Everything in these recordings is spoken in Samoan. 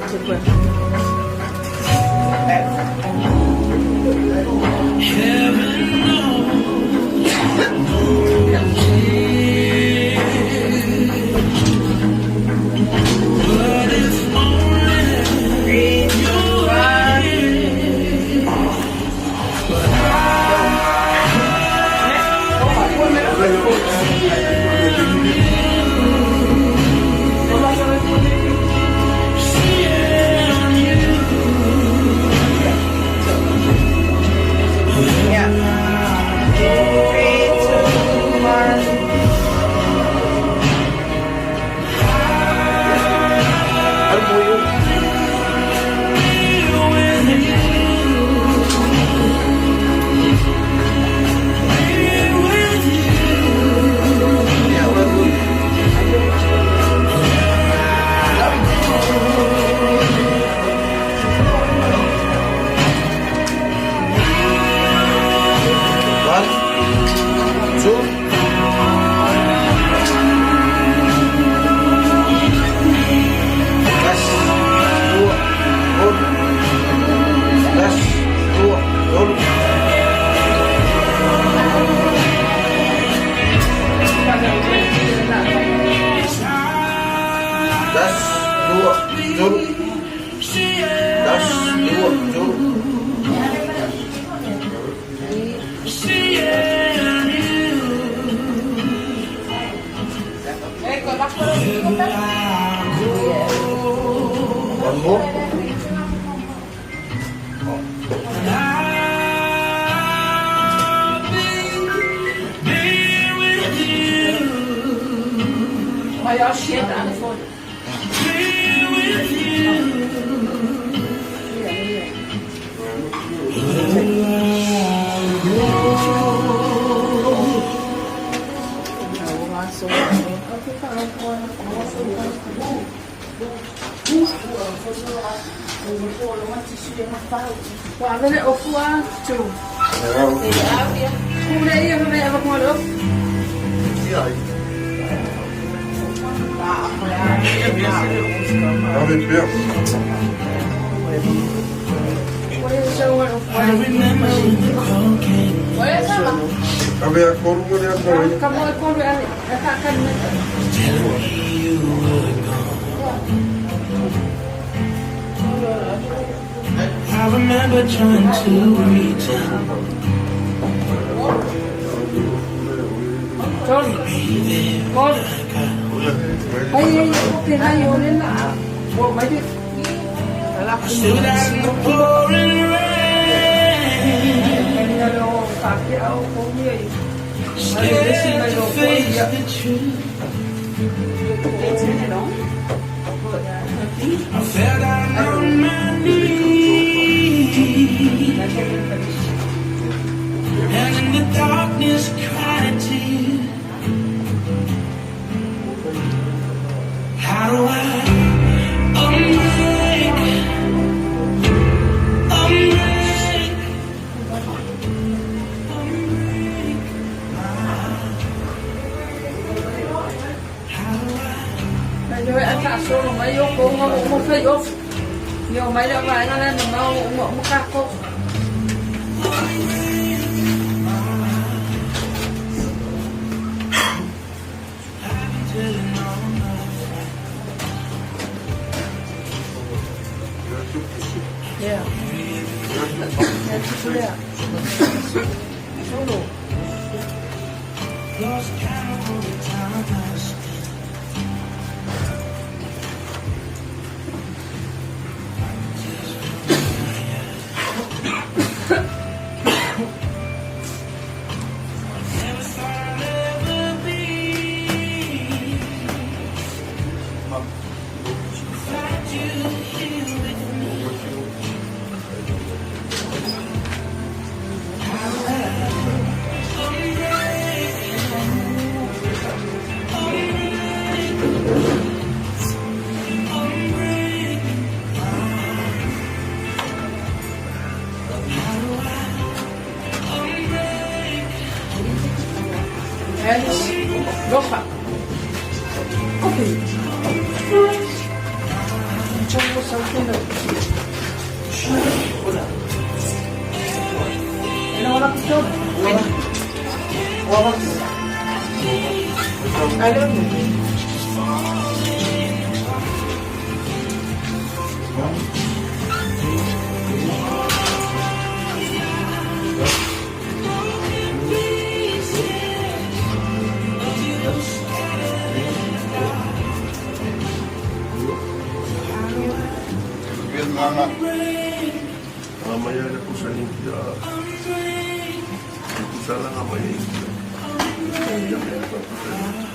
C'est quoi? I remember trying to pretend. Stood out in the pouring rain, scared to face the truth. I fell down on my knees, and in the darkness cried to you. How do I unbreak, unbreak, unbreak my heart? How do I? I've been telling all my friends. Lost count of all the time I spent. Tears from my eyes. Never thought I'd ever be. Without you here with me. How do I unbreak, unbreak, unbreak my heart? How do I unbreak? Lofa. Kopi. Yan mga Mamaya na po sa India. Sana nga may India. India may pa po sa India.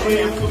Que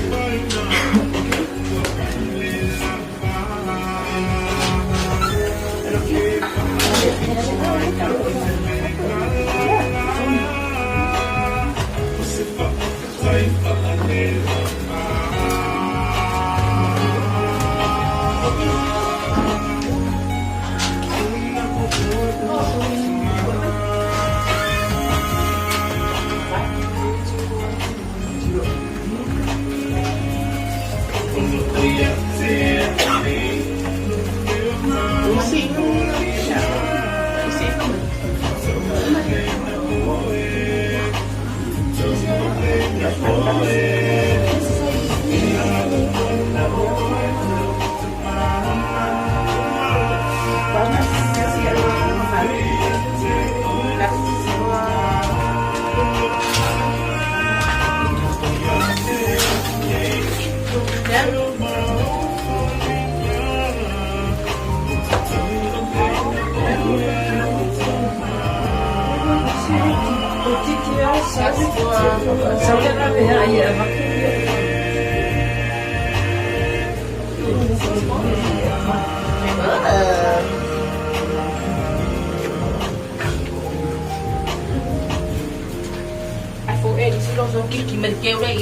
mình kêu đây.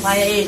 Vai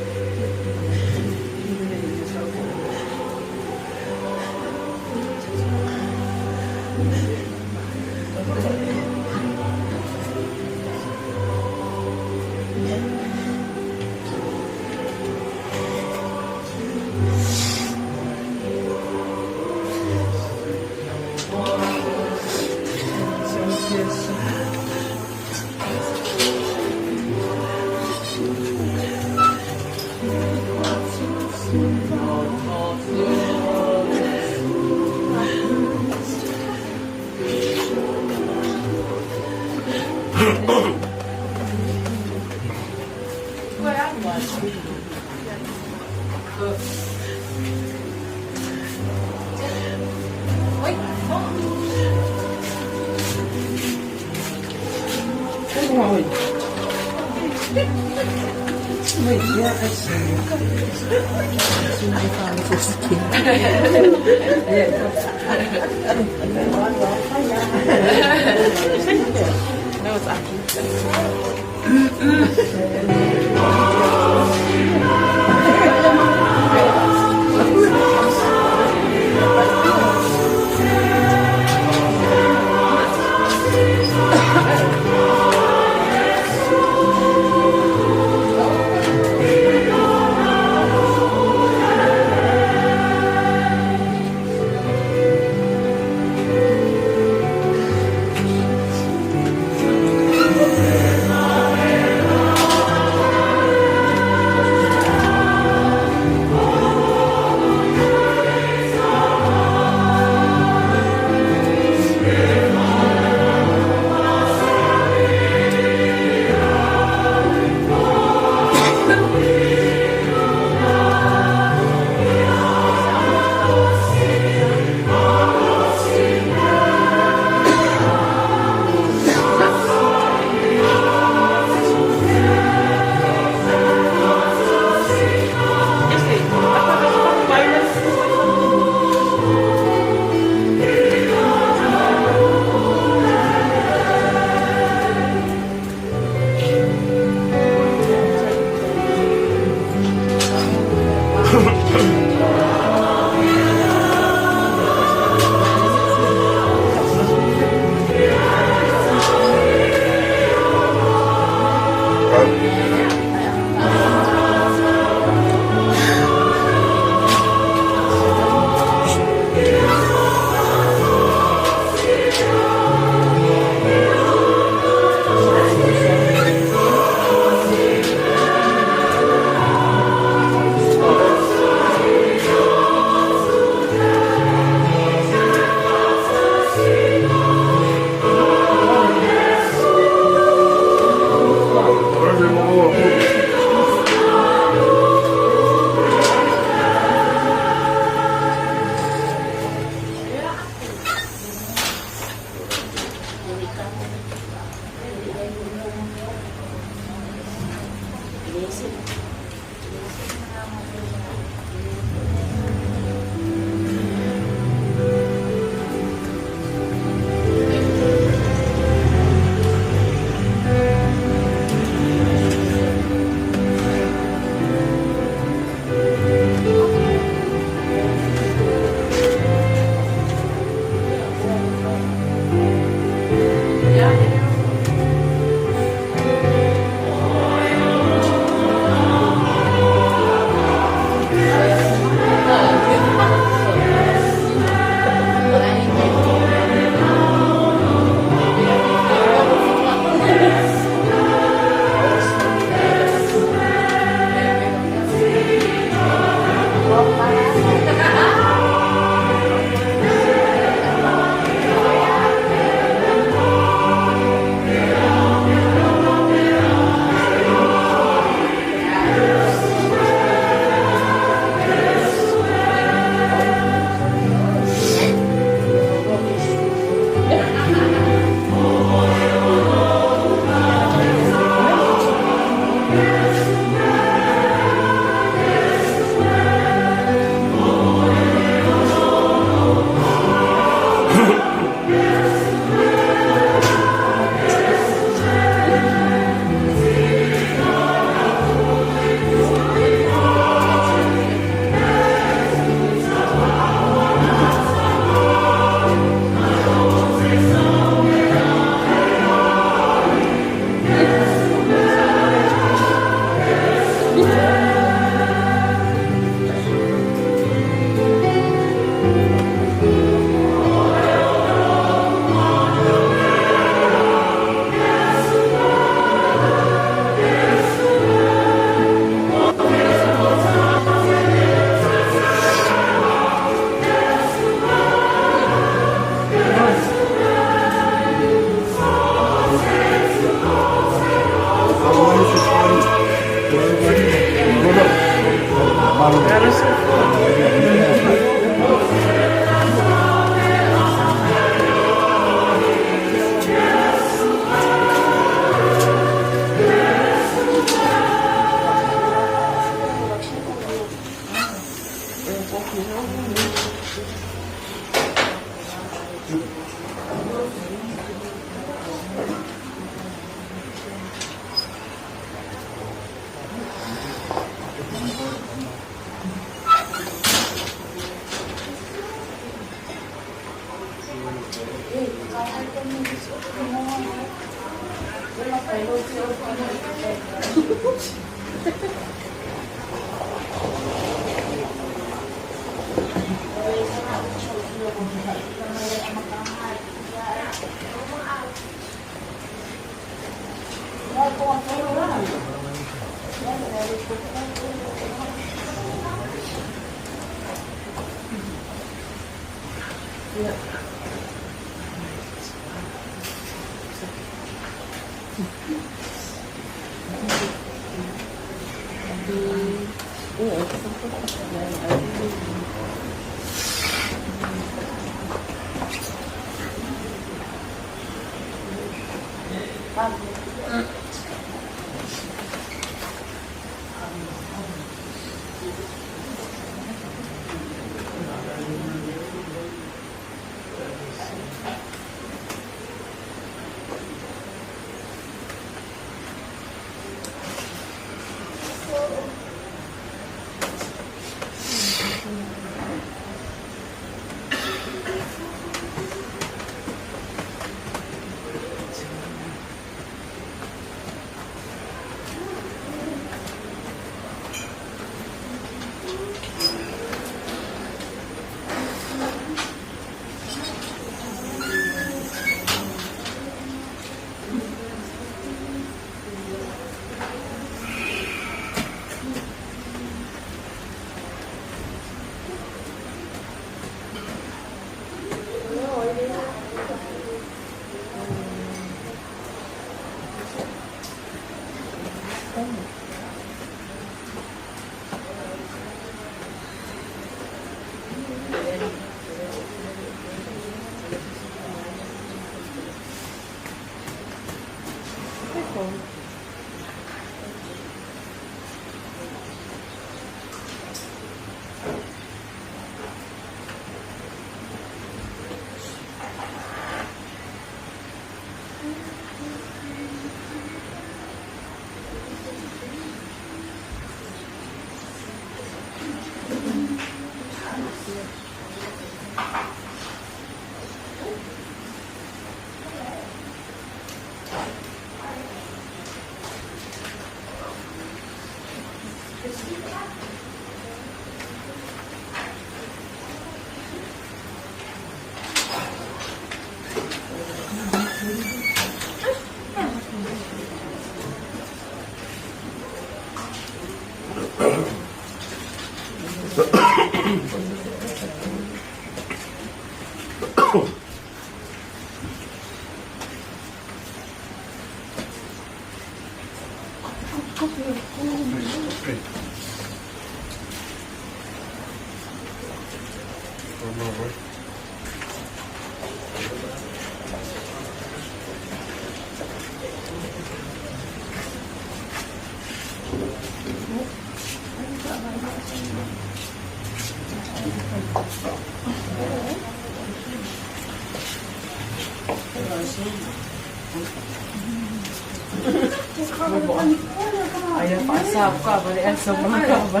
Ayan, paasap ka. Balian sa mga ka.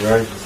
Right.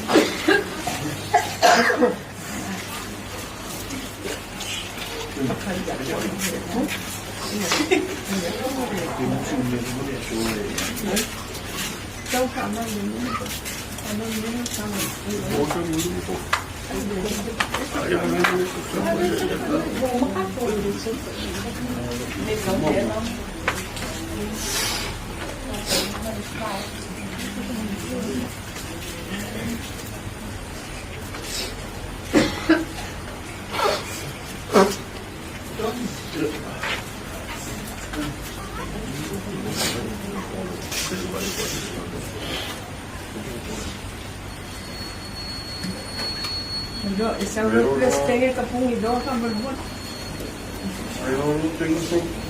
Thank Eu não tenho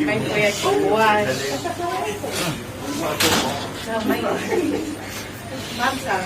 May kuya kuwas. Ma'am, sa.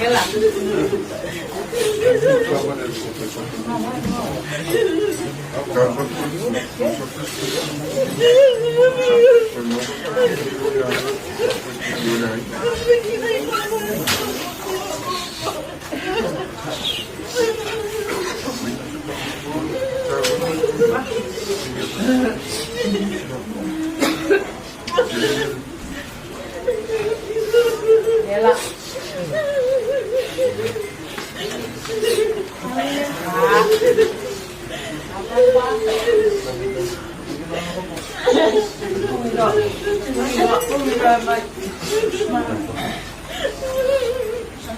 Yela.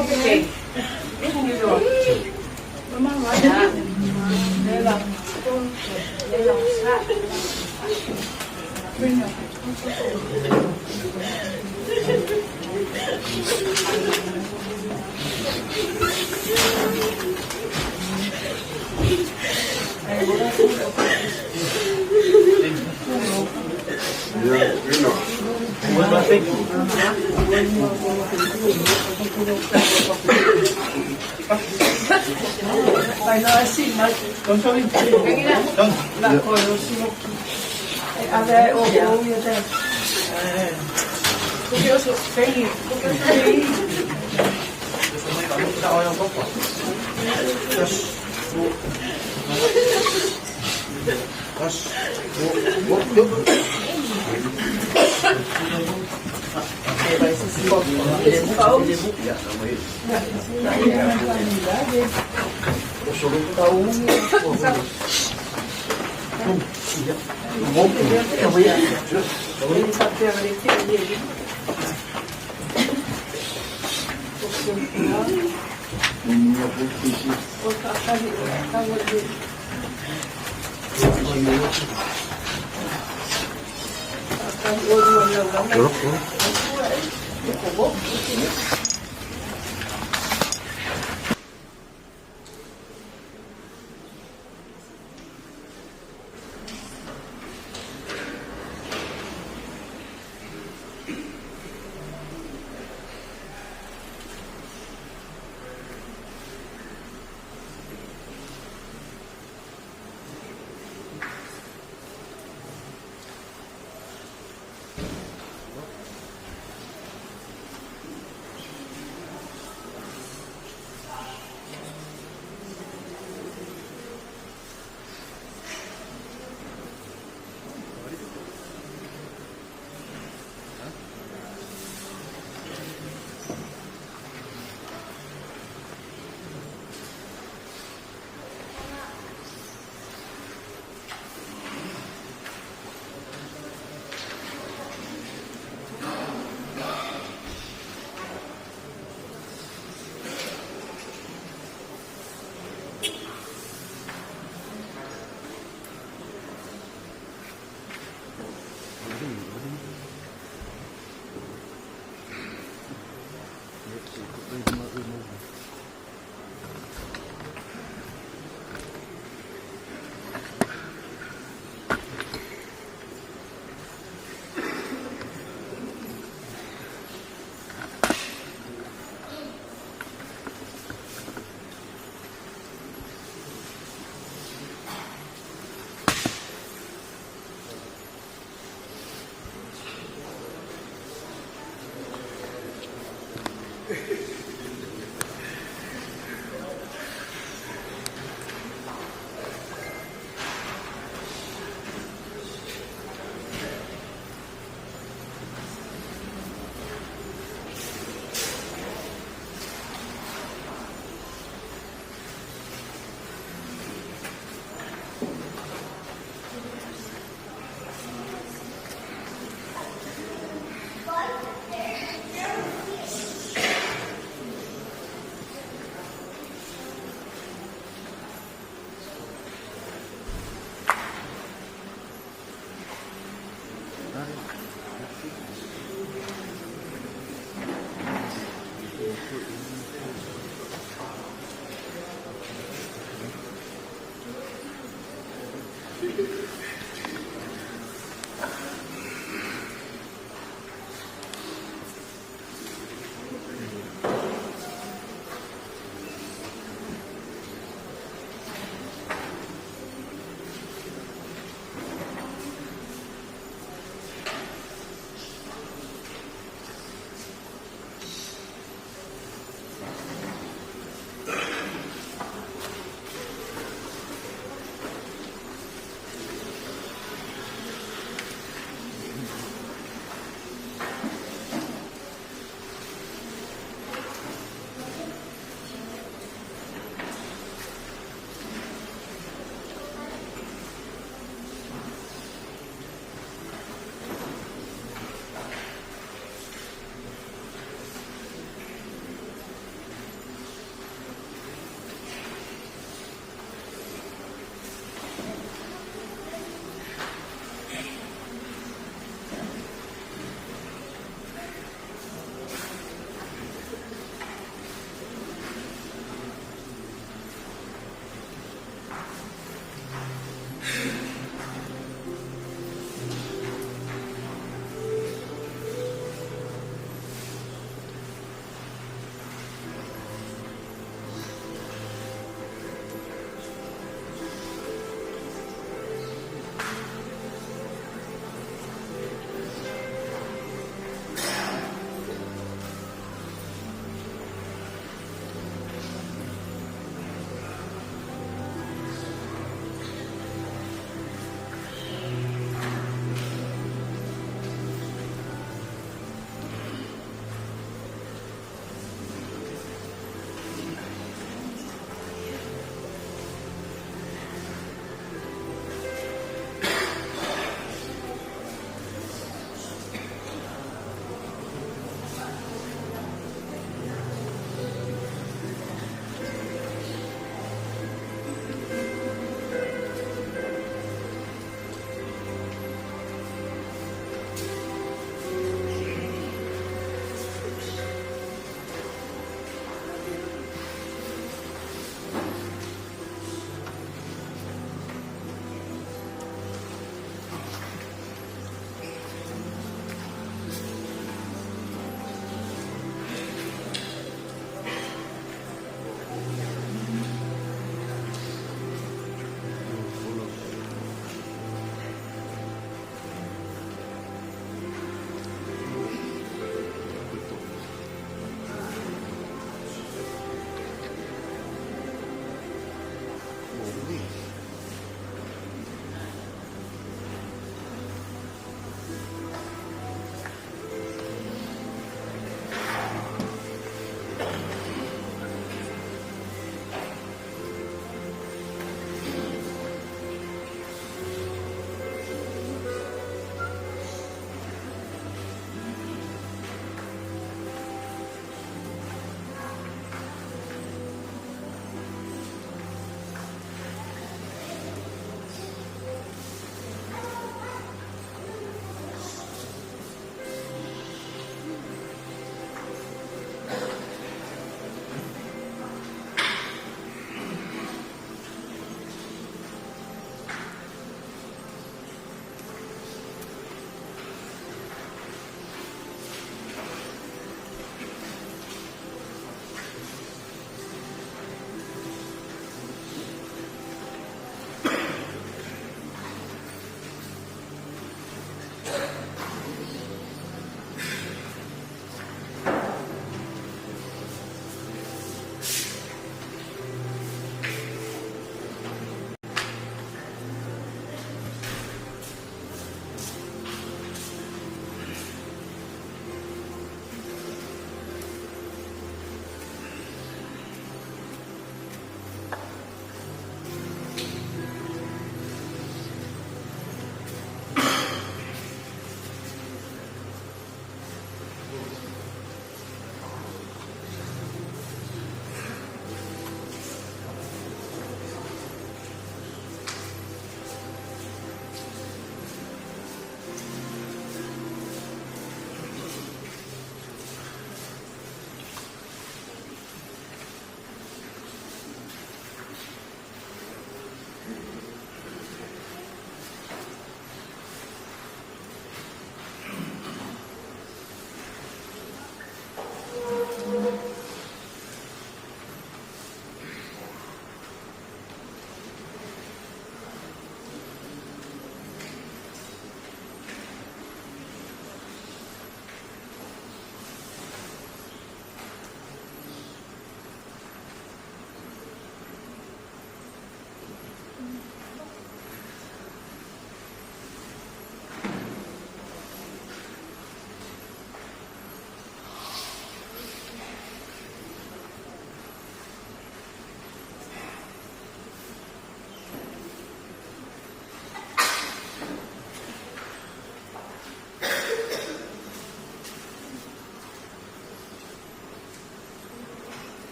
Okay.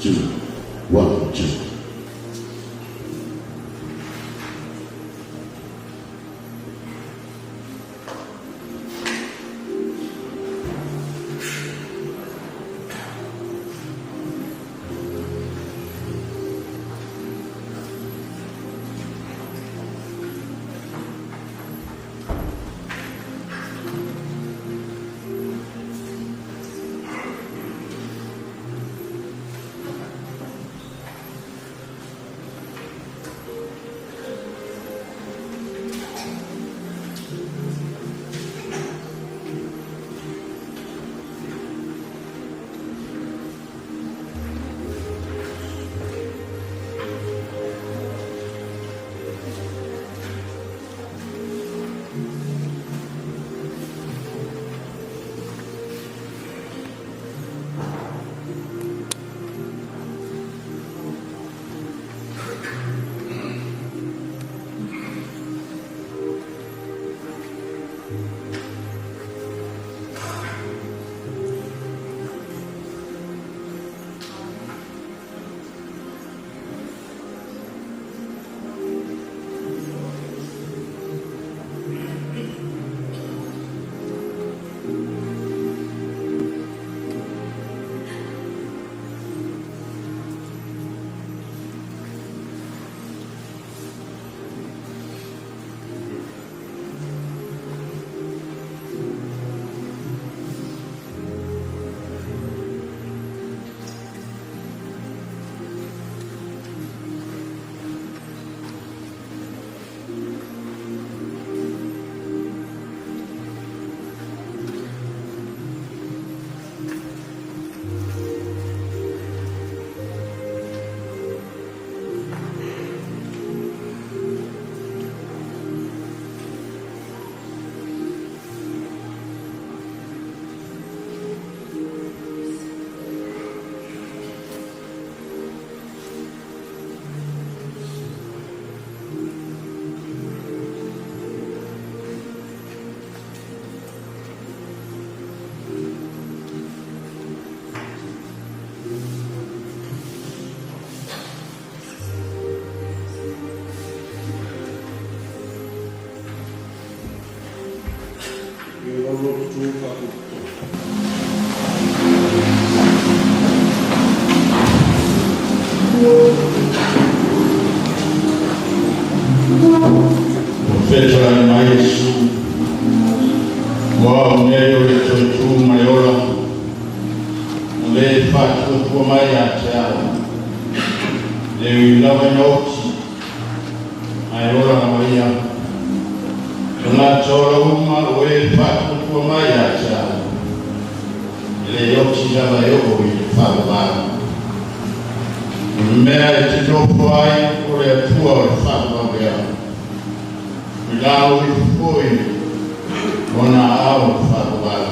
2, 1, 2. Fetola ma Yesu wa mea o le toitu ma le ola o le fatuatua mai ia te au le ui lava ina oti ae ola lava ia tagata ola uma o e fatuatua mai ia te au e le oti lava e oo i le faavavau. O le mea e te nofo ai o le Atua o le faavavau ea. I lau ifo foi ona ao le faavavau.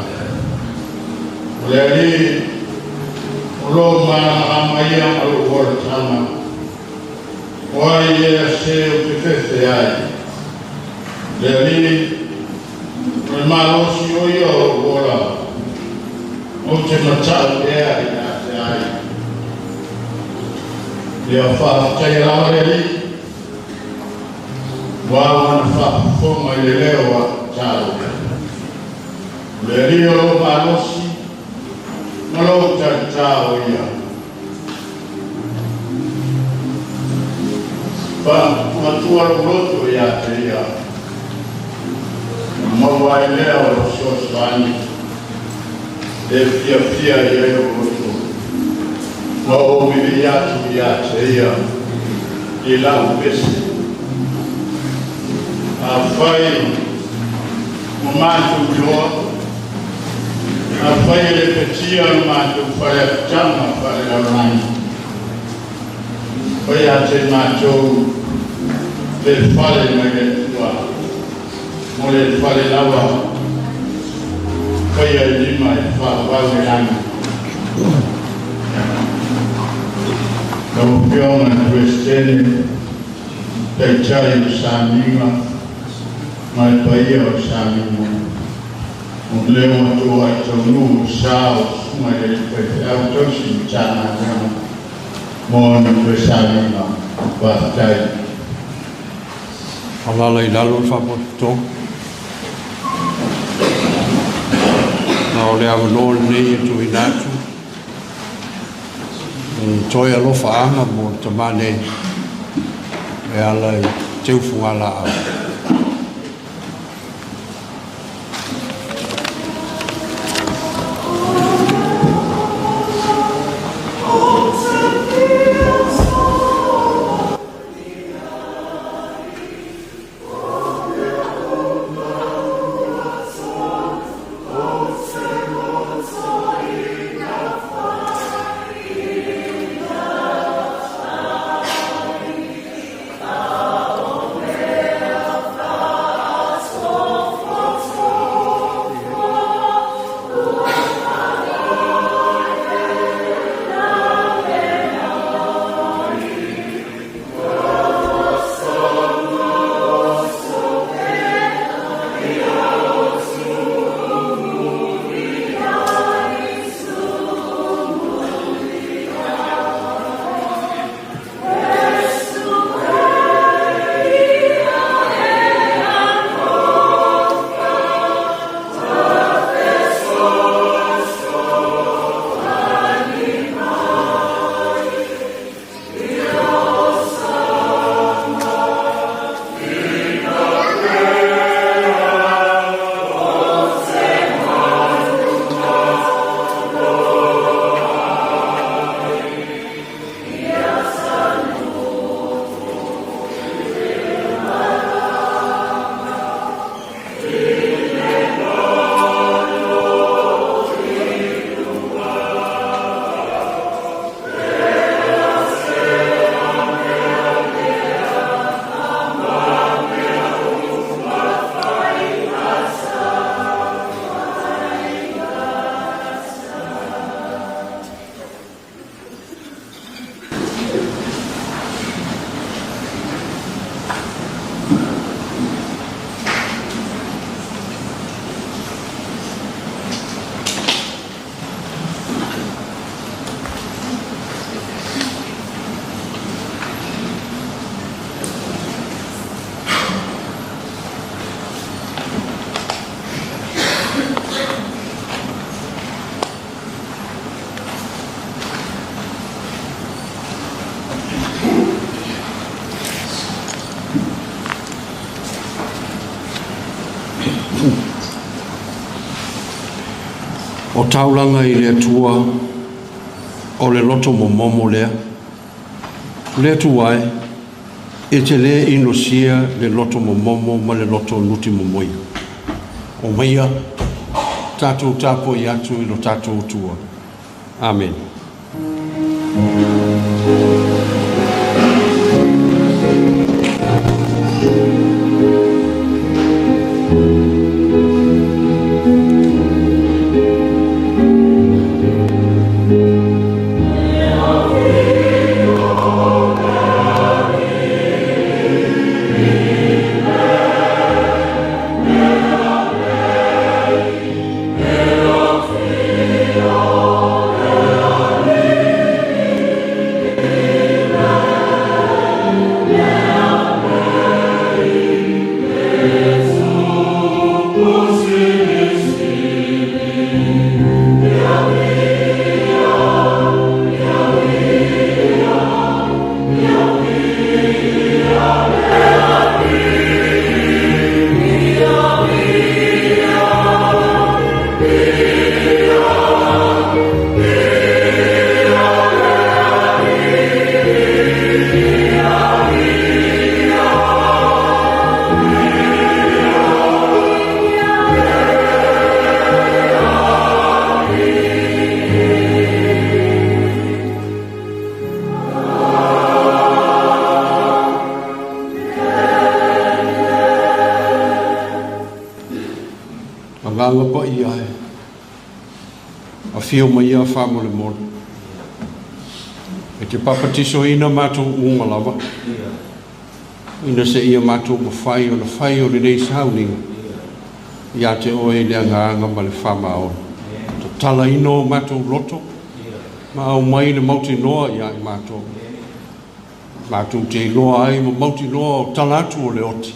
O le Alii o lou malamalama ia ma lou olataga. O ai ea se ou te fefe ai. Le Alii o le malosi o ia o lou ola. Ou te matau ea ia te ai. Ia faafetaia lava le Alii. Ua ua na faafofoga i le leo a tatalo. O le Alii o lou malosi ma lou talitā o ia. Faamatumatua lou loto ia te ia. Na maua ai lea o lou fesoasoani. E fiafia i ai lou loto. Ma ou vili atu ia te ia i lau pese. Afai ua matou iloa, afai e le petia le matou faleapitaga faalelalolagi, o ia te matou le fale mai le Atua, mo le fale lava faia i lima e faavavau i lagi. Lau Afioga i le Peresetene, Taitai o Samiga, ma le paia o le Samiga. O le ua tua i taunuu sa o susuga i le faifeau tausi Matagaluega. mo ona toe sauniga. Faafetai. Alala i lalo le faapotopotoga. Ma o le avanoa lenei e tuuina atu i toe alofaaga mo le tamā nei e ala i teufugalaau. O taulaga i le Atua o le loto momomo lea. Le Atua e, e te le inosia le loto momomo ma le loto nuti momoia. O maia, tatou tapuai atu i lo tatou Atua. Amene. Agaga paia e, afio maia faamolemole. E te papatisoina matou uma lava, ina seia matou mafai ona fai o lenei sauniga ia te oe i le agaga ma le faamaoni. Tatalaina o matou loto Ma aumai le mautinoa ia i matou. Matou te iloa ai ma mautinoa o tala atu o le oti.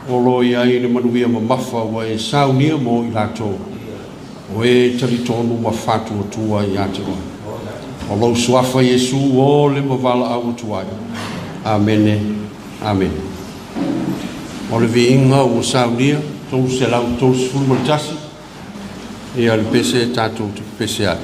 O lo o i ai le manuia mamafa ua e saunia mo i latou. O e talitonu ma faatuatua ia te oe. O lou suafa Iesu o le mavalaau atu ai. Amene, amene. O le viiga ua saunia, 331, ia le pese tatou te pese ai.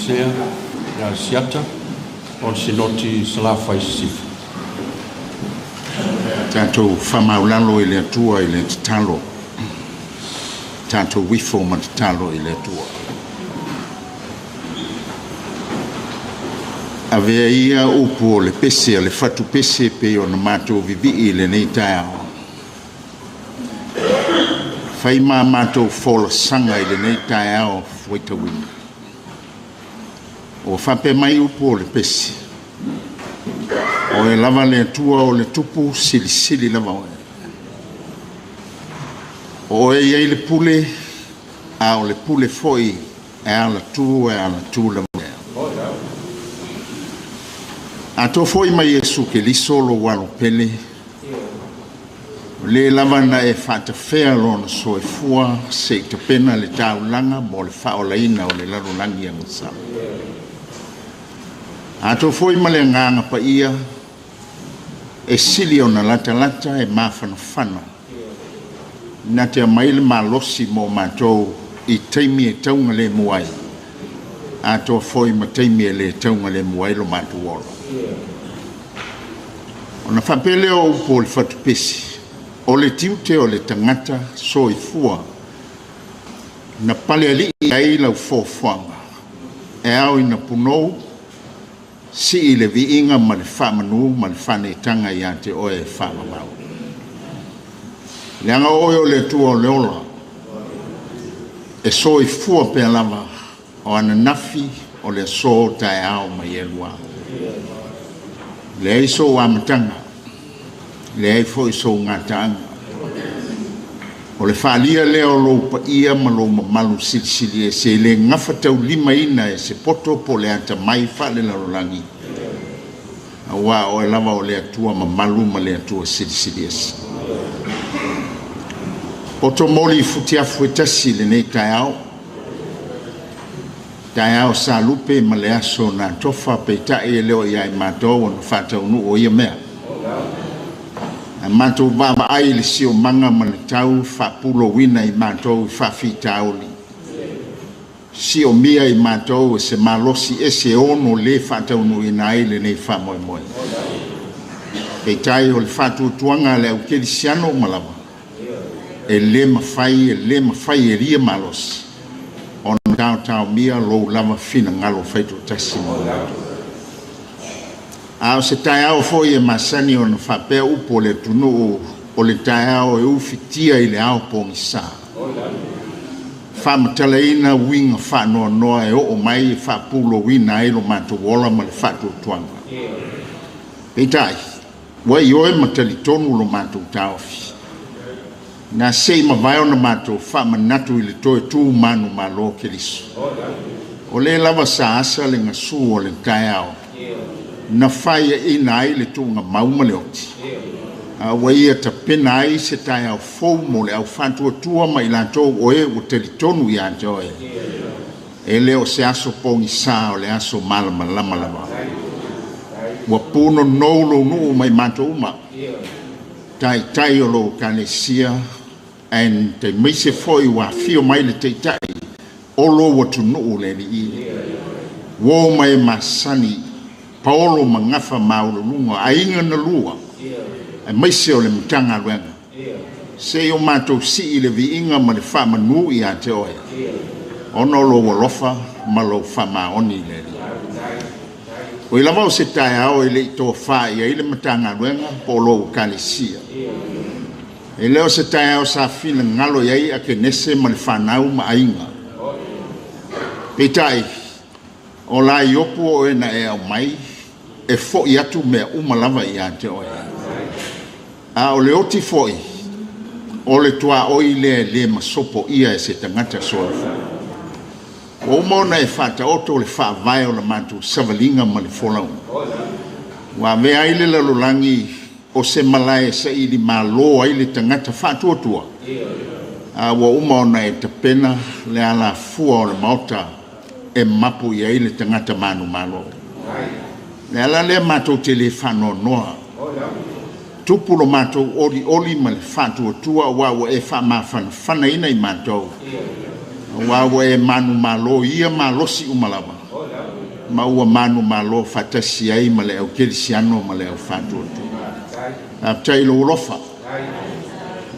Sea, ia Siata, o le Sinoti Salafai Sisifo. Tatou faamaulalo i le Atua i le tatalo. Tatou ifo ma tatalo i le Atua. Avea ia upu o le pese a le fatupese pei ona matou vivii i lenei taeao. Fai ma matou folasaga i lenei taeao faitauina. Ua faapea mai upu o le pese. O e lava le Atua o le tupu silisili lava oe. O oe i ai le pule, a o le pule foi e alatu e alatu lava. A to foi mai Iesu Keriso lou alo pele, o lē lava na e faatafea lona soifua seʻi tapena le taulaga mo le faaolaina o le lalolagi agasala. A to foi ma le agaga paia, e sili ona latalata e mafanafana, na te aumai le malosi mo matou i taimi e taugalemu ai, atoa foi ma taimi e lē taugalemu ai lo matou ola. Ona faapea lea o upu o le fatupesi, o le tiute o le tagata soifua, na palealii ai lau foafoaga, e ao ina punou, sii le viiga ma le faamanu ma le faaneetaga ia te oe e faavavau. Leaga oe o le Atua o le ola, e soifua pea lava o ananafi, o le aso taeao ma ielua. Leai sou amataga, leai foi sou gataaga. O le faalia lea o lou paia ma lou mamalu silisili ese e le gafataulimaina e se poto po o le atamai faalelalolagi, auā oe lava o le Atua mamalu ma le Atua silisili ese. Poto moli i futiafu e tasi i lenei taeao, taeao sa lupe ma le aso na tofa, peitai e le o ia i matou ona faataunuu o ia mea. Ae matou vaavaai i le siomaga ma le tau faapulouina i matou i faafitauli, siomia i matou e se malosi ese e ono le faataunuuina ai lenei faamoemoe. Peitai o le faatuatuaga a le aukerisiano uma lava, e le mafai, e le mafai e ia malosi ona taotaomia lou lava finagalo faitoatasi mo matou. A o se taeao foi e masani ona faapea upu o le atunuu, o le taeao e ufitia i le ao pogisa, faamatalaina uiga faanoanoa e oo mai e faapulouina ai lo matou ola ma le faatuatuaga. Peitai, ua ioe ma talitonu lo matou taofi, na se i mavae ona matou faamanatu i le toe tu manumalo Keriso. O le lava sa asa le gasu o le taeao, na faiaina ai le tuugamau ma le oti, a ua ia tapena ai se taeao fou mo le aufaatuatua ma i latou o e ua talitonu ia te oe. E le o se aso pogisa, o le aso malamalama lava. Ua punonou lou nuu mai matou uma, taitai o lou ekalesia, ae taimaise foi ua afio mai le taitai o lou atunuu le Alii. Uo ma e masani, paolo ma gafa maualuluga, aiga na lua, aemaise o le Matagaluega. Se i o matou sii le viiga ma le faamanu ia te oe, ona o lou alofa ma lou faamaoni le Alii. Oi lava o se taeao e le i tofa i ai le Matagaluega po o lou ekalesia. E le o se taeao sa finagalo i ai Akenese ma le fanau ma aiga. Peitai, o la Iopu o oe na e aumai, e foi atu mea uma lava ia te oe. A o le oti foi, o le tuaoi lea e le masopo ia e se tagata soifua. Ua uma ona e faataoto le faavae o la matou savaliga ma le folauga. Ua avea ai le lalolagi o se malae e saili malo ai le tagata faatuatua, a ua uma ona e tapena le alafua o le maota e mapu i ai le tagata manumalo. Le ala lea matou te le faanoanoa, tupu lo matou olioli ma le faatuatua, aua ua e faamafanafanaina i matou, aua ua e manumalo ia malosi uma lava, ma ua manumalo faatasi ai ma le aukerisiano ma le aufaatuatua. Faafetai i lou alofa,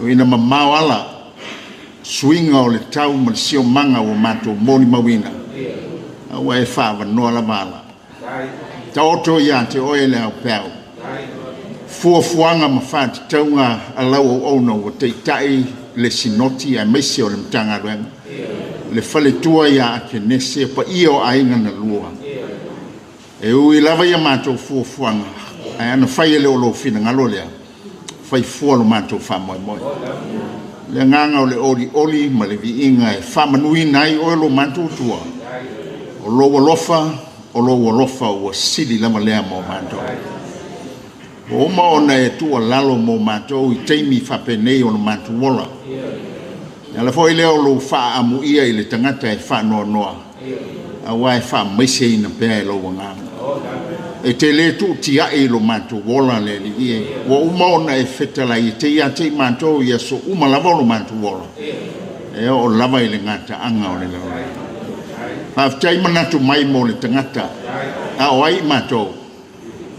o ina mamao ala suiga o le tau ma le siomaga ua matou molimauina, a ua e faavanoa lava ala. Taoto ia te oe le aupeau, fuafuaga ma faatatauga a lau auauna ua taitai le sinoti aemaise o le Matagaluega, le faletua ia Akenese, paia o aiga na lua. E ui lava ia matou fuafuaga, ae ana fai e le o lou finagalo lea, fai fua lo matou faamoemoe. Le agaga o le olioli ma le viiga e faamanuina ai oe lo matou Atua, o lou alofa, o lou alofa ua sili lava lea mo matou. Ua uma ona e tuualalo mo matou i taimi faapenei o le matou ola. E ala foi lea o lou faaamuia i le tagata e faanoanoa, aua e faamaiseina pea e lou agaga. E te le tuutiai i lo matou ola le Alii e. Ua uma ona e fetalai e te ia te i matou i aso uma lava o lo matou ola, e oo lava i le gataaga o le lalolagi. Faafetai manatu mai mo le tagata, a o ai i matou,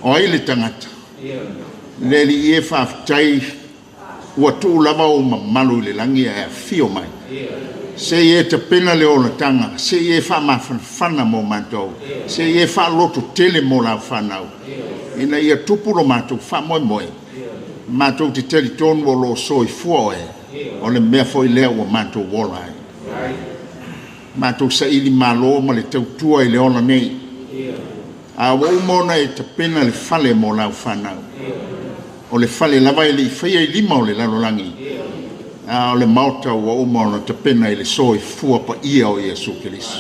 o ai le tagata. Le Alii e, faafetai ua tuu lava ou mamalu i le lagi ae afio mai. Se i e tapena le olataga, se i e faamafanafana mo matou, se i e faaloto tele mo lau fanau, ina ia tupu lo matou faamoemoe, matou te talitonu o lo o soifua oe, o le mea foi lea ua matou ola ai. Matou saili malo ma le tautua i le ola nei. A ua uma ona e tapena le fale mo lau fanau. O le fale lava e le i faia i lima o le lalolagi, a o le maota ua uma ona tapena i le soifua paia o Iesu Keriso.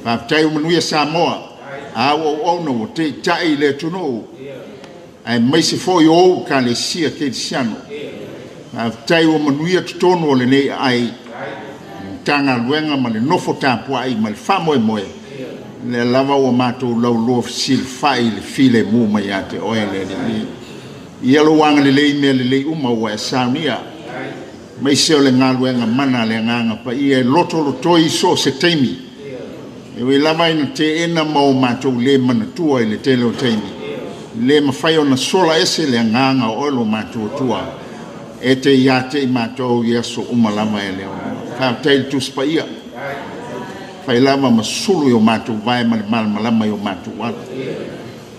Faafetai ua manuia Samoa, a ua auauna ua taitai le atunuu, aemaise foi o ou Ekalesia Kerisiano. Faafetai ua manuia totonu o lenei aai, Matagaluega ma le nofo tapuai ma le faamoemoe, lea lava ua matou laulua fesilafai i le filemu mai ia te oe le Alii. Ia lou agalelei i mea lelei uma ua e saunia, aemaise o le galuega mana a le Agaga Paia e lotolotoi i so o se taimi. E ui lava ina teena ma o matou le manatua i le tele o taimi, le mafai ona sola ese le agaga o oe lo matou Atua, e te ia te i matou i aso uma lava e le o. Faafetai i le Tusi Paia, fai lava ma sulu i o matou vae ma le malamalama i o matou ala.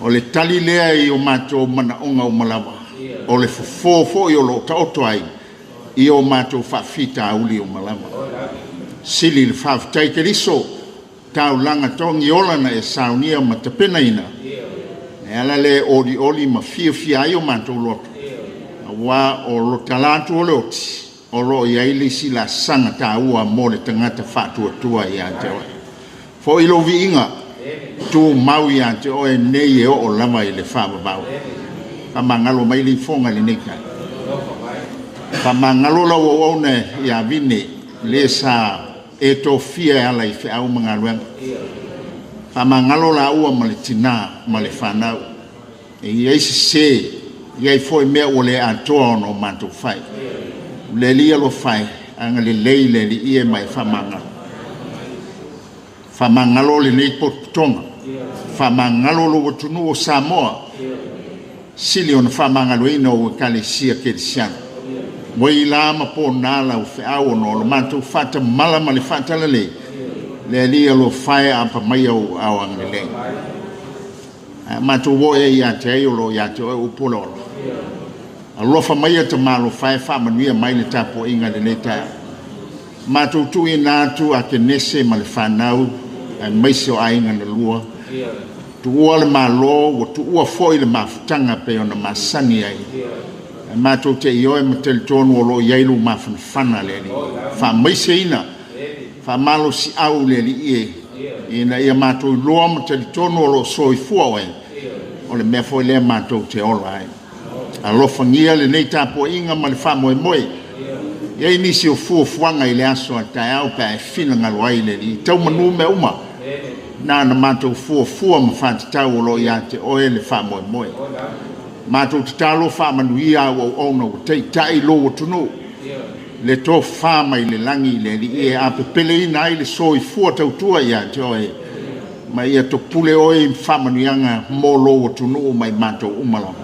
O le tali lea i o matou manaoga uma lava, o le fofo foi o lo o taoto ai i o matou faafitauli uma lava. Sili le faafetai Keriso, taulaga togiola na e saunia ma tapenaina, e ala le olioli ma fiafia ai o matou loto, aua o lo tala atu o le oti, o lo o i ai le isi laasaga taua mo le tagata faatuatua ia te oe. Foi lou viiga, tumau ia te oe nei e oo lava i le faavavau. Faamagalo mai le ifoga i lenei taeao. Faamagalo lau auauna ia Vine, le sa e tofia e ala i feau ma galuega. Faamagalo laua ma le tina ma le fanau. E i ai sese, e i ai foi mea ua le atoa ona o matou fai. Le Alii alofa e, agalelei le Alii e ma e faamagalo. Faamagalo lenei potopotoga, faamagalo lou atunuu o Samoa, sili ona faamagaloina ou Ekalesia Kerisiano. Ua i la ma pona lau feau ona o le matou faatamala ma le faatalalei, le Alii alofa e aapa mai ou aao agalelei. A matou o ea ia te ai o lo o ia te oe upu o le ola. Alofa maia Tama alofa e faamanuia mai le tapuaiga i lenei taeao. Matou tuuina atu a Kenese ma le fanau aemaise o aiga na lua. Tuua le Malo, ua tuua foi le mafutaga pei ona masani ai. Ae matou te ioe ma talitonu o lo o i ai lou mafanafana le Alii. Faamaiseina, faamalosiau le Alii e, ina ia matou iloa ma talitonu o lo o soifua oe, o le mea foi lea matou te ola ai. Alofagia lenei tapuaiga ma le faamoemoe. E i ai nisi o fuafuaga i le aso a taeao pe a e finagalo ai le Alii. Tau manu mea uma, na ona matou fuafua ma faatatau o lo o ia te oe le faamoemoe. Matou tatalo faamanuia au auauna ua taitai lou atunuu, le tofa mai le lagi le Alii e apepeleina ai le soifua tautua ia te oe, ma ia topule oe i faamanuiaga mo lou atunuu ma i matou uma lava.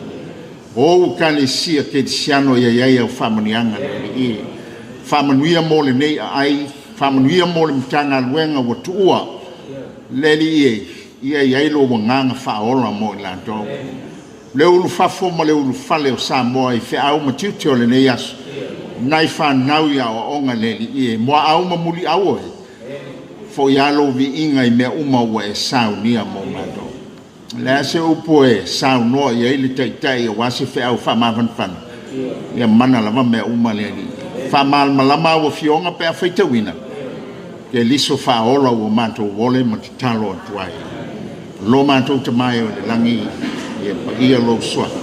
O ou Ekalesia Kerisiano ia i ai au faamanuiaga le Alii. Faamanuia mo lenei aai, faamanuia mo le Matagaluega ua tuua le Alii e, ia i ai lou agaga faaola mo i latou. Le ulufafo ma le ulufale o Samoa i feau ma tiute o lenei aso, nai fanau i aoaoga le Alii e, muaau ma muliau oe, foi lava lou viiga i mea uma ua e saunia mo matou. O le a se upu e saunoa i ai le taitai aua se feau faamafanafana, ia mana lava mea uma le Alii. Faamalamalama au afioga pe a faitauina, Keriso faaola ua matou ole ma tatalo atu ai. Lo matou Tama e o i le lagi, ia paia lou suafa,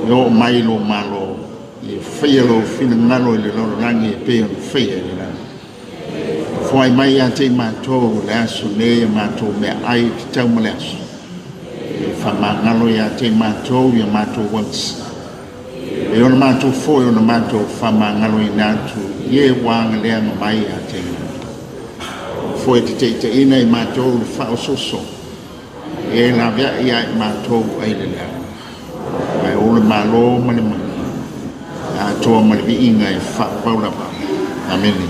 ia oo mai lou malo, ia faia lou finagalo i le lalolagi e pei ona faia i le lagi. Foai mai ia te i matou le aso nei a matou meaai tatau ma le aso. Ia faamagalo ia te i matou ia matou agasala. E ona matou foi ona matou faamagaloina atu i e ua agaleaga mai ia te i matou. Foi te teitaina i matou le faaosoosoga, e laveai ia i matou ai le leaga. Ae o le malo ma le mana, atoa ma le viiga e faapau lava. Amene.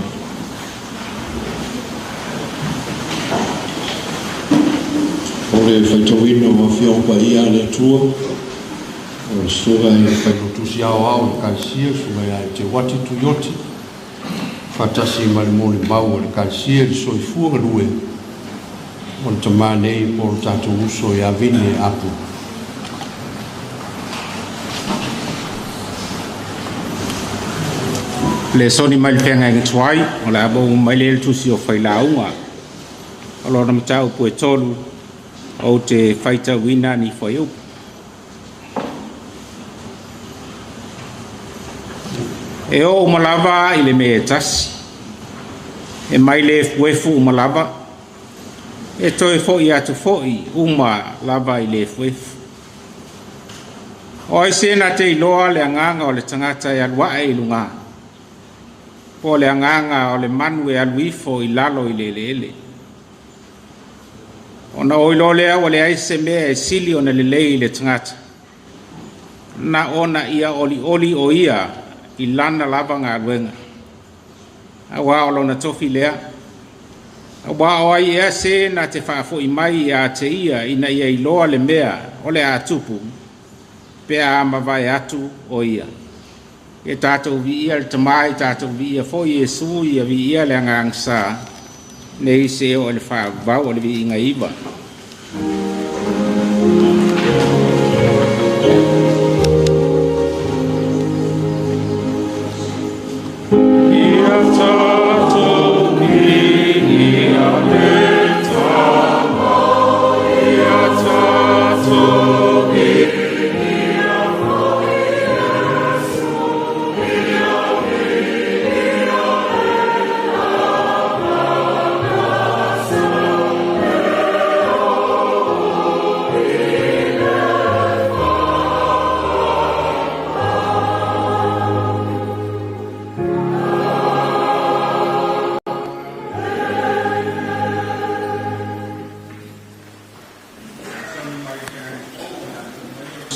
O le faitauina o Afioga Paia a le Atua, o le susuga i le Failautusi Aoao o le Ekalesia, susuga ia Eteuati Tuioti. Faatasi ma le molimau a le Ekalesia i le soifua galue o le tamā nei po o le tatou uso ia Vine Apu. Lesoni mai le feagaiga tuai, o le a maua mai lea i le tusi o Failauga. O lona mataupu e 3, ou te faitauina ni fuaiupu. E oo uma lava i le mea e tasi, e mai le efuefu uma lava, e toe foi atu foi uma lava i le efuefu. O ai se na te iloa le agaga o le tagata e alu ae i luga, po o le agaga o le manu e alu ifo i lalo i le eleele. Ona ou iloa lea ua leai se mea e sili ona lelei i le tagata, na ona ia olioli o ia i lana lava galuega, aua o lona tofi lea. Aua o ai ea se na te faafoi mai ia te ia ina ia iloa le mea o le a tupu, pe a mavae atu o ia. Ia tatou viia le Tama, ia tatou viia foi Iesu, ia viia le Agaga Sa, nei se oo i le faavavau o le viiga iva. Ia tatou viia le Tama, ia tatou viia foi Iesu, ia viia le Agaga Sa, e oo i le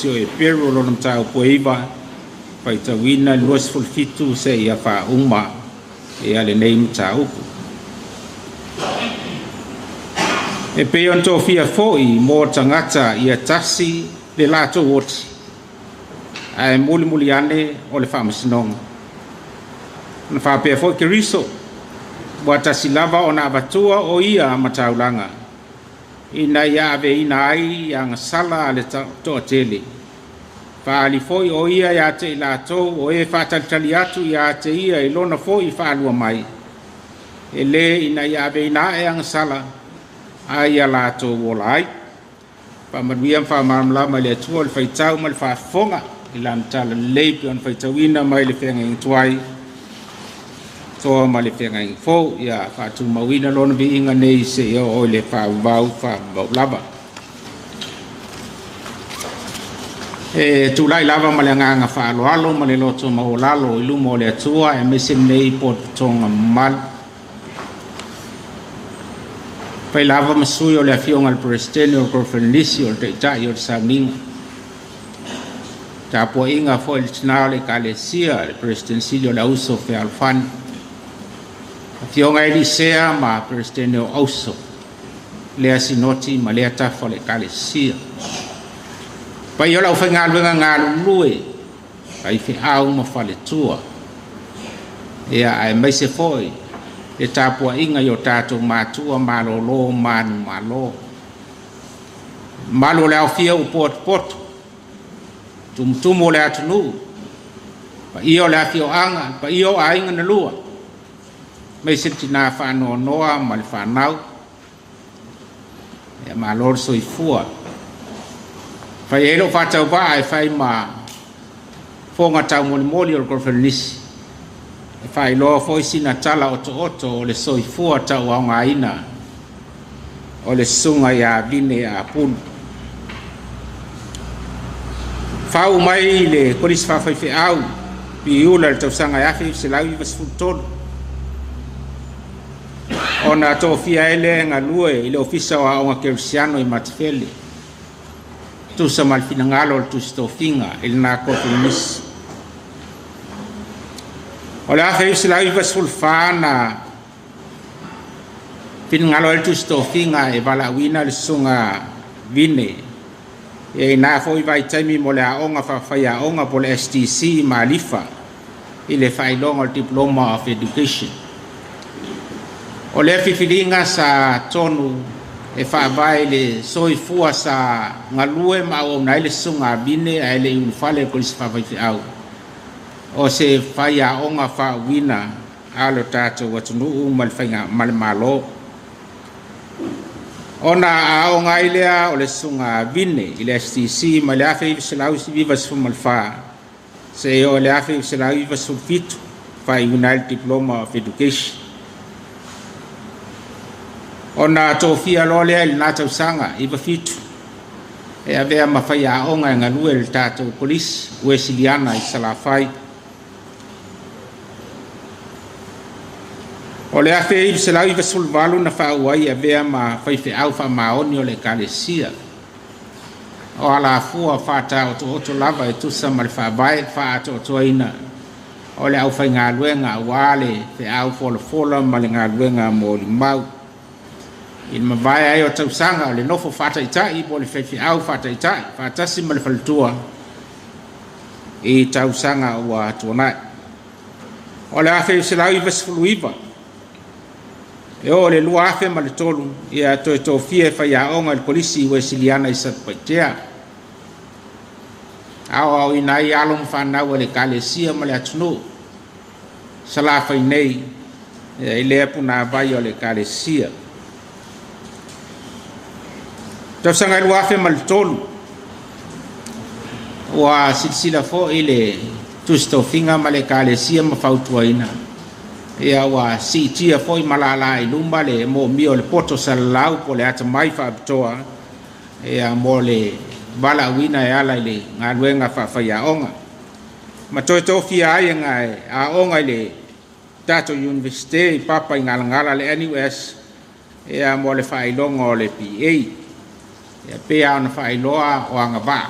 Si o Eperu o lona mataupu e 9, faitauina le 27 seia faauma ia lenei mataupu. E pei ona tofia foi mo tagata ia tasi le latou oti, ae mulimuli ane o le faamasinoga. Na faapea foi Keriso, ua tasi lava ona avatua o ia mataulaga, ina ia aveina ai agasala a le toatele. Faaali foi o ia ia te i latou o e faatalitali atu ia te ia i lona foi faalua mai, e lē ina ia aveina ae agasala, a ia latou ola ai. Faamanuia ma faamalamalama i le Atua le faitau ma le faafofoga i lana talalelei pei ona faitauina mai le feagaiga tuai toa ma le feagaiga fou. Ia faatumauina lona viiga nei seia oo i le faavavau faavavau lava. E tulai lava ma le agaga faaaloalo ma le loto maualalo i luma o le Atua aemaise lenei potopotoga mamalu. Fai lava ma sui o le afioga i le Peresetene o le Koneferenisi o le Taitai o le Sauniga. Tapuaiga foi le tina o le Ekalesia, le Peresetene Sili o le Auso Fealofani. Afioga Elisea ma Peresetene o Auso, lea sinoti ma lea tafa o le Ekalesia. Paia o le aufaigaluega galulue, faifeau ma faletua. Ia aemaise foi le tapuaiga i o tatou matua malolo manu malo. Malu o le aofia ua potopoto, tumutumu o le atunuu, paia o le afioaga, paia o aiga na lua, aemaise le tina faanoanoa ma le fanau. Ia malo le soifua. Fai ai lou faatauvaa e fai ma foga taumolimoli o le Koneferenisi, e faailoa foi sina tala otooto o le soifua tauaogaina o le susuga ia Vine Apulu. Faauu mai le Kolisi Faafaifeau Piula i le tausaga e 1993, ona tofia ai lea e galue i le Ofisa o Aoga Kerisiano i Matafele, tusa ma le finagalo o le tusi tofiga i lena Koneferenisi. O le 1994 na finagalo ai le tusi tofiga e valaauina le susuga Vine e ina foi vaitaimi mo le aoga faafaiaoga po o le STC Malifa i le faailoga o le Diploma of Education. O lea filifiliga sa tonu e faavae i le soifua sa galue ma auauna ai le Susuga a Vine ae le i ulufale i le Kolisi Faafaifeau, o se faiaoga faauuina a lo tatou atunuu ma le faiga ma le Malo. Ona aoga ai lea o le Susuga a Vine i le STC mai le 1994 seia oo i le 1997, faaiuina ai le Diploma of Education. Ona tofia loa lea i lena tausaga 97 e avea ma faiaoga e galue i le tatou Kolisi Uesiliana i Salafai. O le 1998 na faauu ai e avea ma faifeau faamaoni o le Ekalesia. O alafua faataotooto lava e tusa ma le faavae faaatoatoaina o le aufaigaluega aua le feau folafola ma le galuega molimau. I le mavae ai o tausaga o le nofo faataitai po o le faifeau faataitai faatasi ma le faletua i tausaga ua tuanai. O le 1999 e oo i le 2003, ia toe tofia e faiaoga i le Kolisi Uesiliana i Satupaitea, aoaoina ai alo ma fanau a le Ekalesia ma le atunuu Salafai nei i lea punavai o le Ekalesia. Tausaga e 2003, ua silasila foi le Tusi Tofiga ma le Ekalesia ma fautuaina, ia ua siitia foi ma lala i luma le moomia o le poto salalau po o le atamai faapitoa ia mo le valaauina e ala i le galuega faafaiaoga. Ma toe tofia ai e aoga i le tatou Iunivesite i Papaigalagala le NUS ia mo le faailoga o le BA. Ia pei lava ona faailoa o agavaa.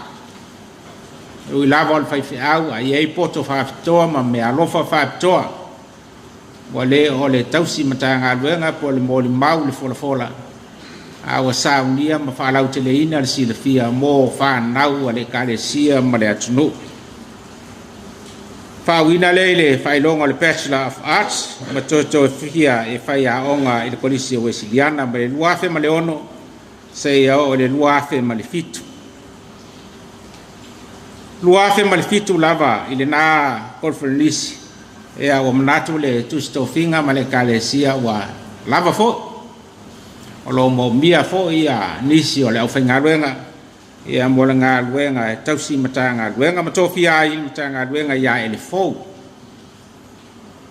E ui lava o le faifeau a i ai poto faapitoa ma meaalofa faapitoa, ua le o le tausi Matagaluega po o le molimau i le folafola, a ua saunia ma faalauteleina le silafia mo fanau a le Ekalesia ma le atunuu. Faauuina lea i le faailoga o le Bachelor of Arts ma toe tofia e faiaoga i le Kolisi o Uesiliana mai le 2006 seia oo i le 2007. 2007 lava i lena koneferenisi, ia ua manatu le Tusi Tofiga ma le Ekalesia ua lava foi, o lo o moomia foi ia nisi o le aufaigaluega ia mo le galuega e tausi Matagaluega ma tofia ai le Matagaluega ia Elefou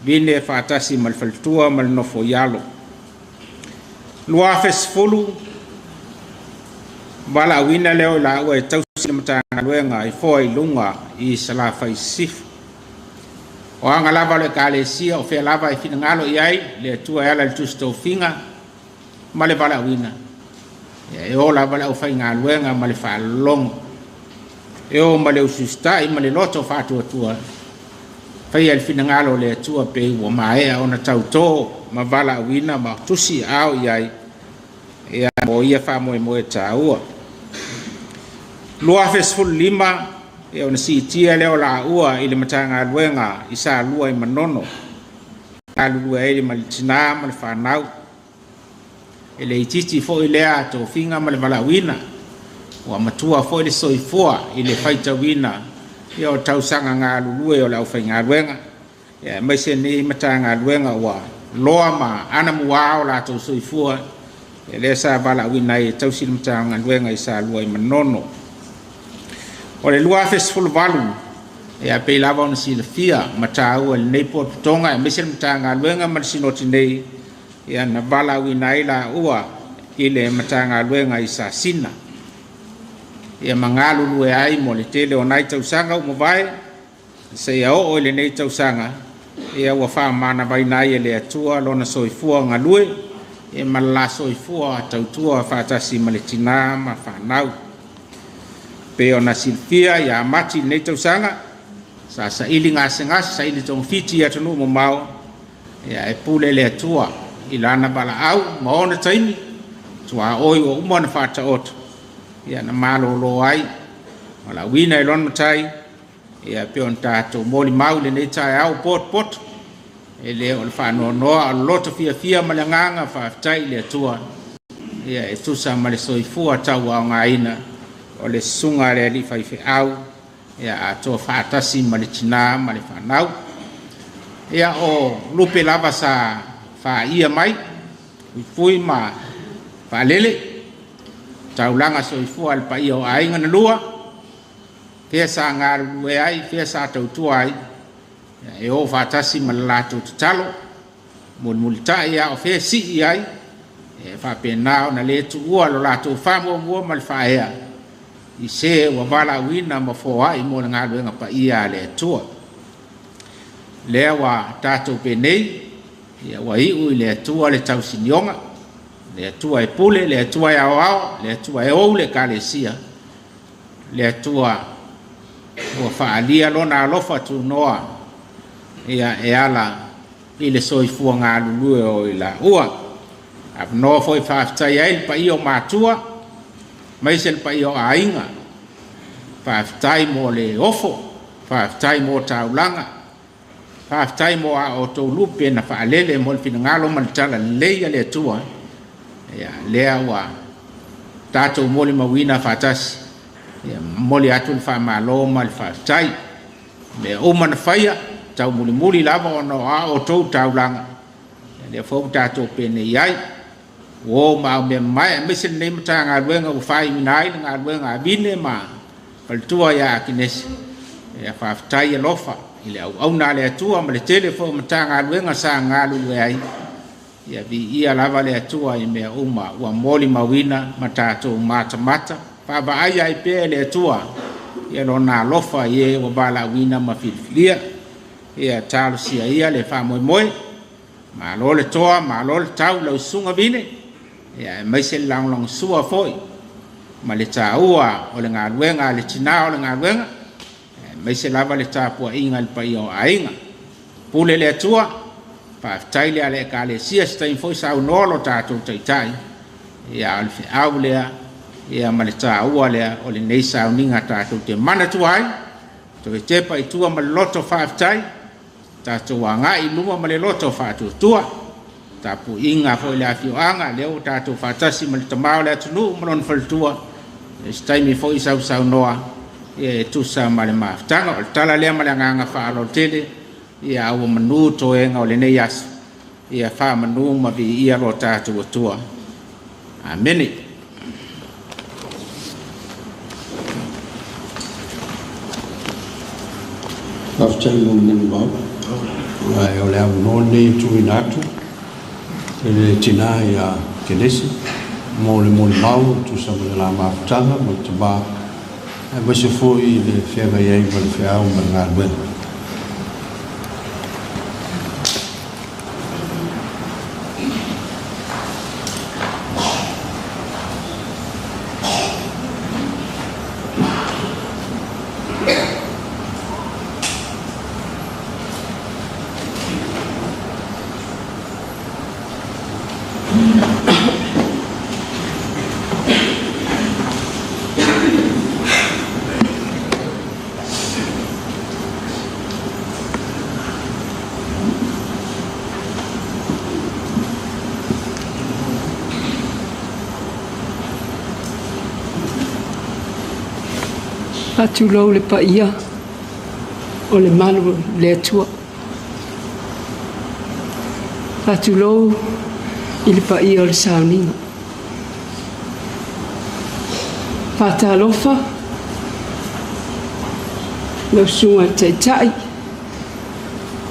Vine faatasi ma le faletua ma le nofo i alo. 2010 valaauina lea o i laua e tausi le Matagaluega i foa i luga i Salafai Sisifo. O aga lava o le Ekalesia o fea lava e finagalo i ai le Atua e ala i le Tusi Tofiga ma le valaauina, e o lava le aufaigaluega ma le faalologo, e o ma le usiusitai ma le loto faatuatua, faia le finagalo o le Atua pei ua maea ona tautō ma valaauina ma tusi ao i ai ia mo ia faamoemoe taua. 2015 ia ona siitia lea o laua i le Matagaluega i Salua i Manono, galulue ai ma le tinā ma le fanau. E le itiiti foi lea tofiga ma le valaauina, ua matua foi le soifua i le faitauina ia o tausaga galulue o le aufaigaluega, aemaise nei Matagaluega ua loa ma anamua o latou soifua, lea sa valaauina ai e tausi le Matagaluega i Salua i Manono. O le 2018, ia pei lava ona silafia ma taua i lenei potopotoga aemaise le Matagaluega ma le Sinoti nei, ia na valaauina ai laua i le Matagaluega i Sasina, ia ma galulue ai mo le tele o nai tausaga ua mavae, seia oo i lenei tausaga, ia ua faamanavaina ai e le Atua lona soifua galue e ma le la soifua tautua faatasi ma le tinā ma fanau. Pei ona silafia ia Mati i lenei tausaga, sa saili gasegase, saili togafiti i atunuu mamao, ia e pule le Atua i lana valaau ma ona taimi, tuaoi ua uma ona faataoto, ia na malolo ai, valaauina e lona matai, ia pei ona tatou molimau i lenei taeao ua potopoto. E le o le faanoanoa a o le loto fiafia ma le agaga faafetai i le Atua ia e tusa ma le soifua tauaogaina o le susuga a le alii faifeau ia atoa faatasi ma le tinā ma le fanau. Ia o lupe lava sa faia mai fuifui ma faalele taulaga soifua a le paia o aiga na lua, fea sa galulue ai, fea sa tautua ai, e o faatasi ma le latou tatalo, mulimulitai a o fea sii ai, e faapena ona le tuua lo latou faamuamua ma le faaea i se ua valaauina ma foai mo le galuega paia a le Atua. Lea ua tatou penei, ia ua iu i le Atua le tausinioga, le Atua e pule, le Atua e aoao, le Atua e ou le Ekalesia, le Atua ua faaalia lona alofa tunoa ia e ala i le soifua galulue o i laua. Avanoa foi faafetai ai le paia o matua, aemaise le paia o aiga. Faafetai mo le ofo, faafetai mo taulaga, faafetai mo a outou lupe na faalele mo le finagalo ma le talalelei a le Atua. Ia, lea ua tatou molimauina faatasi. Ia, momoli atu le faamalo ma le faafetai. Mea uma na faia, taumulimuli lava ona o a outou taulaga, ia lea foi ua tatou penei ai. Ua o ma aumea mamae, aemaise lenei Matagaluega ua faaiuina ai le galuega a Vine ma faletua ia Akinesi. Ia faafetai alofa i le auauna a le Atua ma le tele foi o Matagaluega sa galulue ai. Ia viia lava le Atua i mea uma ua molimauina ma tatou matamata. Vaavaai ai pea e le Atua ia lona alofa i e ua valaauina ma filifilia. Ia talosia ia le faamoemoe. Malo le toa, malo le tau i lau susuga Vine, ia aemaise le lagolagosua foi ma le taua o le galuega a le tinā o le galuega, aemaise lava le tapuaiga i le paia o aiga. Pule le Atua, faafetai le ala Ekalesia, se taimi foi saunoa lo tatou Taitai, ia a o le feau lea ia ma le taua lea o lenei sauniga tatou te manatua ai, toe tepa i tua ma le loto faafetai, tatou agai i luma ma le loto faatuatua. Tapuaiga foi i le afioaga, lea ua tatou faatasi ma le tama o le atunuu ma lona faletua, i se taimi foi sausaunoa e tusa ma le mafutaga. O le tala lea ma le agaga faaaloalo tele, ia a ua manu toega o lenei aso, ia faamanu ma viia lo tatou Atua. Amene. Faafetai mo le molimau. Ae o le avanoa lenei e tuuina atu i le tinā ia Kenesi mo le molimau e tusa ma le la mafutaga ma le tama aemaise foi i le feagai ai ma le feau ma le galuega. Faatulou le paia o le malu o le Atua. Faatulou i le paia o le sauniga. Faatalofa lau susuga i le Taitai,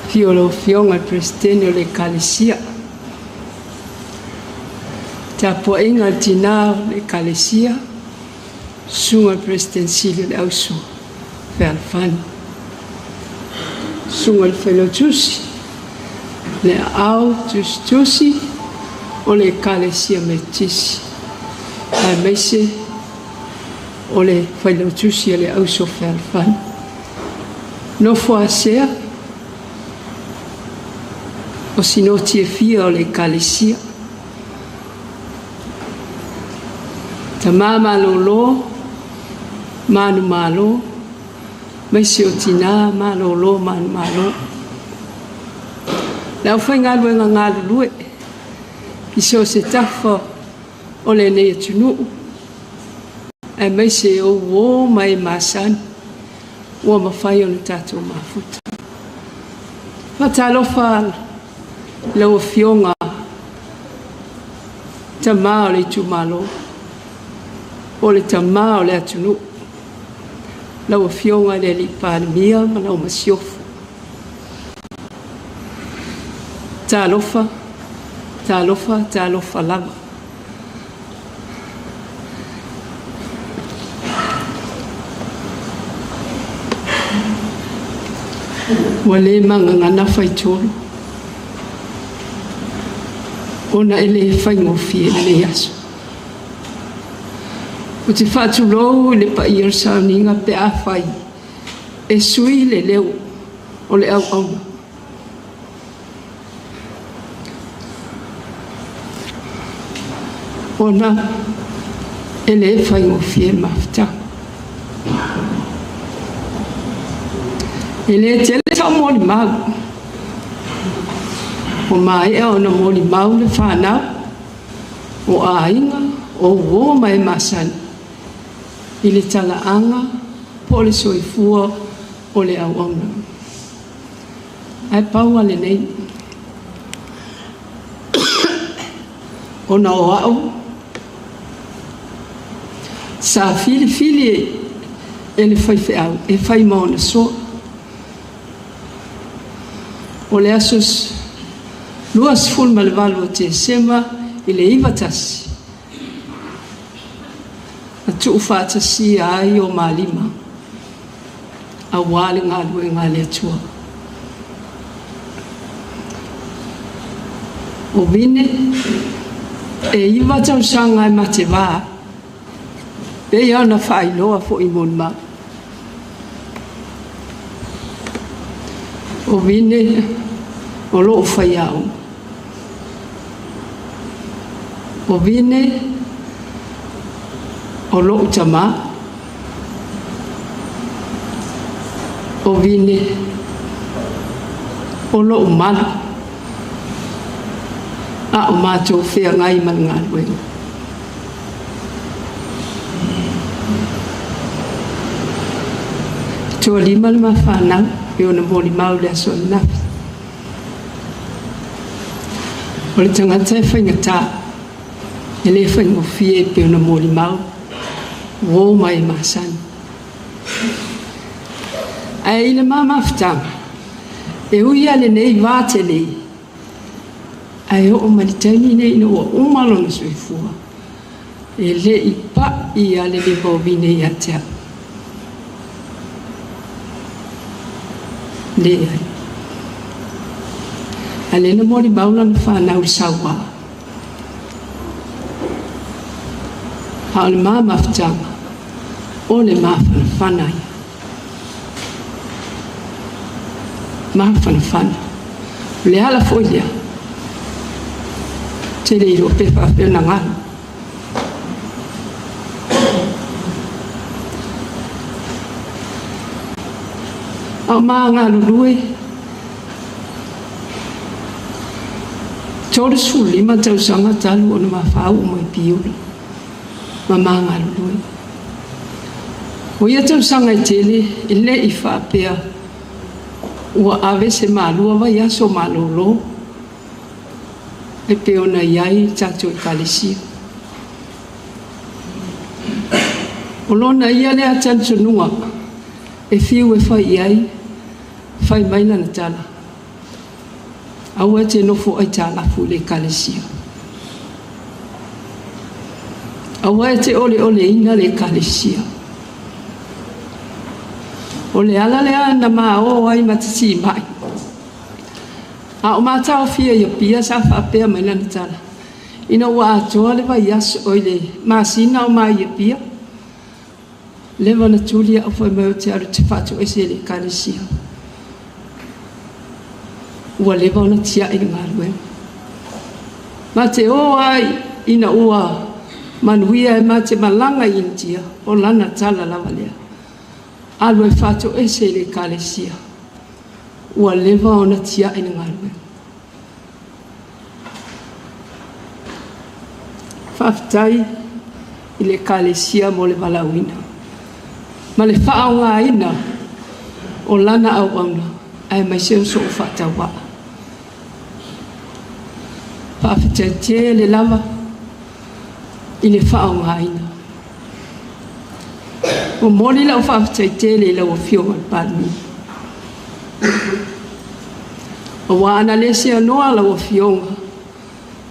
afio lau Afioga i le Peresetene o le Ekalesia, tapuaiga a le tinã o le Ekalesia, susuga i le Peresetene Sili o le Auso Fealofani, susuga i le Failautusi, le Aao Tusitusi o le Ekalesia Metotisi, aemaise o le Failautusi a le Auso Fealofani. Nofo Asea, o sinoti e fia o le Ekalesia. Tamā malōlō, manumalo, maise o tinā malōlō manumalo. Le aufaigaluega galulue i so o se tafa o lenei atunuu, aemaise o uō ma e masani ua mafai ona tatou mafuta. Faatalofa i lau Afioga tamā o le itumalo, po o le tamā o le atunuu, lau Afioga i le Alii Palemia ma lau Masiofo. Talofa, talofa, talofa lava. Ua le magagana faitolu ona e le faigofie lenei aso. Ou te faatulou i le paia o le sauniga pe afai e sui le leo o le auauna. Ona e le faigofie le mafutaga. E le tele sau molimau, ua maea ona molimau le fanau, o aiga, o uō ma e masani i le talaaga po o le soifua o le auauna. Ae pau lava lenei, ona o au sa filifili e le faifeau e fai ma ona soa. O le aso 28 o Tesema i le 91, na tuufaatasia ai o malima aua le galuega a le Atua. O Vine, e 9 tausaga e mateva, pei ona faailoa foi i molimau. O Vine, o lou faiaoga. O Vine, o lou tamā. O Vine, o lou malu. A o matou feagai ma le galuega. E toalima le ma fanau e ona molimau i le aso ananafi. O le tagata e faigata, e le faigofie pe ona molimau, uō ma e masani. Ae i le ma mafutaga, e ui lava lenei va tele, ae oo mai le taimi nei ina ua uma lona soifua, e le i pai lava le lima o Vine ia te au. Leai. A lea na molimau lana fanau i le sauā. A o le ma mafutaga, o le mafanafana ia. Mafanafana. O le ala foi lea, ou te le iloa pe faapefea ona galo. A o ma galulue, 35 tausaga talu ona ma faauu mai Piula ma ma galulue. O ia tausaga e tele, e le i faapea ua ave se malua vaiaso malolo e pei ona i ai le tatou Ekalesia. O lona ia lea talitonuga e fiu e fai i ai, fai mai lana tala, aua e te nofo aitalafu i le Ekalesia. Aua e te oleoleina le Ekalesia. O le ala lea na ma o ai ma tatimai. A o mataofia i Apia sa faapea mai lana tala, ina ua atoa le vaiaso oi le masina o mai Apia, leva na tuli au fai mai o te alu te faatoese i le Ekalesia. Ua leva ona tiai le galuega. Ma te o ai ina ua manuia e ma te malaga i Initia, o lana tala lava lea. Alu e faatoese i le Ekalesia. Ua leva ona tiai le galuega. Faafetai i le Ekalesia mo le valaauina ma le faaaogaina o lana auauna aemaise o so'u faatauvaa. Faafetai tele lava i le faaaogaina. Momoli lau faafetai tele i lau Afioga i le Palemia. Aua ana le seanoa lau Afioga,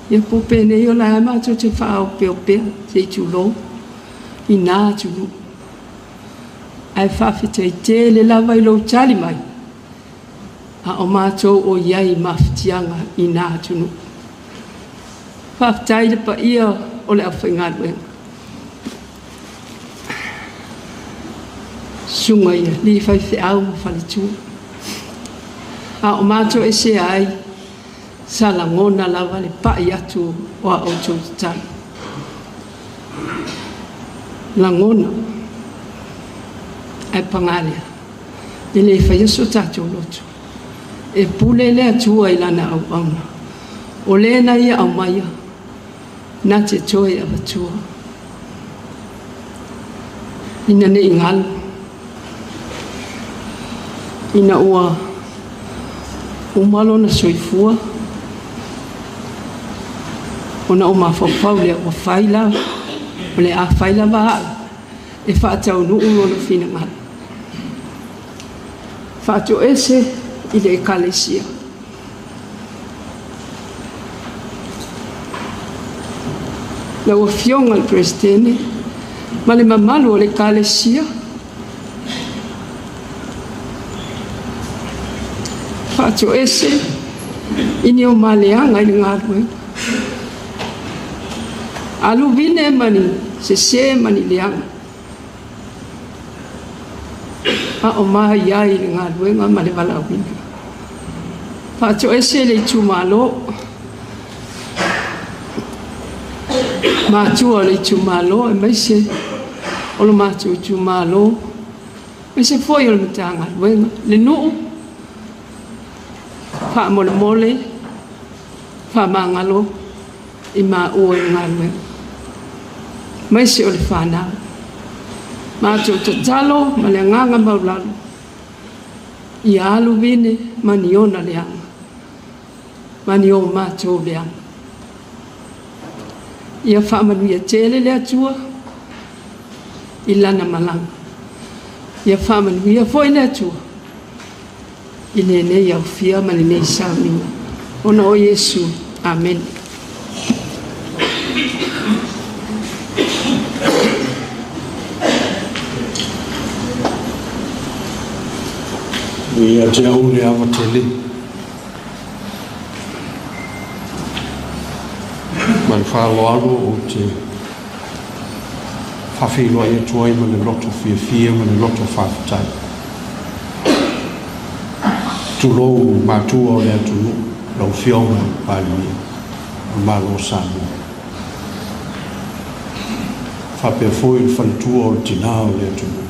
ia po o penei o la e matou te faaopeopea, se i tulou, i na atunuu. Ae faafetai tele lava i lou tali mai, a o matou o i ai i mafatiaga i na atunuu. Faafetai i le paia o le aufaigaluega. Susuga i alii faifeau ma faletua. A o matou esea ai, sa lagona lava le pai atu o a outou tatalo. Lagona, ae paga lea, e le faia so tatou loto. E pule le Atua i Lana auauna. O le na Ia aumaia, na te toe avatua. Ina ne i galo, ina ua uma lona soifua, ona ou mafaufau lea, ua fai la, o le a fai lava au e faataunuu lona finagalo. Faatoese i le Ekalesia. Lau Afioga i le Peresetene ma le mamalu o le Ekalesia, faatoese i ni o maleaga i le galuega. Alu vine ma ni sesē ma ni leaga, a o ma i ai i le galuega ma le valaauina. Faatoese le itumalo, matua o le itumalo, aemaise o le matou itumalo, aemaise foi o le Matagaluega, le nuu, faamolemole, faamagalo i maua i le galuega, aemaise o le fanau. Matou tatalo ma le agaga maulalo, ia alu vine ma ni ona leaga, ma ni o matou leaga. Ia faamanuia tele le Atua i lana malaga. Ia faamanuia foi le Atua i lenei aufia ma lenei sauniga. Ona o Iesu. Amen. Ia te au le ava tele. Ma le faaaloalo ou te faafeiloai atu ai ma le loto fiafia ma le loto faafetai. Tulou matua o le atunuu, lau Afioga i le Palemia o le Malo o Samoa. Faapea foi le faletua o le tinā o le atunuu.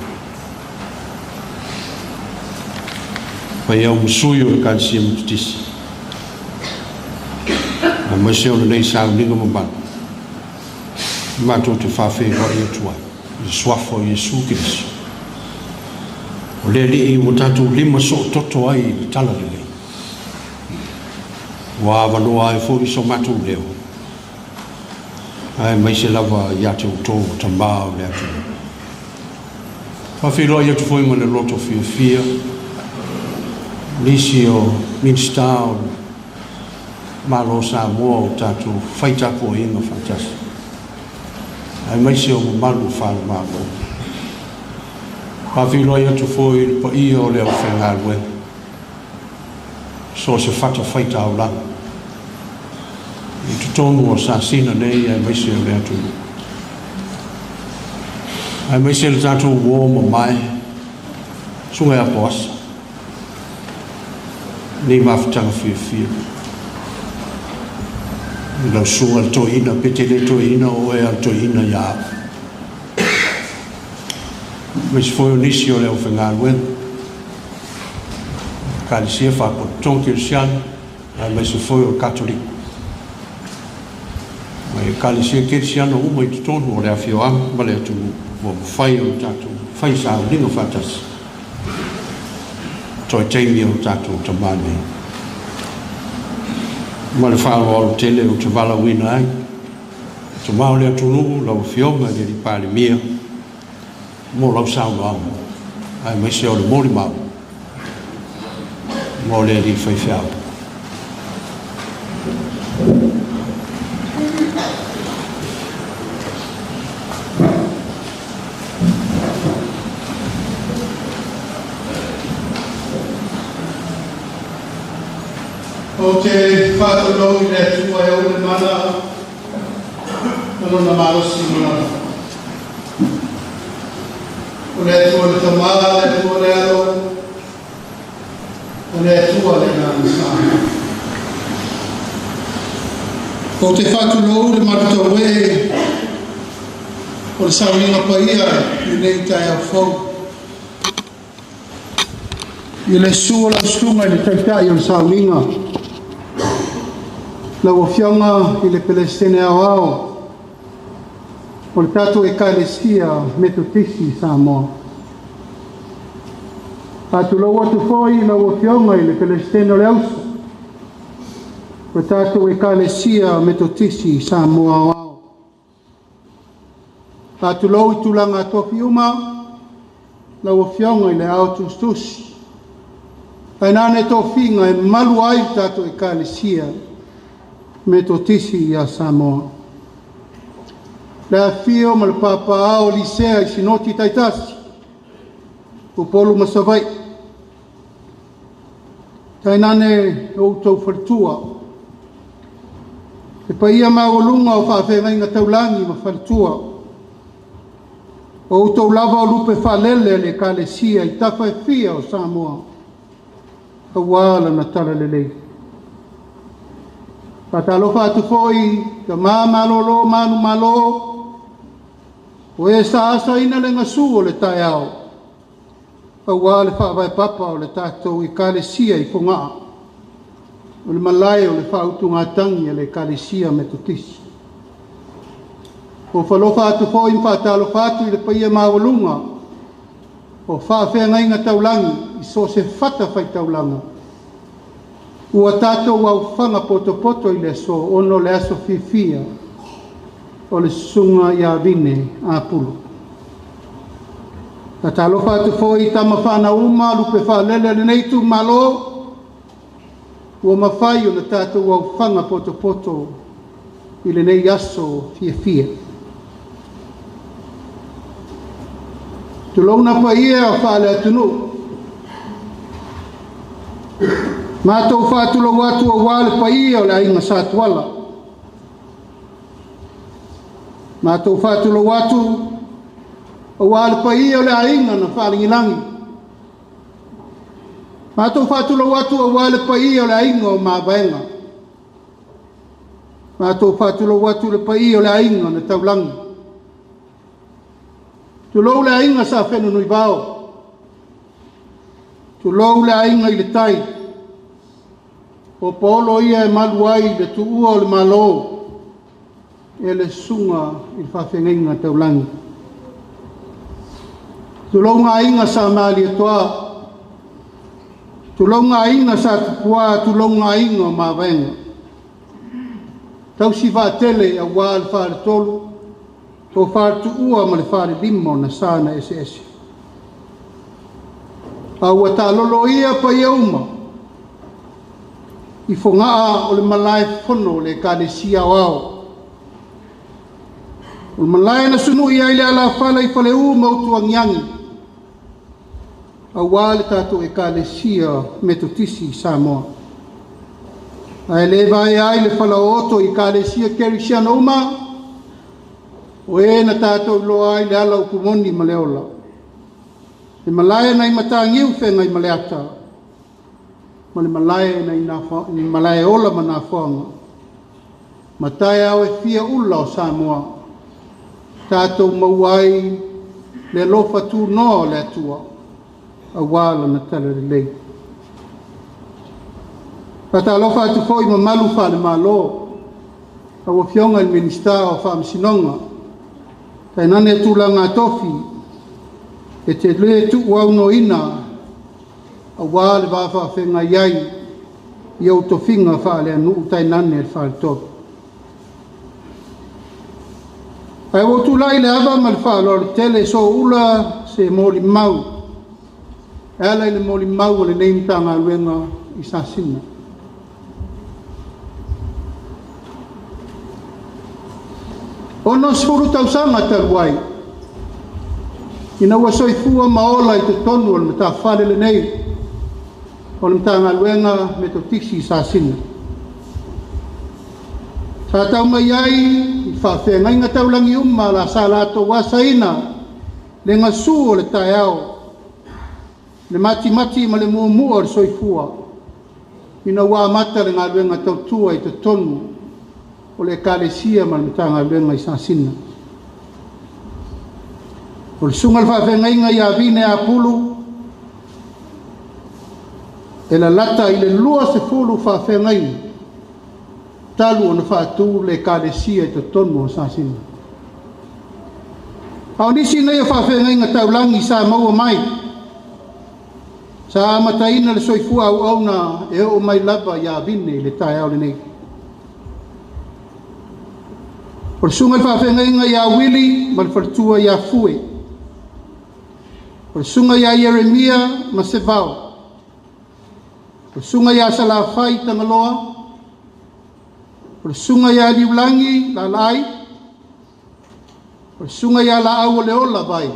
Paia o sui o le Ekalesia Metotisi. Aemaise o lenei sauniga mamalu. Matou te faafeiloai atu ai i le suafa o Iesu Keriso. O le Alii ua tatou lima soototo ai i le talalelei. Ua avanoa ai foi so matou leo. Aemaise lava ia te outou o tamā o le atunuu. Faafeiloai atu foi ma le loto fiafia nisi o Minisita o Malo o Samoa o tatou faitapuaiga faatasi. Aemaise o mamalu o falemalo. Faafeiloai atu foi i le paia o le aufaigaluega. So o se fatafaitaulaga i totonu o Sasina nei aemaise o le atunuu. Aemaise le tatou uo mamae, susuga ia Poasa. Nei mafutaga fiafia. I lau susuga le toeaina, pe te le toeaina o oe a le toeaina ia au. Aemaise foi o nisi o le aufaigaluega. Ekalesia Faalapotopotoga Kerisiano, aemaise foi o le Katoliko. Ekalesia Kerisiano uma i totonu o le afioaga ma le atunuu ua mafai ona tatou fai sauniga faatasi toe taimi o tatou tamā nei. Ma le faaaloalo tele ou te valaauina ai tamā o le atunuu lau Afioga i le Alii Palemia mo lau saunoaga aemaise o le molimau mo le alii faifeau. Ou te faatulou i le Atua e ou le mana ma lona malosi ma lona. O le Atua le Tamā, le Atua le Alo, o le Atua le Agaga Sa. Ou te faatulou le malutauee o le sauniga paia i lenei taeao fou. I le susu o lau susuga i le Taitai o le sauniga, lau Afioga i le Peresetene Aoao o le tatou Ekalesia Metotisi i Samoa. Faatulou atu foi i lau Afioga i le Peresetene o le Auso o le tatou Ekalesia Metotisi i Samoa Aoao. Faatulou i tulaga tofi uma lau Afioga i le Ao Tusitusi, tainane tofiga e malu ai le tatou Ekalesia Metotisi ia Samoa. Le afifio ma le papaaao o Lisea i Sinoti taitasi, Upolu ma Savaii, tainane o outou faletua, le paia maualuga o faafeagaiga taulagi ma faletua, o outou lava o lupe faalele a le Ekalesia i tafa e fia o Samoa, aua lana talalelei. Faatalofa atu foi tamā malolo manumalo, o e sa asaina le gasu o le taeao, aua le faavae papa o le tatou Ekalesia i Fogaa, o le malae o le faautugatagi a le Ekalesia Metotisi. Ua falofa atu foi ma faatalofa atu i le paia maualuga o faafeagaiga taulagi i so o se fatafaitaulaga ua tatou aufaga potopoto i le aso ona o le aso fiafia o le susuga ia Vine Apulu. Faatalofa atu foi i tama fanau uma lupe faalele a lenei itumalo ua mafai ona tatou aufaga potopoto i lenei aso fiafia. Tulouna paia o faale-atunuu, matou faatulou atu aua le paia o le aiga Satuala. Matou faatulou atu aua le paia o le aiga na faalagilagi. Matou faatulou atu aua le paia o le aiga o Mavaega. Matou faatulou atu le paia o le aiga na taulagi. Tulou le aiga sa Fenunuivao. Tulou le aiga i le tai. O paolo ia e malu ai le tuua o le Malo e le susuga i le faafeagaiga taulagi. Tulou ngā aiga sa Malietoa. Tulou ngā aiga sa Tupua, tulou ngā aiga o Mavaega. Tausi vaatele aua le faletolu, o faletuua ma le falelima o na sa na eseese. A ua taalolo ia paia uma i Fogaa o le malae fono o le Ekalesia Aoao. O le malae na sunui ai le alafala i Faleu ma Utuagiagi, aua le tatou Ekalesia Metotisi i Samoa. Ae le vaea ai le falaooto i Ekalesia Kerisiano uma, o e na tatou iloa ai le ala upu moni ma le ola. Le malae nai Matagiu feagai ma le ata, ma le malae nai malae ola ma nafoaga, ma taeao e fia ula o Samoa, tatou maua ai le alofa tunoa o le Atua, aua lana talalelei. Faatalofa atu foi mamalu faalemalo. Lau Afioga i le Minisita o Faamasinoga, tainane tulaga tofi e te le tuuaunoaina aua le va faafeagai ai i ou tofiga faaleaganuu tainane le faletolu. Ae ua ou tulai i le ava ma le faaaloalo tele soua se molimau e ala i le molimau a lenei Matagaluega i Sasina. 60 tausaga talu ai, ina ua soifua ma ola i totonu o le matafale lenei o le Matagaluega Metotisi i Sasina. Sa tau mai ai i faafeagaiga taulagi uma la sa latou asaina le gasu o le taeao, le matimati ma le muamua o le soifua, ina ua amata le galuega tautua i totonu o le Ekalesia ma le Matagaluega i Sasina. O le susuga i le faafeagaiga ia Vine Apulu, e lalata i le 20 faafeagaiga talu ona faatu le Ekalesia i totonu o Sasina. A o nisi nei o faafeagaiga taulagi sa maua mai, sa amataina le soifua auauna e oo mai lava ia Vine i le taeao lenei. O le susuga i le faafeagaiga ia Wili ma le faletua ia Fue. O le susuga ia Ieremia ma Sevao. O le susuga ia Salafai Tagaloa. O le susuga ia Liulagi Lalaai. O le susuga ia Laau o le Ola Vai.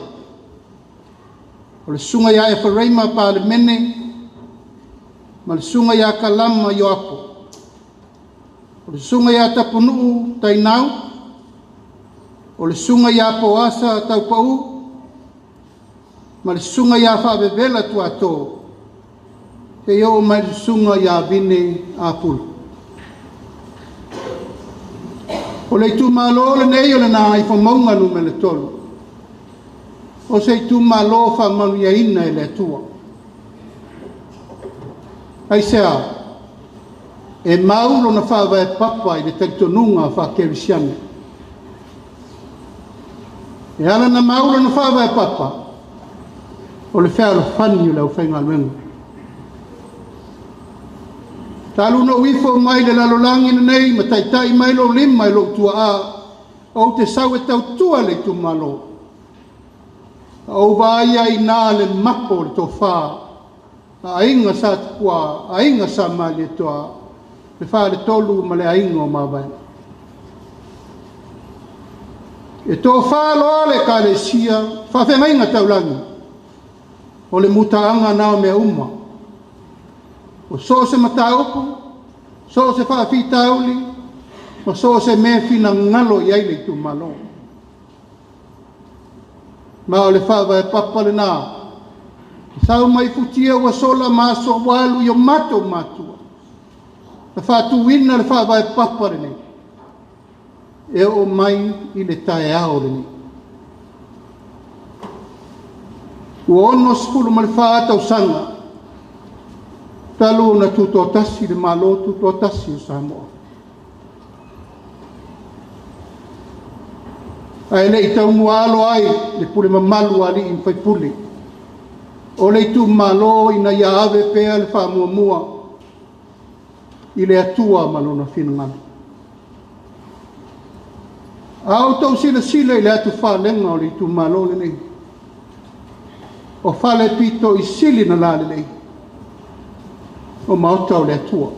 O le susuga ia Eferaima Palemene ma le susuga ia Kalama Ioapo. O le susuga ia Tapunuu Tainau. O le susuga ia Poasa Taupau ma le susuga ia Faavevela Tuato, seia oo mai le susuga ia Vine Apulu. O le itumalo lenei o le Gagaifomauga Nu.3, o se itumalo faamanuiaina e le Atua. Aisea? E mau lona faavae papa i le talitonuga faakerisiano. E ala na mau lona faavae papa, o le fealofani o le aufaigaluega. Talu na ou ifo mai le lalolagi lenei ma taitai mai lou lima i lou tuaa, ou te sau e tautua le itumalo. A ou vaai ai na le mapo o le tofa, a aiga sa Tupua, aiga sa Malietoa, le faletolu ma le aiga o Mavaega. E tofa loa le Ekalesia, faafeagaiga taulagi, o le mutaaga na o mea uma. O so o se mataupu, so o se faafitauli, ma so o se mea finagalo i ai le itumalo. Ma o le faavae papa lena, sau mai futia ua sola ma aso ua alu i o matou matua, na faatuina le faavae papa lenei, e oo mai i le taeao lenei. Ua 64 tausaga, talu ona tutoatasi le Malo tutoatasi o Samoa. Ae le i taumuaalo ai le pule mamalu a alii ma faipule, o le itumalo ina ia ave pea le faamuamua i le Atua ma lona finagalo. A outou silasila i le atufalega o le itumalo lenei, o fale pito i sili na lalelei, o maota o le Atua.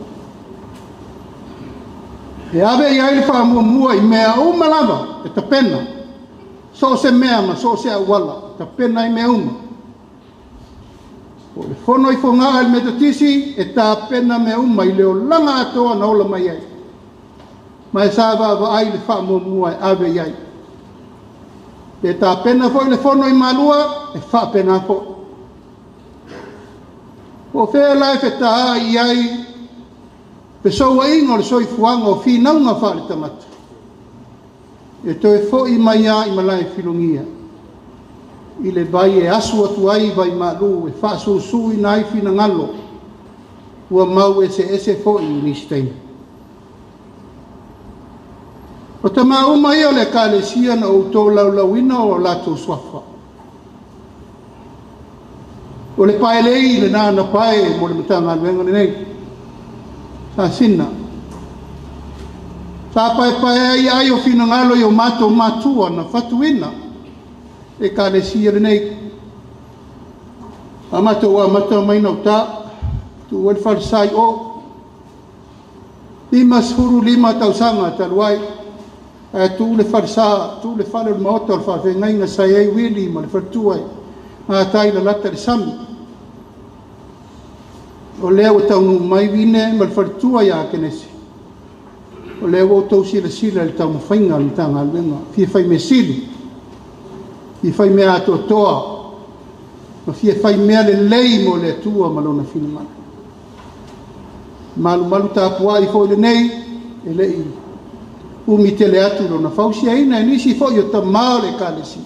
E ave i ai le faamuamua i mea uma lava e tapena, so o se mea ma so o se auala, tapena ai mea uma. O le fono i Fogaa i le Metotisi, e tapena mea uma i le olaga atoa na ola mai ai. Ma e sa vaavaai le faamuamua e ave i ai. E tapena foi le fono i Malua, e faapena foi. O fea la e fetaa i ai fesouaiga o le soifuaga o finauga faale-tagata, e toe foi mai lava i malae filogia, i le vai e asu atu ai vai malu e faasusuina ai finagalo, ua mau eseese foi i nisi taimi. O tamā uma ia o le Ekalesia na ou tolaulauina o latou suafa. O le paelei lenā na pae mo le Matagaluega lenei. Sasina. Sa paepae ai ai o finagalo i o matou matua na fatuina Ekalesia lenei. A matou amata mai na uta, tuua le falesa i o. 55 tausaga talu ai, ae tuu le falesa, tuu le fale o le maota o le faafeagaiga sa i ai Uili ma le faletua i gatai lalata i le sami. O lea ua taunuu mai Vine ma le faletua ia Akenesi. O lea ua outou silasila i le taumafaiga a le Matagaluega, fia fai mea sili, fia fai mea atoatoa, ma fia fai mea lelei mo le Atua ma lona finagalo. Malumalu tapuai foi lenei, e le i umi tele atu lona fausiaina e nisi foi o tamā o le Ekalesia.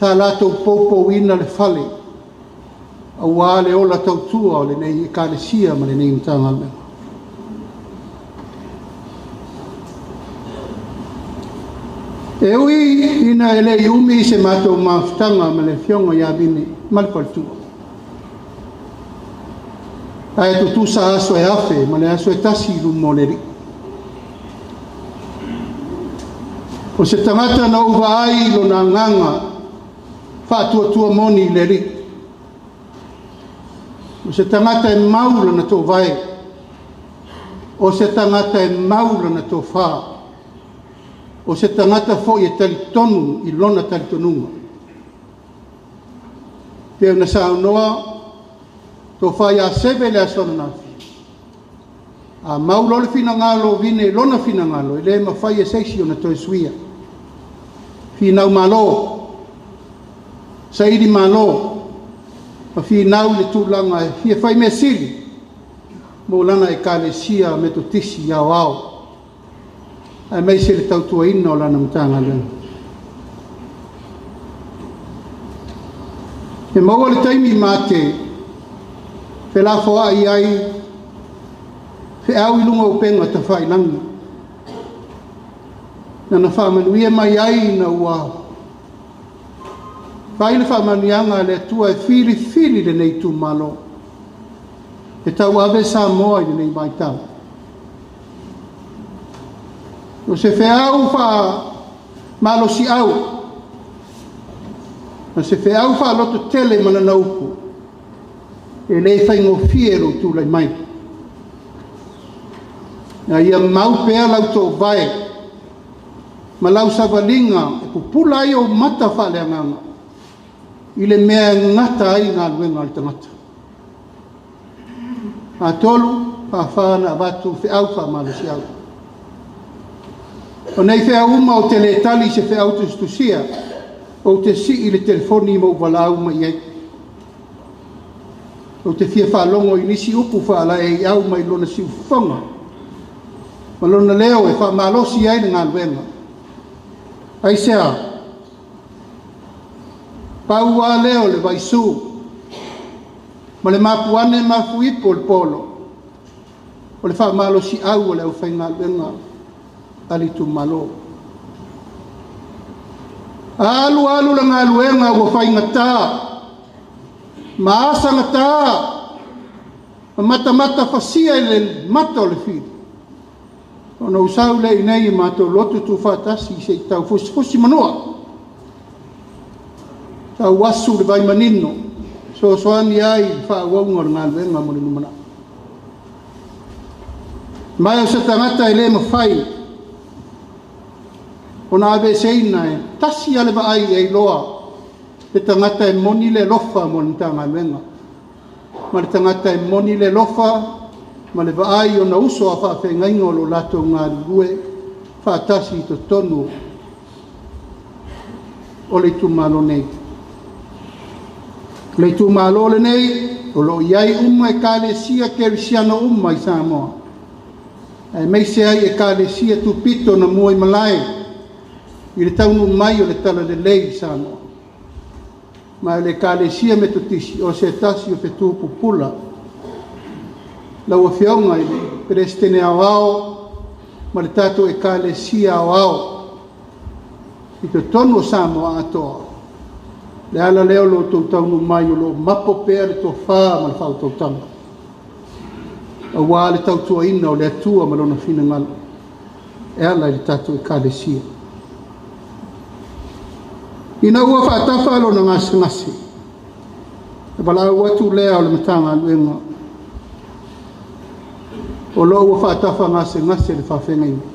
Sa latou poupouina le fale, auā le ola tautua o lenei Ekalesia ma lenei Matagaluega. E ui ina e le i umi se matou mafutaga ma le afioga ia Vine ma le faletua. Ae tutusa aso e afe ma le aso e tasi i luma o le Alii. O se tagata na ou vaai i lona agaga faatuatua moni i le Alii. O se tagata e mau lana toovae. O se tagata e mau lana tofā. O se tagata foi e talitonu i lona talitonuga. Pe ona saunoa, tofa ia Seve le aso ananafi. A mau loa le finagalo o Vine i lona finagalo, e le mafai e se isi ona toe suia. Finau malo, saili malo, ma finau i le tulaga e fia fai mea sili mo lana Ekalesia Metotisi i aoao, aemaise le tautuaina o lana Matagaluega. E maua le taimi mate felafoai ai feau i luga o upega tafailagi. Na faamanuia mai ai ina ua fai le faamanuiaga a le Atua e filifili lenei itumalo e tauave Samoa i lenei vaitau. O se feau faamalosiau ma se feau faalototele ma lana upu, e le faigofie lou tulai mai. Na ia mau pea lau toovae ma lau savaliga e pupula ai ou mata faaleagaga i le mea e gata ai galuega a le tagata. Atolu, faafa na avatu feau faamalosiau. O nei feau uma o te le tali se feau tusitusia, ou te sii le telefoni ma ou valaau mai ai. Ou te fia faalogo i nisi upu faalaeiau mai lona siufofoga ma lona leo e faamalosi ai le galuega. Aisea, pau lava lea o le vaisu ma le mapuane mafuipo o le polo, o le faamalosiau o le aufaigaluega a le itumalo. Alu alu le galuega ua faigata, ma asagata, ma matamata fasia i le mata o le fili. Ona ou sau lea i nei i matou lotu tuufaatasi se i tau fusifusi manua. Tau asu le vai manino, soasoani ai i le faaauauga o le galuega mo le lumanai. Mai o se tagata e le mafai ona aveeseina e tasi a le vaai e iloa le tagata e moni le alofa mo le Matagaluega, ma le tagata e moni le alofa ma le vaai ona uso a faafeagaiga o lo latou galulue faatasi i totonu o le itumalo nei. O le itumalo lenei o lo o i ai uma Ekalesia Kerisiano uma i Samoa, aemaise ai Ekalesia tupito na mua i malae i le taunuu mai o le talalelei i Samoa. Ma le Ekalesia Metotisi o se tasi o fetu pupula. Lau Afioga i le Peresetene Aoao ma le tatou Ekalesia Aoao i totonu o Samoa atoa. Le ala lea o lo outou taunuu mai o lo o mapo pea le tofa ma le faautautaga aua le tautuaina o le Atua ma Lona finagalo e ala i le tatou Ekalesia. Ina ua faatafa lona gasegase, e valaau atu lea o le Matagaluega o lo o ua faatafa gasegase le faafeagaiga.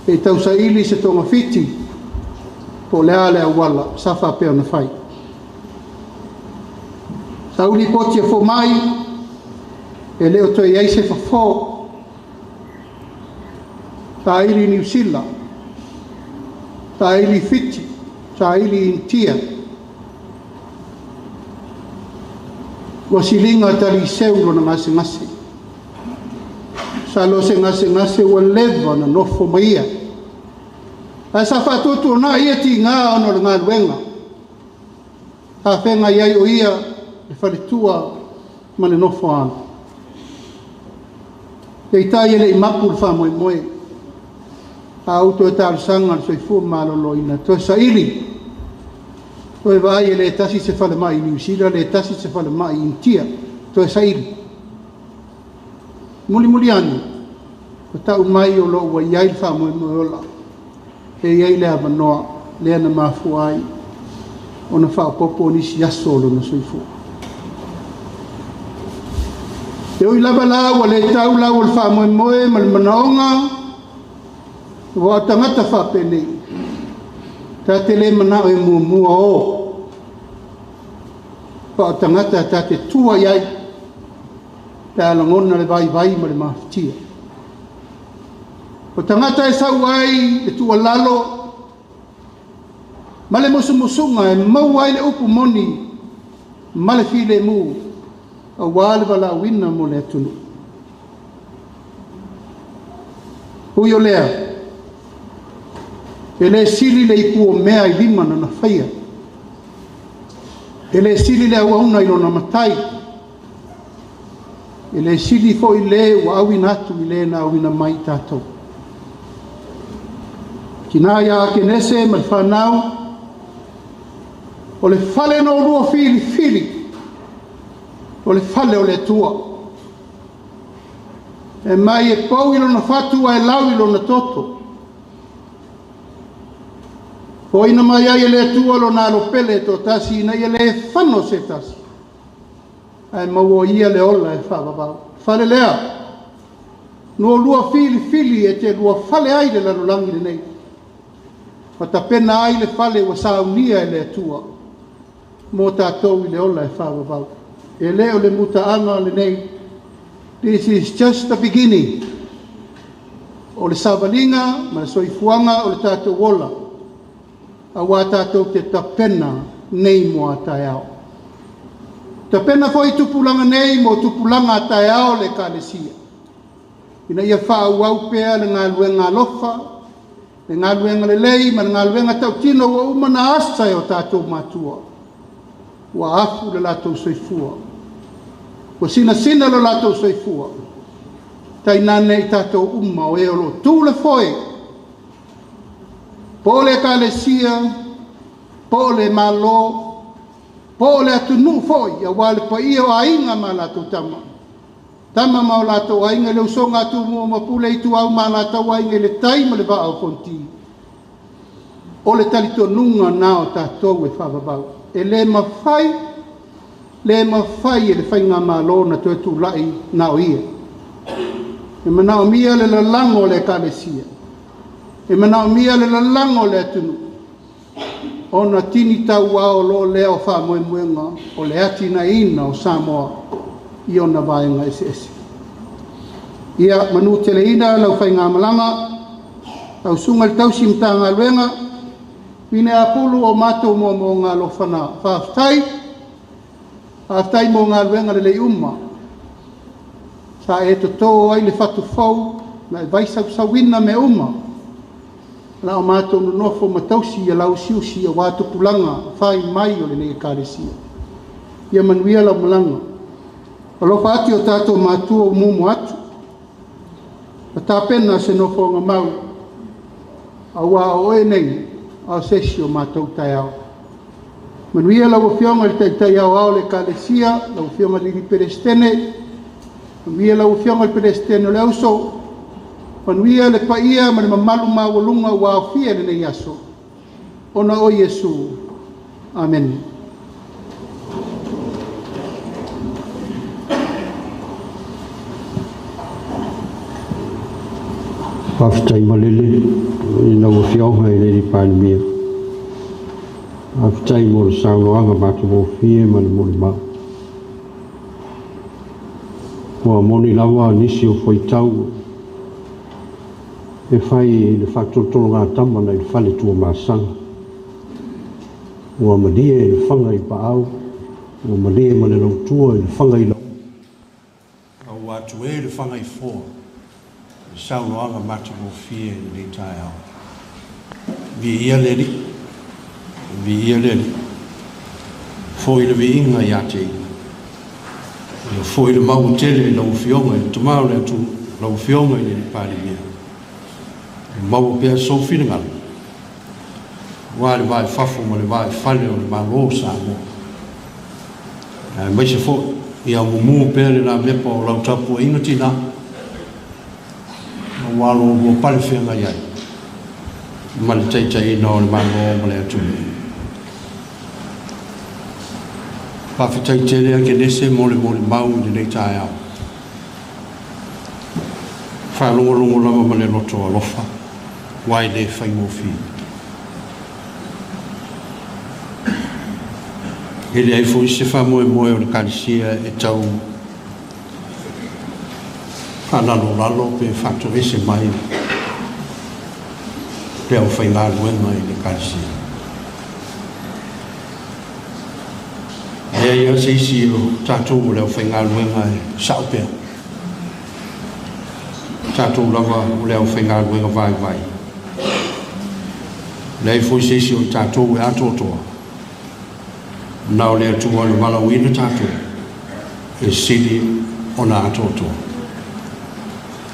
E tausaili se togafiti po o le a le auala sa faapea ona fai. Sau lipoti a fomai, e le o toe i ai se fofo. Saili i Niu Sila, saili i Fiti, saili i Initia. Ua siliga taliseu lona gasegase. Masalo o se gasegase ua leva ona nofo ma ia. Ae sa faatuatuanai ia tiga ona o le galuega. Sa feagai ai o ia le faletua ma le nofoaalo. Peitai e le i mapu le faamoemoe. A ou toe talosaga le soifua maloloina, toe saili, toe vaai e le tasi se falemai i Niu Sila, le tasi se falemai i Initia, toe saili. Mulimuli ane, ua tau mai o lo o ua i ai le faamoemoe ola, e i ai le avanoa lea na mafua ai ona faaopoopo nisi aso o lona soifua. E ui lava la ua le tau lau o le faamoemoe ma le manaoga, ua o tagata faapenei, ta te le manao e muamua o, fa o tagata ta te tua i ai, pe a lagona le vaivai ma le mafatia. O tagata e sau ai le tuualalo ma le musumusuga e maua ai le upu moni ma le filemu aua le valaauina mo le atunuu. Ui o lea, e le sili le ipu o mea i lima na na faia. E le sili le auauna i lona matai. E le sili foi le ua auina atu i le na auina mai i tatou. Tina ia Akenese ma le whanau, o le fale na olua filifili, o le fale o le Atua. E mai e pau i lona fatu ae lau i lona toto. Foaina mai ai e le Atua lona alopele e toatasi ina ia le fano se tasi. Ae maua ia le ola e faavavau. Fale lea, no lua filifili e te lua fale ai le lalolagi lenei. Ma tapena ai le fale ua saunia e le Atua. Mo tātou i le ola e faavavau. E le o le mutaaga lenei. This is just the beginning. O le savaliga ma le soifuaga o le tatou ola. Aua tātou te tapena nei mo a taeao. Tapena foi tupulaga nei mo tupulaga a taeao le Ekalesia. Ina ia faaauau pea le galuega alofa, le galuega lelei ma le galuega tautino ua uma na asa e o tatou matua. Ua afu le latou soifua. Ua sinasina le latou soifua. Tainane i tatou uma o e o lo o tu le foe. Po o le Ekalesia, po o le Malo, po o le atunuu foi, aua le paia o aiga ma latou tama. Tama ma o latou aiga i le usoga a Tumua ma Pule Ituau ma latou aiga i le tai ma le vaa o Fonoti. O le talitonuga na o tatou e faavavau. E le mafai, le mafai e le faigamalo na toe tulai na o ia. E manaomia le lalago o le Ekalesia. E manaomia le lalago o le atunuu. Ona tini tauao lo lea o faamoemoega o le atinaeina o Samoa i ona vaega eseese. Ia manu teleina lau faigamalaga, lau susuga i le tausi Matagaluega, Mine Apulu o matou moomooga alofana. Faafetai, faafetai mo galuega lelei uma. Sa e toto ai le fatu fou na e vaisausauina mea uma. La o matou nonofo ma tausi ia lauusiusi aua tupulaga fai mai o lenei Ekalesia. Ia manuia lau malaga. Alofa atu i o tatou matua o mumu atu. Ma tapena se nofoaga mau, auā o oe nei a o se isi o matou taeao. Manuia lau Afioga i le Taitai Aoao o le Ekalesia, lau Afioga i le Peresetene, manuia lau Afioga i le Peresetene o le Auso, manuia le paia ma le mamalu maualuga ua aofia i lenei aso, ona o Iesu. Amene. Faafetai malele i lau Afioga i le Palemia. Faafetai mo le saunoaga matagofie ma le molimau. Ua moni lava nisi o fuaitau e fai i le faatolotologatama nai le fale Tuamasaga. Ua malie i le faga i paau, ua malie ma le lautua i le faga i lau. A ua atu e le faga i foa, i saunoaga matagofie i lenei taeao. Viia le Alii, viia le Alii. Foi le viiga ia te Ia. Ia foi le maua tele i lau Afioga i le Tama o le Atunuu, lau Afioga i le Palemia. E maua pea sou finagalo, aua le va i fafo ma le va i fale o le Malo o Samoa. Aemaise foi ia mumu pea le lamepa o lau tapuaiga tinā, aua lo oulua pale feagai ai ma le taitaiina o le Malo ma le atunuu. Faafetai tele a Kenese mo le molimau i lenei taeao. Faalogologo lava ma le loto alofa, aua e le faigofie. E leai foi se faamoemoe o le Ekalesia e tau faalalolalo pe faatoese mai le aufaigaluega i le Ekalesia. E leai lava se isi o tatou o le aufaigaluega e sao pea. Tatou lava o le aufaigaluega vaivai. E leai foi se isi o tatou e atoatoa. Na o le Atua na valaauina tatou e sili ona atoatoa.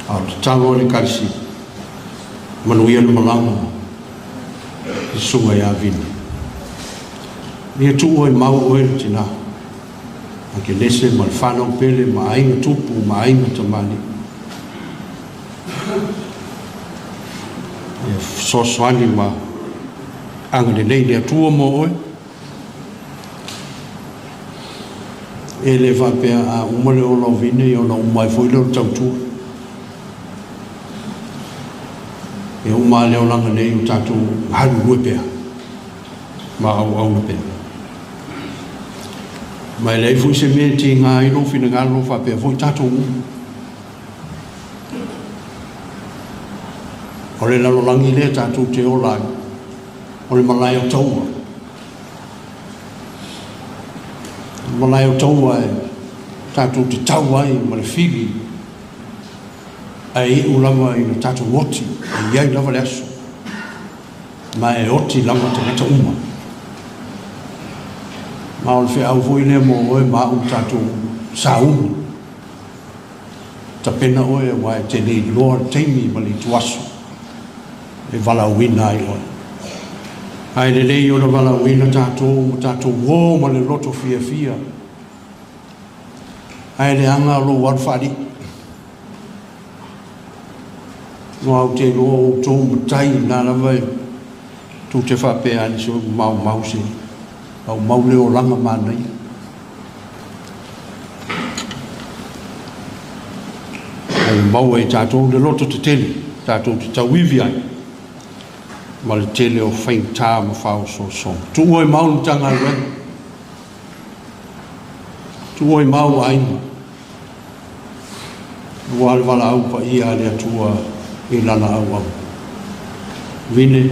A o le tatalo a le Ekalesia, manuia le malaga i susuga ia Vini. Ia tuua i mau oe le tinā, a Kenese ma le whanau pele ma aiga tupu ma aiga tamalii. Ia fesoasoani ma agalelei le Atua mo oe. E le faapea a uma le ola o Vine ia ona uma ai foi lea o le tautua. E uma lava le olaga nei o tatou galulue pea ma auauna pea. Ma e leai foi se mea e tiga ai lou finagalo faapea foi tatou uma. O le lalolagi lea tatou te ola ai, o le malae o taua. O le malae o taua e tatou te tau ai ma le fili, ae iu lava ina tatou oti, e i ai lava le aso, ma e oti lava tagata uma. Ma o le feau foi lea mo oe ma au tatou sauni. Tapena oe aua e te le iloa le taimi ma le ituaso e valaauina ai oe. Ae lelei ona valaauina tatou ma tatou o ma le loto fiafia. Ae leaga lou alu faalii. Aua ou te iloa o outou matai na lava e tou te faapea ane se ua maumau se maumau le olaga manaia. Ae maua e tatou le loto tetele, tatou te tauivi ai ma le tele o faigata ma faaosoosoga. Tuua i mau le Matagaluega, tuua i mau aiga, aua le valaau paia a le Atua i lana auauna. Vine,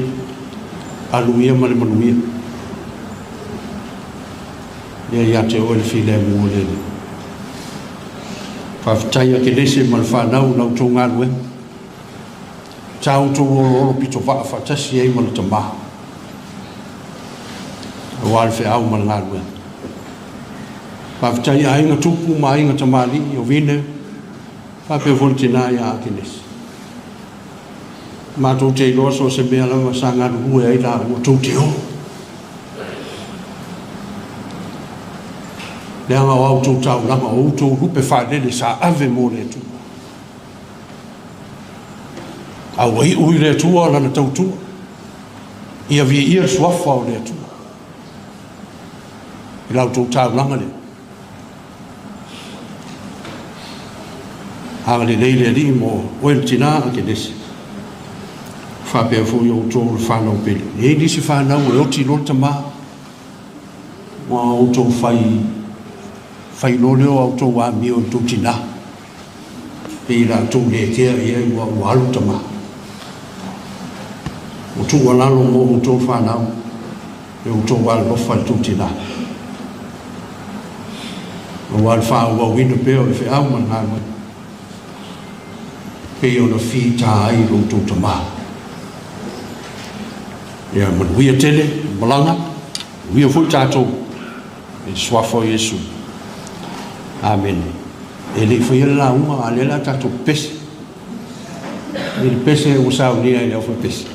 alu ia ma le manuia. Ia ia te oe le filemu o le Alii. Faafetai a Kenese ma le whanau la outou galuega. Sa outou oloolo pito vaa faatasi ai ma le Tama, aua le feau ma le galuega. Faafetai aiga tupu ma aiga tamalii o Vine, faapea foi le tinā ia Akenesi. Matou te iloa so o se mea lava sa galulue ai laua, tou te o. Leaga o a outou taulaga, o outou lupe faalele sa ave mo le Atua. A ua iu i le Atua lana tautua, ia viia le suafa o le Atua i la outou taulaga lea. Agalelei le Alii mo oe le tina Akenesi, faapea foi outou le fanau pele. E i ai nisi fanau e oti loa le tama, ua outou fai fai loa lea o a outou amio i tou tinā, pei la outou le kea i ai ua ua alu tama. Ua tuualalo mo outou fanau e outou alolofa i le tou tinā, aua le faaauauina pea o le feau ma le galuega pei ona fita ai lo outou tama. Ia manuia tele malaga, manuia foi tatou i le suafa o Iesu. Amene. E le i faia le lauga, a o lea o le a tatou pepese. I le pese ua saunia i le aufaipese.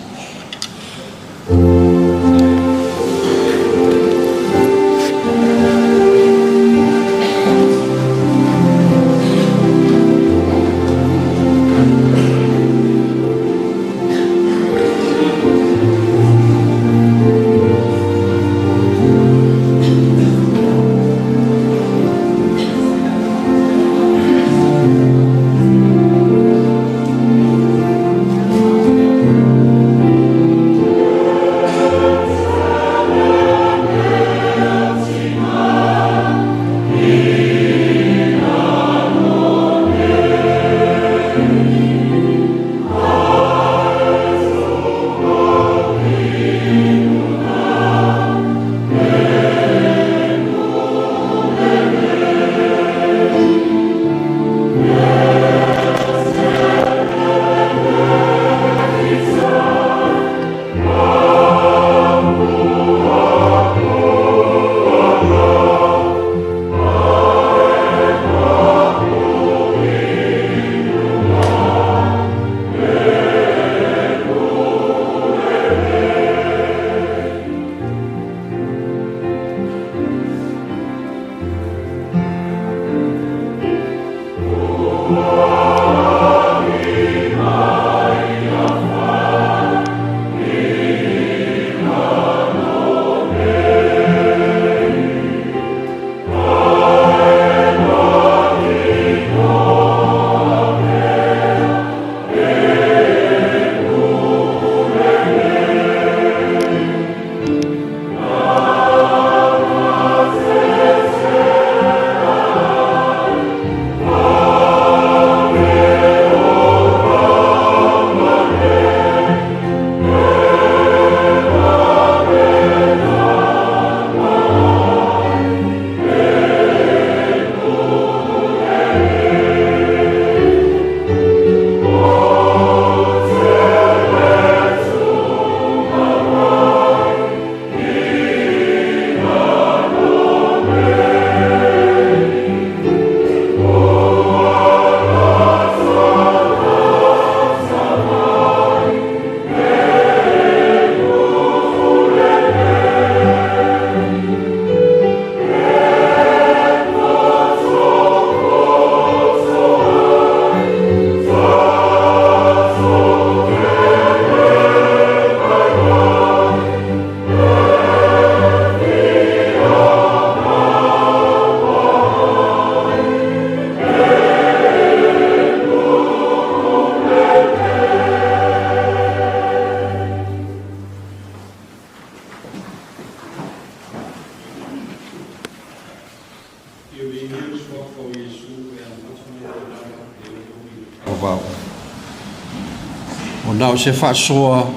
O na o se faasoa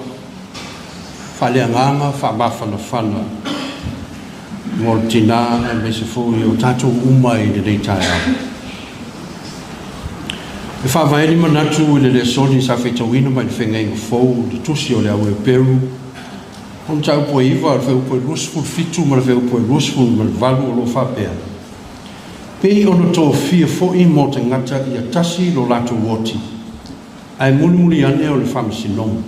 faaleagaga faamafanafana mo le tinā aemaise foi o tatou uma i lenei taeao. E faavae ni manatu i le lesoni sa faitauina mai le Feagaiga Fou, le Tusi o le Au Eperu, o mataupu e 9 o le fuaiupu e 27 ma le fuaiupu e 28 o lo o faapea, Pei ona tofia foi mo tagata ia tasi lo latou oti, Ae mulimuli ane o le faamasinoga.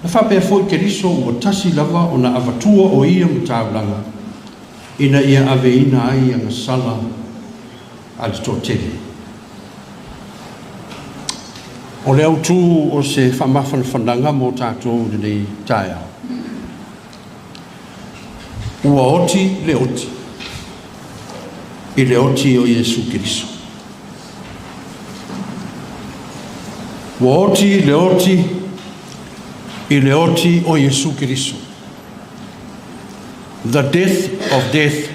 Na faapea foi Keriso ua tasi lava ona avatua o ia ma taulaga, ina ia aveina ai agasala a le toatele. O le autū o se faamafanafanaga mo tatou i lenei taeao. Ua oti le oti, i le oti o Iesu Keriso. Ua oti le oti, i le oti o Iesu Keriso. The death of death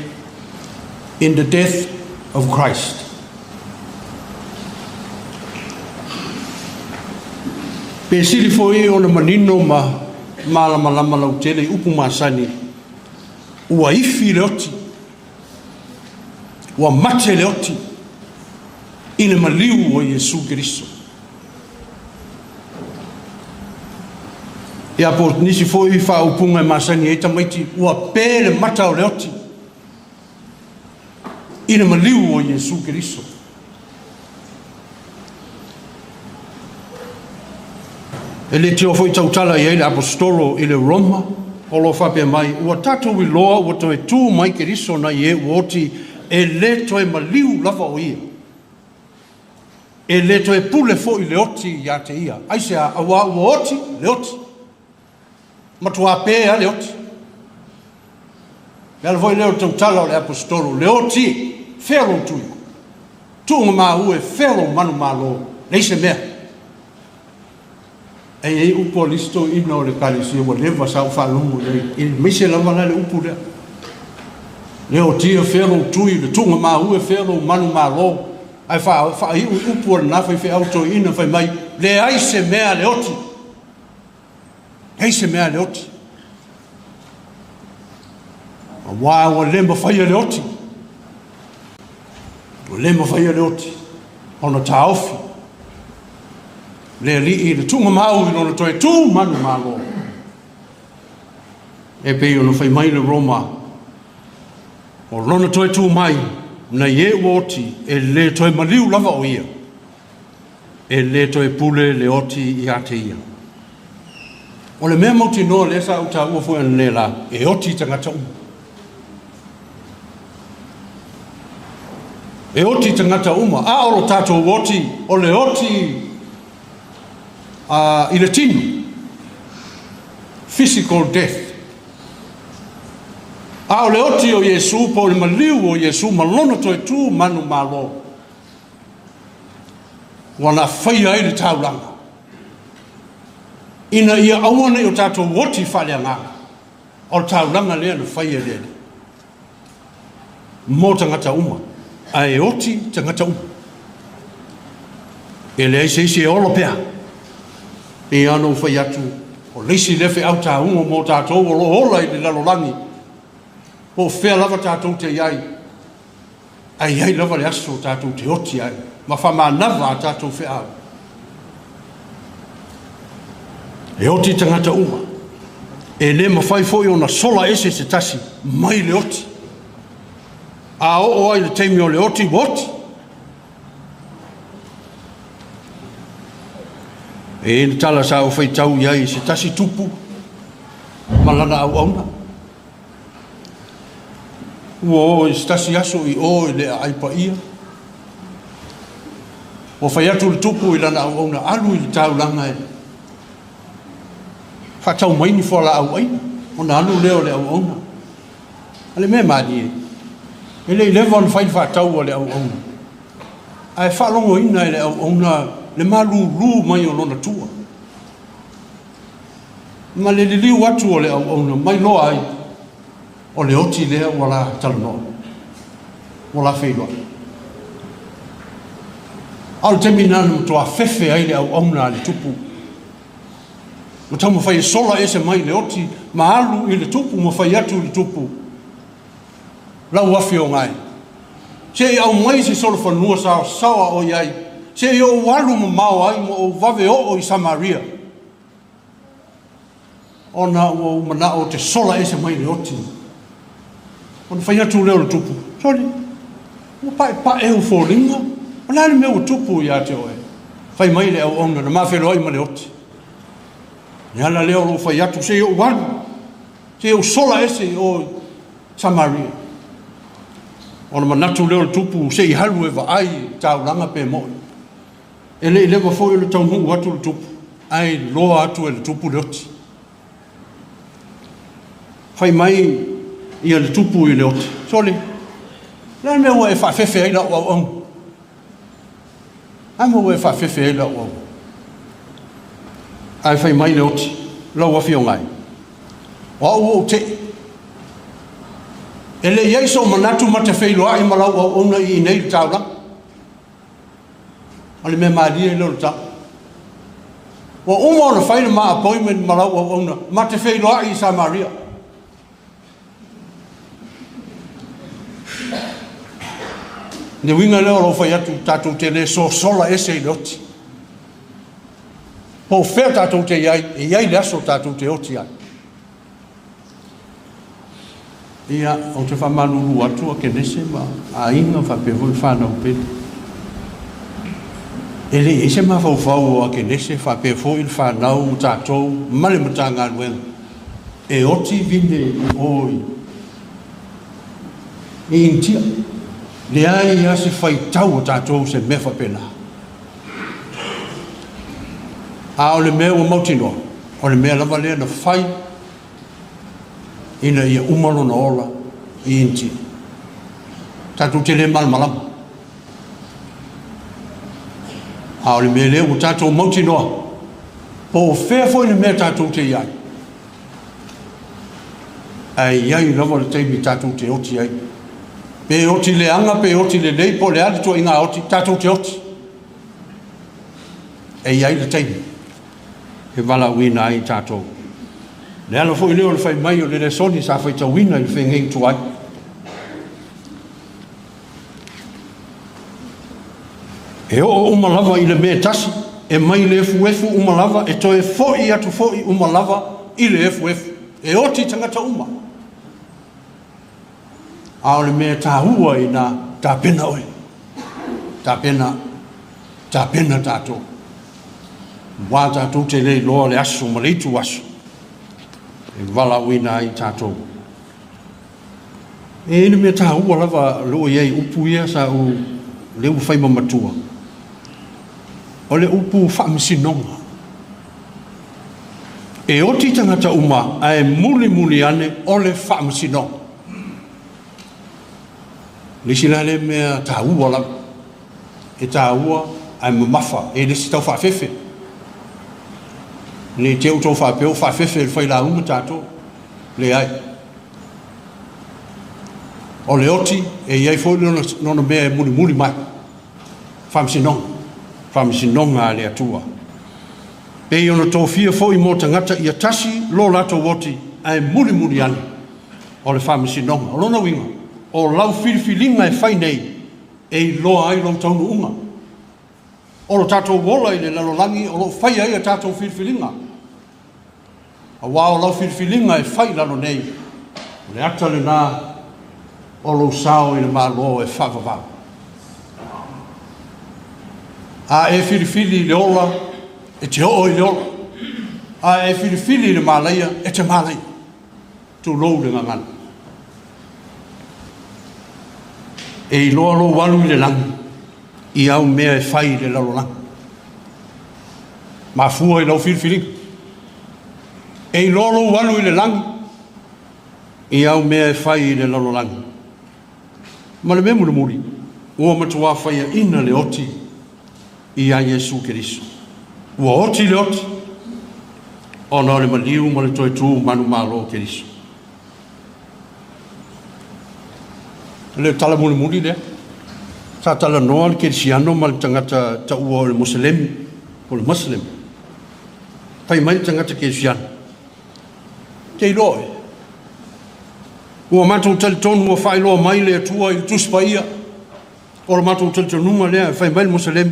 in the death of Christ. Pe sili foi ona manino ma malamalama lautele i upu masani, ua ifi le oti, ua mate le oti, i le maliu o Iesu Keriso. Ia po nisi foi faaupuga e masani ai tamaiti, ua pe le mata o le oti, i le maliu o Iesu Keriso. E le tio foi tautala i ai le aposetolo i le Roma, o lo faapea mai, ua tatou iloa ua toe tu mai Keriso nai e ua oti, e le toe maliu lava o ia. E le toe pule foi le oti ia te ia. Aisea, auā ua oti le oti. Matua pe a le oti. Le ala foi lea o le tautala o le aposetolo, le oti, fea lou tui. Tuuga maua e fea lou manumalo, leai se mea. E i ai upu a le isi toeaina o le Ekalesia ua leva sa ou faalogo i ai, aemaise lava la le upu lea. Le oti e fea lou tui, le tuuga maua e fea lou manumalo, ae faaiu i upu a lena faifeau toeaina fai mai, leai se mea le oti. Leai se mea le oti. Auā ua le mafaia le oti. Ua le mafaia le oti ona taofi le Alii i le tuugamau i lona toe tu manumalo. E pei ona fai mai le Roma, o lona toe tu mai, nai e ua oti, e le toe maliu lava o ia. E le toe pule le oti ia te ia. O le mea mautinoa lea sa ou taua foi analeila, e oti tagata uma. E oti tagata uma, a o lo tatou oti, o le oti i le tino. Physical death. A o le oti o Iesu, po o le maliu o Iesu, ma lona toe tu manumalo, ua na faia ai le taulaga, ina ia aua nei o tatou oti faaleagaga, o le taulaga lea na faia e le Alii mo tagata uma, ae oti tagata uma. E leai se isi e ola pea. E pei lava ona ou fai atu, o le isi lea feau taua mo tatou o lo o ola i le lalolagi, po o fea lava tatou te i ai, ae i ai lava le aso tatou te oti ai, ma faamanava a tatou feau. E oti tagata uma. E le mafai foi ona sola ese se tasi mai le oti. A oo ai le taimi o le oti, ua oti. E i ai le tala sa ou faitau i ai i se tasi tupu ma lana auauna. Ua oo i se tasi aso i o i le aai paia. Ua fai atu le tupu i lana auauna, alu i le taulaga e faatau mai ni fualaau aina, ona alu lea o le auauna. A o le mea malie, e le i leva ona fai le faatau a le auauna, ae faalogoina e le auauna le malūlū mai o lona tua, ma le liliu atu o le auauna mai loa ai, o le oti lea ua la talanoa, ua la feiloai. A o le taimi lena na matua fefe ai le auauna a le tupu, ma taumafai e sola ese mai le oti, ma alu i le tupu ma fai atu i le tupu, lau afioga e, se i aumai se solofanua saosaoa o i ai, se i ou alu mamao ai ma ou vave oo i Samaria, ona ua ou manao ou te sola ese mai le oti. Ona fai atu lea o le tupu, sole, ua paepae ou foliga, o le a le mea ua tupu ia te oe? Fai mai le auauna, na ma feloai ma le oti. Le ala lea o lou fai atu, se i ou alu, se i ou sola ese i o i Samaria. Ona manatu lea o le tupu, se i alu e vaai i le taulaga pe mo'i. E le i leva foi o le taunuu atu le tupu, ae iloa atu e le tupu le oti. Fai mai ia le tupu i le oti, Sole, o le a le mea ua e faafefe ai lau auauna? A mea ua e faafefe ai lau auauna? Ae fai mai le oti, Lau Afioga e, o au ua ou tei. E le i ai sou manatu ma te feiloai ma lau auauna i inei i le taulaga. O le mea malie lea o le tala. Ua uma ona fai le ma appointment ma lau auauna ma te feiloai i Samaria. Le uiga lea o lou fai atu, tatou te le sosola ese i le oti. Po o fea tatou te i ai, e i ai le aso tatou te oti ai. Ia, ou te faamalulu atu a Kenese ma aiga faapea foi le fanau pele. E le i ai se mafaufau o Akenese faapea foi le fanau ma tatou ma le Matagaluega e oti vine i o i Initia. Leai lava se faitau a tatou i se mea faapena. A o le mea ua mautinoa, o le mea lava lea na fai ina ia uma lona ola i Initia. Tatou te le malamalama. A o le mea lea ua tatou mautinoa, po o fea foi le mea tatou te i ai, ae i ai lava le taimi tatou te oti ai. Pe oti leaga, pe oti lelei, po o le a le tuaiga oti, tatou te oti. E i ai le taimi e valaauina ai tatou. Le ala foi lea o le fai mai o le lesoni sa faitauina i le fegei tuai. E oo uma lava i le mea e tasi, e mai le efuefu uma lava, e toe foi atu foi uma lava i le efuefu. E oti tagata uma. A o le mea taua ina tapena oe. Tapena, tapena tatou. Aua tatou te le iloa le aso ma le itu aso e valaauina ai tatou. E i ai le mea taua lava o lo o i ai i upu ia sa ou lea ua fai ma matua, o le upu faamasinoga. E oti tagata uma ae mulimuli ane o le faamasinoga. O le isi la lea mea taua lava, e taua ae mamafa, e le se tau faafefe. Ne i te i ua outou faapea ua faafefe e le failauga tatou. Leai. O le oti e i ai foi lona mea e mulimuli mai. Faamasinoga. Faamasinoga a le Atua. Pei ona tofia foi mo tagata ia tasi lo latou oti ae mulimuli ane o le faamasinoga. O lona uiga, o lau filifiliga e fai nei e iloa ai lou taunuuga. O lo tatou ola i le lalolagi o lo o faia ai a tatou filifiliga. Aua o lau filifiliga e fai i lalo nei, o le ata lena o lou sao i le Malo e faavavau. A e filifili i le ola, e te oo i le ola. A e filifili i le malaia, e te malaia. Tulou le gagana. E iloa lou alu i le lagi i au mea e fai i le lalolagi. Mafua i lau filifiliga. E iloa lou alu i le lagi i au mea e fai i le lalolagi. Ma le mea mulimuli, ua matuā faiaina le oti iā Iesu Keriso. Ua oti le oti ona o le maliu ma le toe tu manumalo o Keriso. O le tala mulimuli lea, sa talanoa le kerisiano ma le tagata taua o le Moselemi, po o le Muslim. Fai mai le tagata kerisiano, Te iloa oe, ua matou talitonu ua faailoa mai le Atua i le Tusi Paia, o le matou talitonuga lea, e fai mai le Moselemi.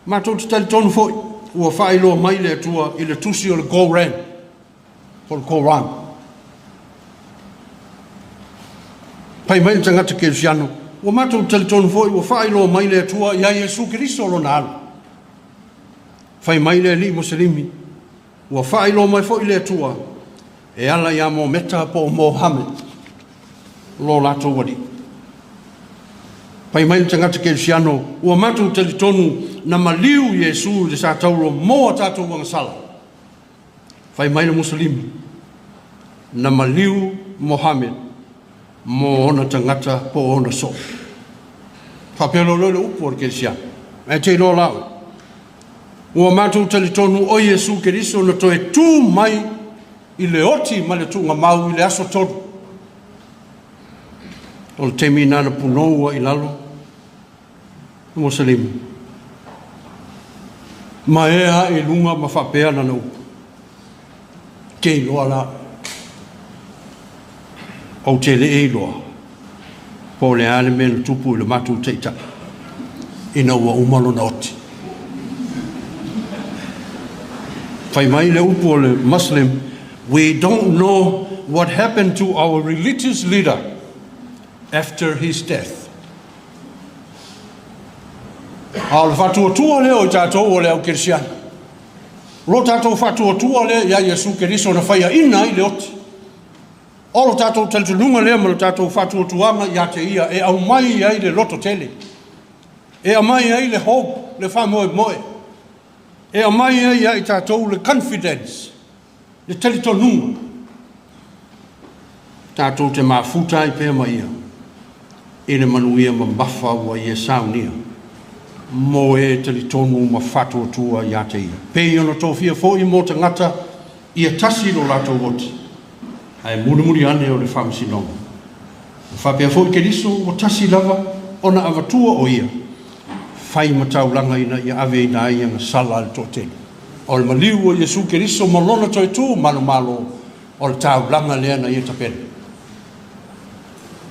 Matou te talitonu foi ua faailoa mai le Atua i le tusi o le Koran, po o le Koran. Fai mai le tagata kerisiano, ua matou talitonu foi ua faailoa mai le Atua ia Iesu Keriso lona Alo. Fai mai le alii Muselimi, Ua faailoa mai foi le Atua e ala iā Mometa po o Mohammed lo latou alii. Fai mai le tagata Kerisiano, Ua matou talitonu na maliu Iesu i le satauro mo a tatou agasala. Fai mai le Musulimi, Na maliu Mohammed mo ona tagata po o ona soo. Faapea loa lea o le upu a le Kerisiano, Ae te iloa la oe, ua matou talitonu o Iesu Keriso na toe tu mai i le oti ma le tuugamau i le aso tolu. O le taimi lena na punou ai i lalo le Muselimi ma ea ae i luga ma faapea lana upu, Te iloa la, ou te le iloa po o le a le mea na tupu i le matou taitai ina ua uma lona oti. Fai mai le upu o le Muslim, We don't know what happened to our religious leader after his death. A o le faatuatua lea o i tatou o le au kerisiano. O lo tatou faatuatua lea ia Iesu Keriso na faiaina ai le oti. O lo tatou talitonuga lea ma lo tatou faatuatuaga ia te ia e aumai ai le loto tele, e aumai ai le hope, le faamoemoe, e aumai ai ia i tatou le confidence, le talitonuga, tatou te mafuta ai pea ma ia i le manuia mamafa ua ia saunia mo e talitonu ma faatuatua ia te ia. Pei ona tofia foi mo tagata ia tasi lo latou oti, ae mulimuli ane o le faamasinoga. Ua faapea foi Keriso ua tasi lava ona avatua o ia fai ma taulaga ina ia aveina ai agasala a le toatele. O le maliu o Iesu Keriso ma lona toe tu manumalo o le taulaga lea na ia tapena.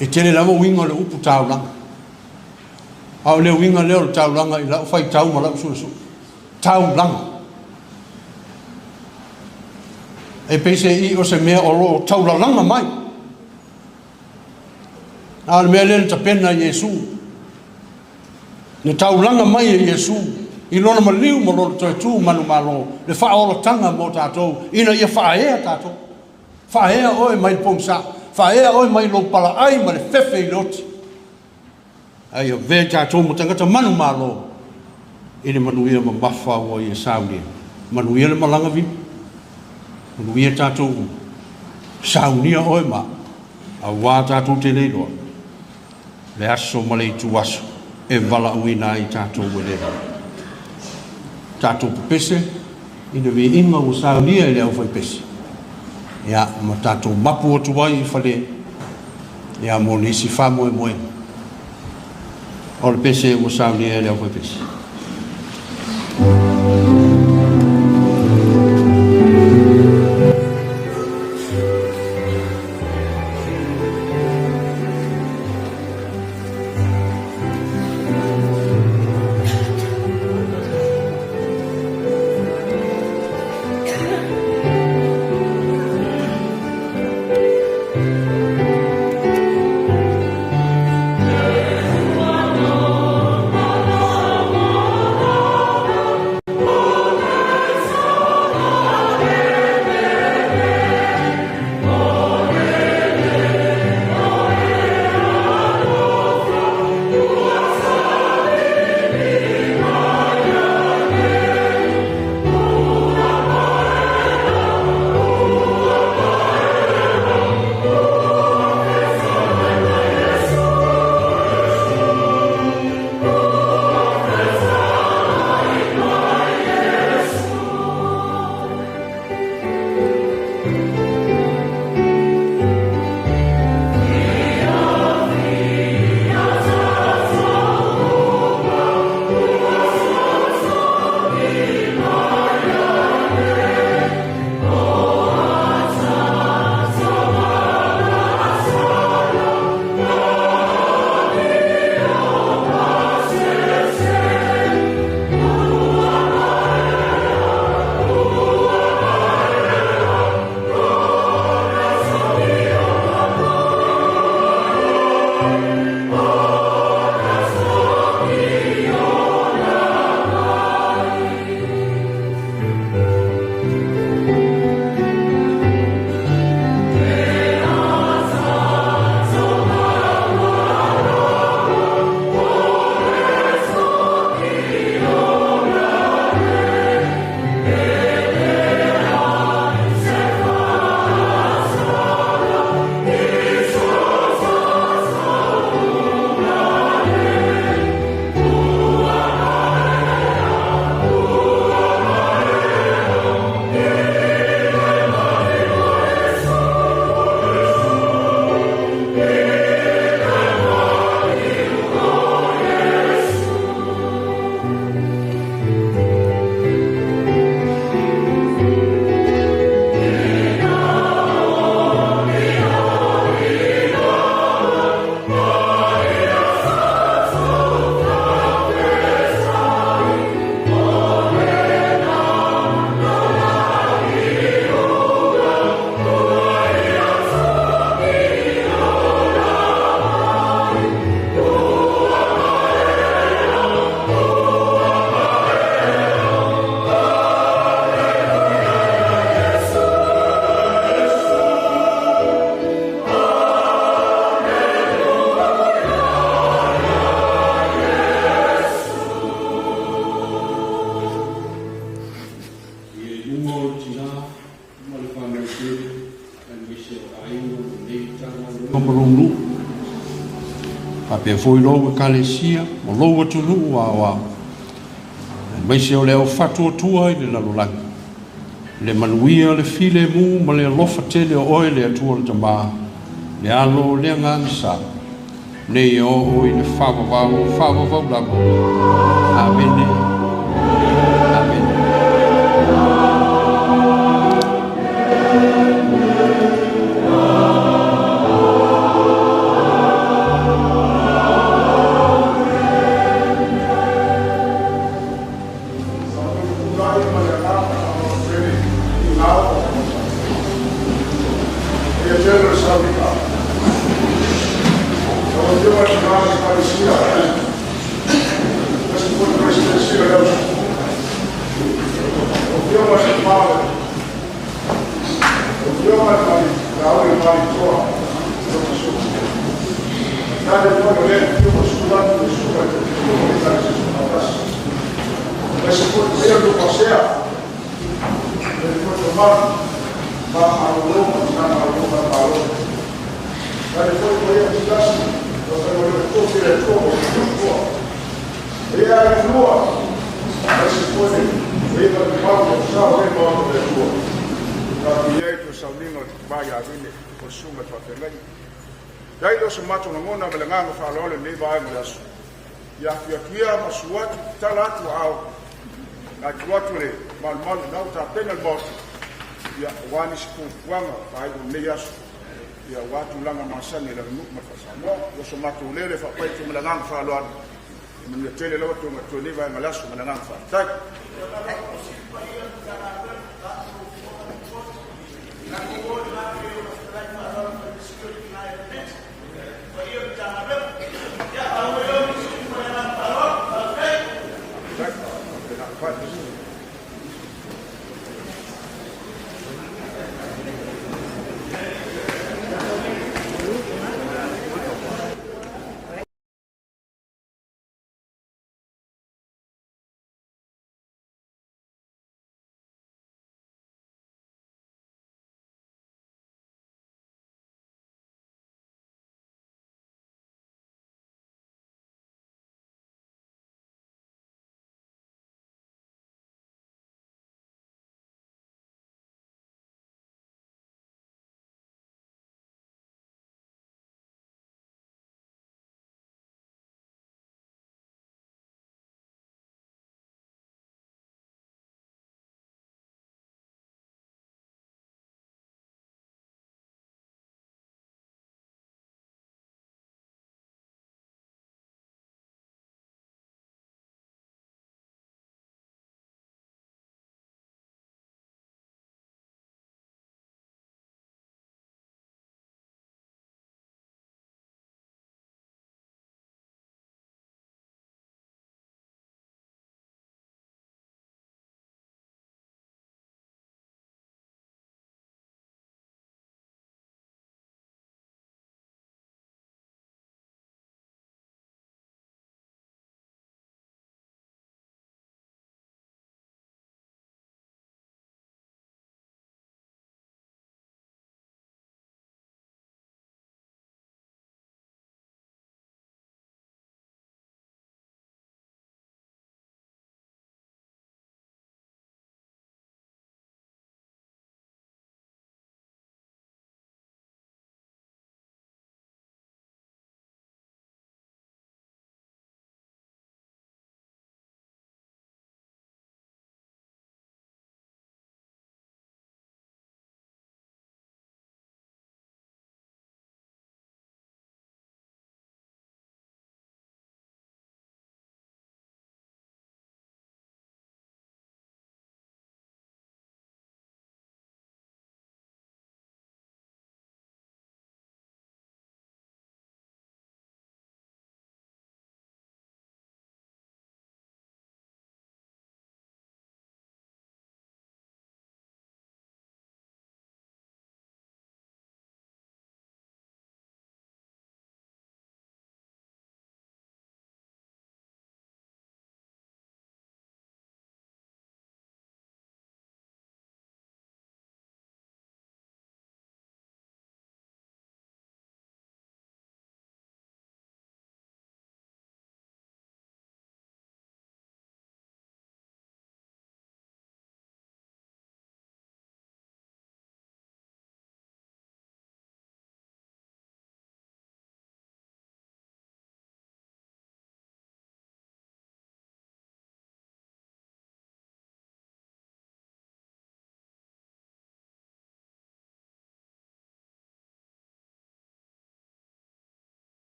E tele lava uiga o le upu taulaga. A o le uiga lea o le taulaga i lau faitau ma lau suesue. Taulaga. E pei se i o se mea o lo o taulalaga mai. A o le mea lea na tapena e Iesu. Na taulaga mai e Iesu i lona maliu ma lona toe tu manumalo le faaolataga mo tatou ina ia faaea tatou. Faaea oe mai le pogisa, faaea oe mai lou palaai ma le fefe i le oti. A ia avea i tatou ma tagata manumalo i le manuia mamafa ua ia saunia. Manuia le malaga vili. Manuia tatou uma. Saunia oe ma auā tatou te le iloa le aso ma le ituaso e valaauina ai tatou e le Tatou pepese i le viiga ua saunia e le aufaipese, ia, ma tatou mapu atu ai i fale, ia, mo nisi faamoemoega o le pese ua saunia e le aufaipese. ma lou nuu, faapea foi lou ekalesia ma lou atunuu aoao, aemaise o le aufatuatua i le lalolagi, le manuia, le filemu ma le alofa tele o oe le Atua le Tamā, le Alo, le Agaga Sa, nei e oo i le faavavau, faavavau lava. Amene. Amene.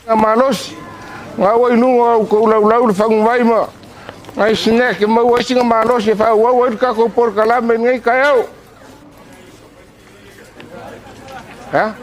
Malosi, nga ua i luga o a outou laulau le faguvai ma nai snack e maua ai sina malosi e faaauau ai le tatou polokalame i lenei taeao. Ha?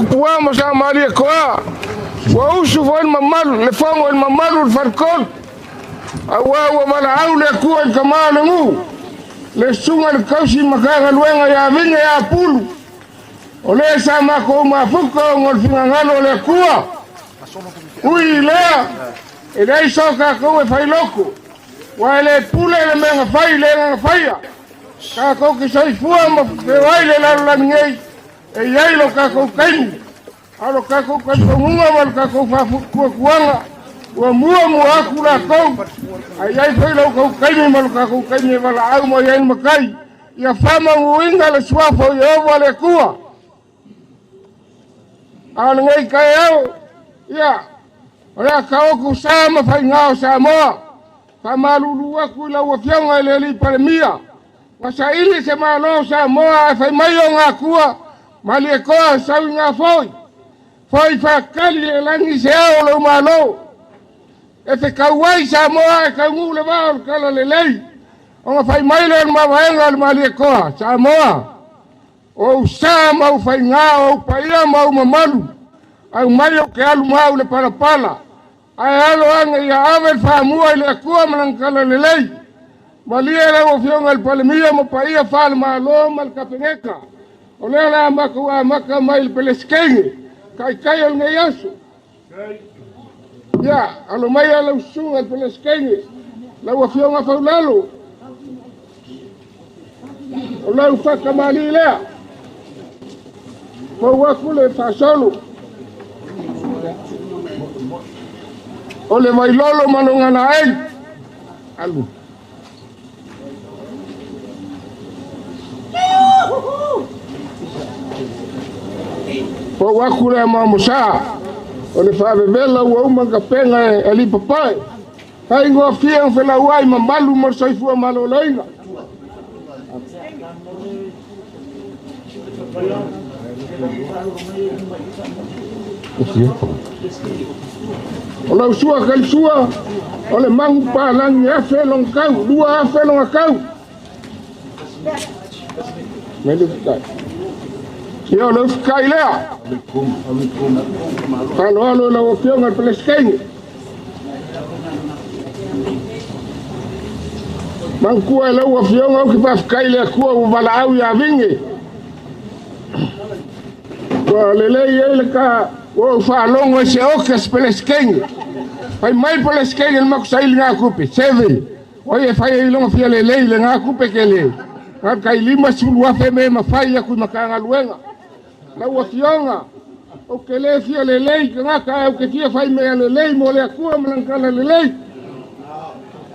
Pua ma sa malie koa. Ua usu foi le mamalu, le fogo i le mamalu o le faletolu. Auā ua valaau le Atua i le tama o le nuu, le susuga i le tausi Matagaluega ia Vine ia Pulu, o lea sa matou mafuta ona o le finagalo o le Atua. Ui i lea, e leai so tatou e failoto, aua e le pule le mea na fai i le na faia. Tatou te soifua ma feoai le lalolagi nei, e i ai lo tatou taimi, a o lo tatou talitonuga ma lo tatou faatuatuaga, ua muamua atu latou, ae i ai foi lo outou taimi ma lo tatou taimi e valaau mai ai le Matai, ia faamauina le suafa o Ieova le Atua. A o lenei taeao, ia, o le a taoto sa ma faiga o Samoa. Faamalulu atu i lau Afioga i le Alii Palemia, ua saili se Malo o Samoa ae fai mai ona atua, Malietoa sau i Gafoi, foi faatali le lagi se ao o lou Malo. E fetau ai Samoa e taunuu le vaa o le talalelei, ona fai mai lea o le mavaega a le Malietoa, Samoa, o ou sa ma ou faiga, o ou paia ma ou mamalu, aumai ou te alu ma au le palapala, ae alo ane ia ave le faamua i le Atua ma lana talalelei. Malie lau Afioga i le Palemia ma paia faale-Malo ma le Kapeneta. O lea o le a matou amata mai le Peresetene, taitai o lenei aso. Ia, alo mai lau susuga i le Peresetene, lau Afioga Faulalo, o lau faakamali lea, fou aku le faasolo. O le Vailolo ma lona laei. Alu. Fou aku le mamosa, o le faavevela ua uma kapena e ali papae. Faingoa fia o felauai mamalu mo le soifua maloloina. O lau sua kalisua, o le mangu palangi afe long kau, lua afe long kau. Mele fukai. Ia o lau fukai lea. Faloalo lau Afioga i le Peresetene. Mangkua e lau Afioga au ki faafetai le Atua ua valaau ia Vine. Ua lelei ai le ka ua ou faalogo i se oka se Peresetene. Fai mai Peresetene le makusaili ngā kupe, seve. O ia fai ai longa fia lelei le ngā kupe ke le. Ngā kai 50,000 me mawhai aku i makanga luenga. Lau Afioga, o ke le fia lelei ka ngā ka au ke fia fai mea lelei mo le Atua ma langkala lelei.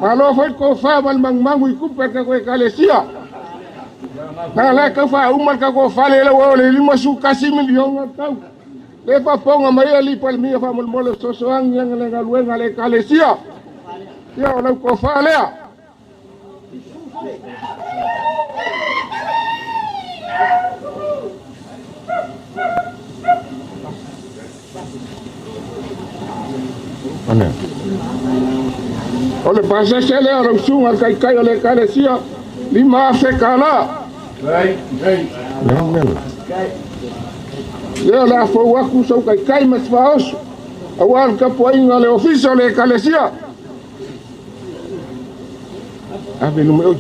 Malo foi ko fa mal mangmangu i kupe ka koe kalesia. Nā la ka fa umar ka ko fa le lau le lima su kasi miliona tau. Le fa ponga mai ali palmia fa mol mol so so ang yang le galuenga le kalesia. Ia o lau ko fa lea. Ane. O le pasese lea o lau suga le kaikai o le ekalesia, 5,000 kala. Lea o le a fou aku sau kaikai ma se faaoso, auā le tapuaiga le ofisa o le ekalesia. Ave lume oi.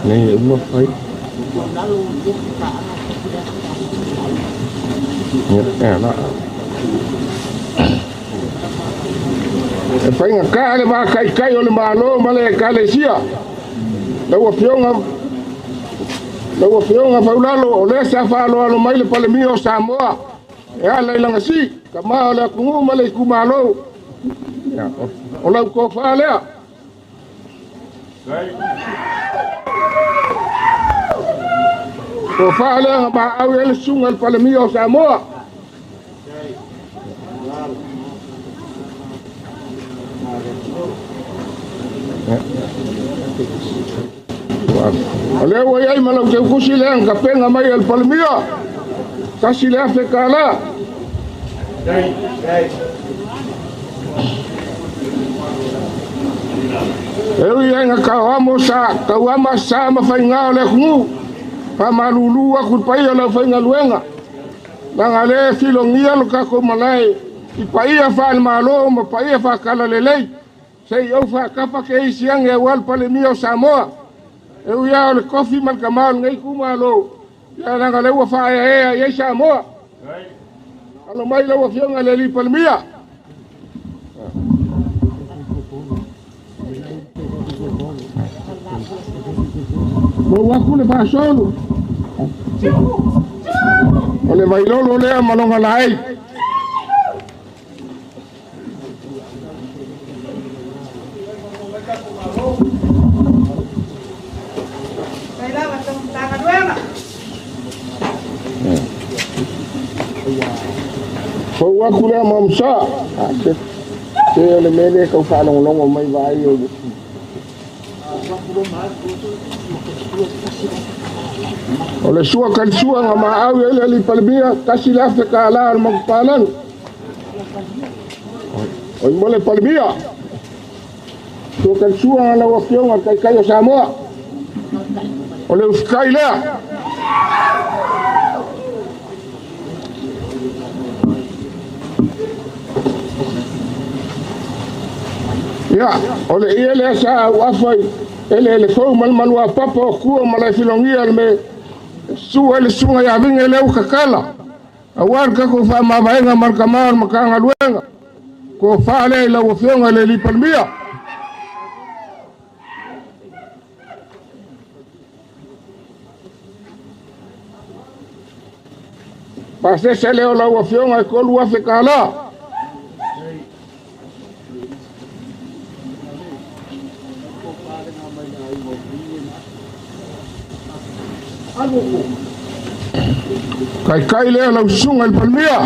Nei e uma fai. Ia, la. E whainga kā le wā kai kai o le malo ma le ekalesia. Lau Afioga Faulalo, o lea sa faaloalo mai le Palemia o Samoa. E ala i lagasi, ka ma o le atunuu ma le itumalo. O lau tofa lea. Tofa lea nga maau e le susuga i le Palemia o Samoa. O lea ua iai ma lau teukusi lea nga kapenga mai e le Palemia. 1,000 kala. E ui ai nga kauamo sa, kauama sa ma whainga o le atunuu. Whamalulu aku paia lau whaingaluenga. Langa le filongia lo kako malae. I paia whaal malo ma paia whakala lelei. Sei au whakapa ke isi ange au al Palemia o Samoa. E ui au le kofi mal kamal ngai kumalo. Ia langa le ua whaea ea i Samoa. Alo mai lau Afioga le Alii Palemia. Mo aku le faasolo. O le vailolo lea ma longa laei. Fau aku lea ma msa. Se o le mele kau whaalongolongo mai vai o. O le sua kalisua nga maau ele ali palmia kasi le afe ka ala al magpalang. O mole palmia. Sua kalisua nga lau afioga kai kai o Samoa. O le ufikai lea. Ia, o le ia lea sa au afai ele ele fou malumalu a papa o kua ma lai filongia le me sua ele sunga ia vinga ele au kakala. Aua le kako faamavaega ma le kamā o le makagaluega. Ko fā lea i lau afioga i le lipalimia. Pasese lea o lau afioga e 3,000 kālā. Kai kai lea lau susuga i le Palemia.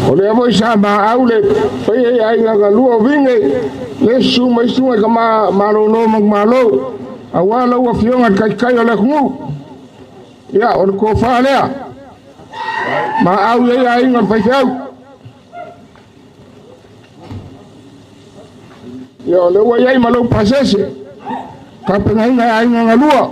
O lea foi sa maau le faia i aiga galua o Viga le susu mai susuga i ka malolo ma malo. Aua lau afioga i le kaikai o le atunuu. Ia, o le tofa lea. Maau i ai aiga o le faifeau. Ia, o lea ua i ai ma lou pasese. Tapenaina e aiga galua.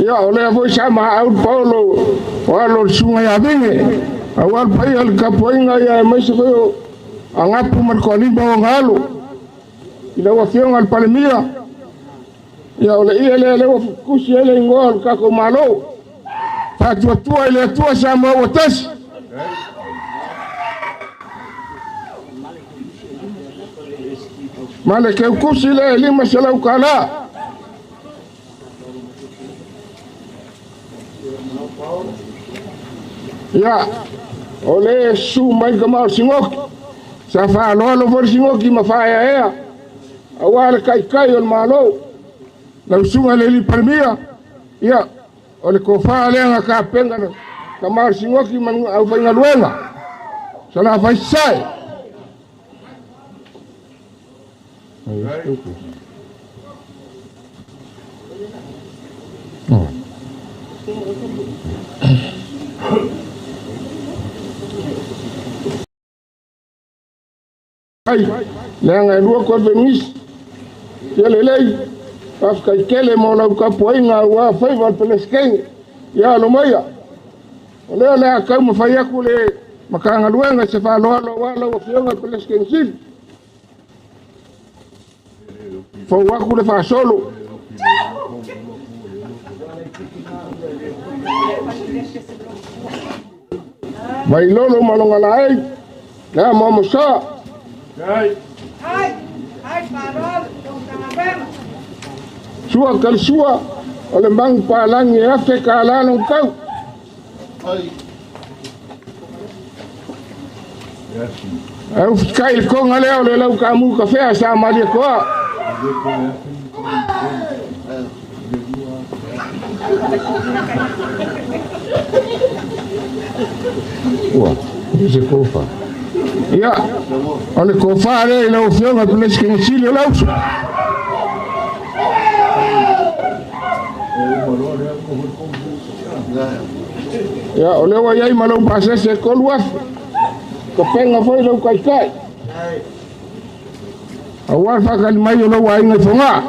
Ia, o lea foi sa maau le paolo o alo le susuga ia Viga. Aua le paia le tapuaiga ia aemaise foi o agapu ma le toalima o ona alo. I lau afioga i le Palemia. Ia, o le ia lea lea ua tusi ai le igoa o le tatou Malo. Faatuatua i le Atua Samoa ua tasi. Ma le keukusi lea e 500 kālā. Ia, o le susu mai ka mao singoki. Sa whaaloalo foi le singoki ma whaeaea. Aua le kaikai o le malo. Lau susuga i le alii Palemia. Ia, o le tofa lea nga kapenga ka mao singoki ma au faigaluega. Sa la faisai. Ai, leaga e lua koe fenisi. Ia lelei, faafetai mo lau tapuaiga aua faiva o le Pelesitene. Ia alo maia. O lea o le a taumafai aku le Matagaluega i se faaaloalo aua lau afioga i le Pelesitene Sili. Fou aku le faasolo. Vailolo ma lona laei, lea moamosa. Sua kalisua, o le magu palagi e 1,000 kālā lona tau. Ae ufikai le koga lea o le lau kamu kafea sa malie koa. Ua, se kofa. Ia, o le kofa lea i lau afioga i le Pelesitene Sili o Lauso. Ia, o lea ua i ai ma lau pasese e 3,000. Kapenga foi lau kaikai. Aua le faakali mai o lau aiga i Fogaa.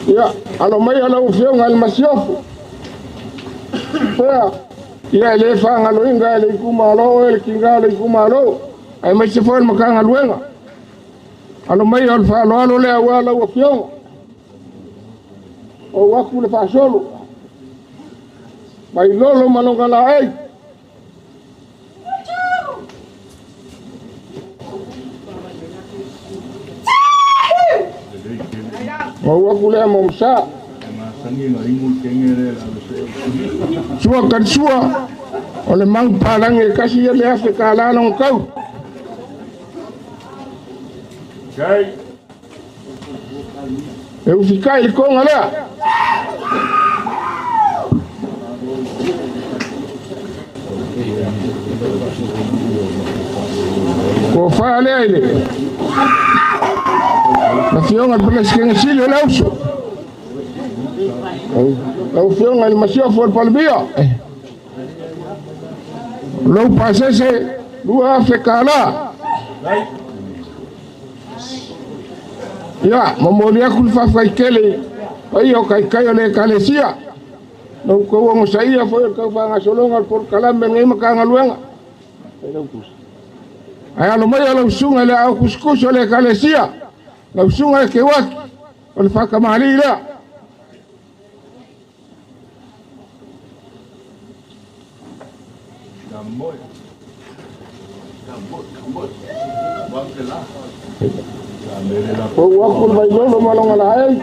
Ia, alo mai a lau afioga i le Masiofo. Pea, ia e le faagaloina e le itumalo e le tiga o le itumalo. Aemaise foi le Matagaluega. Alo mai o le faaaloalo lea aua lau Afioga. Ou atu le faasolo. Mai lolo ma longa laei. Ou atu lea mo Musa. Sua karisua. O le mau palangi e kasi ia le afe ka la long kau. E ufikai le konga lea. Ko wha lea ile. Na fionga le pelesikenge sili o le auso. Lau fionga le masiofo o le palmia. Lau pasese lua afe kālā. Ia, momoli aku le faafai ai o kaikai o le ekalesia. Lau kou ogosaia foi o le taufagasologa o le polokalame lenei matagaluega. Ae alo mai o lau susuga i le aao kusikusi o le ekalesia. Lau susuga e Keuaki o le faakamalii lea. Ou aku le vailolo ma loga laei.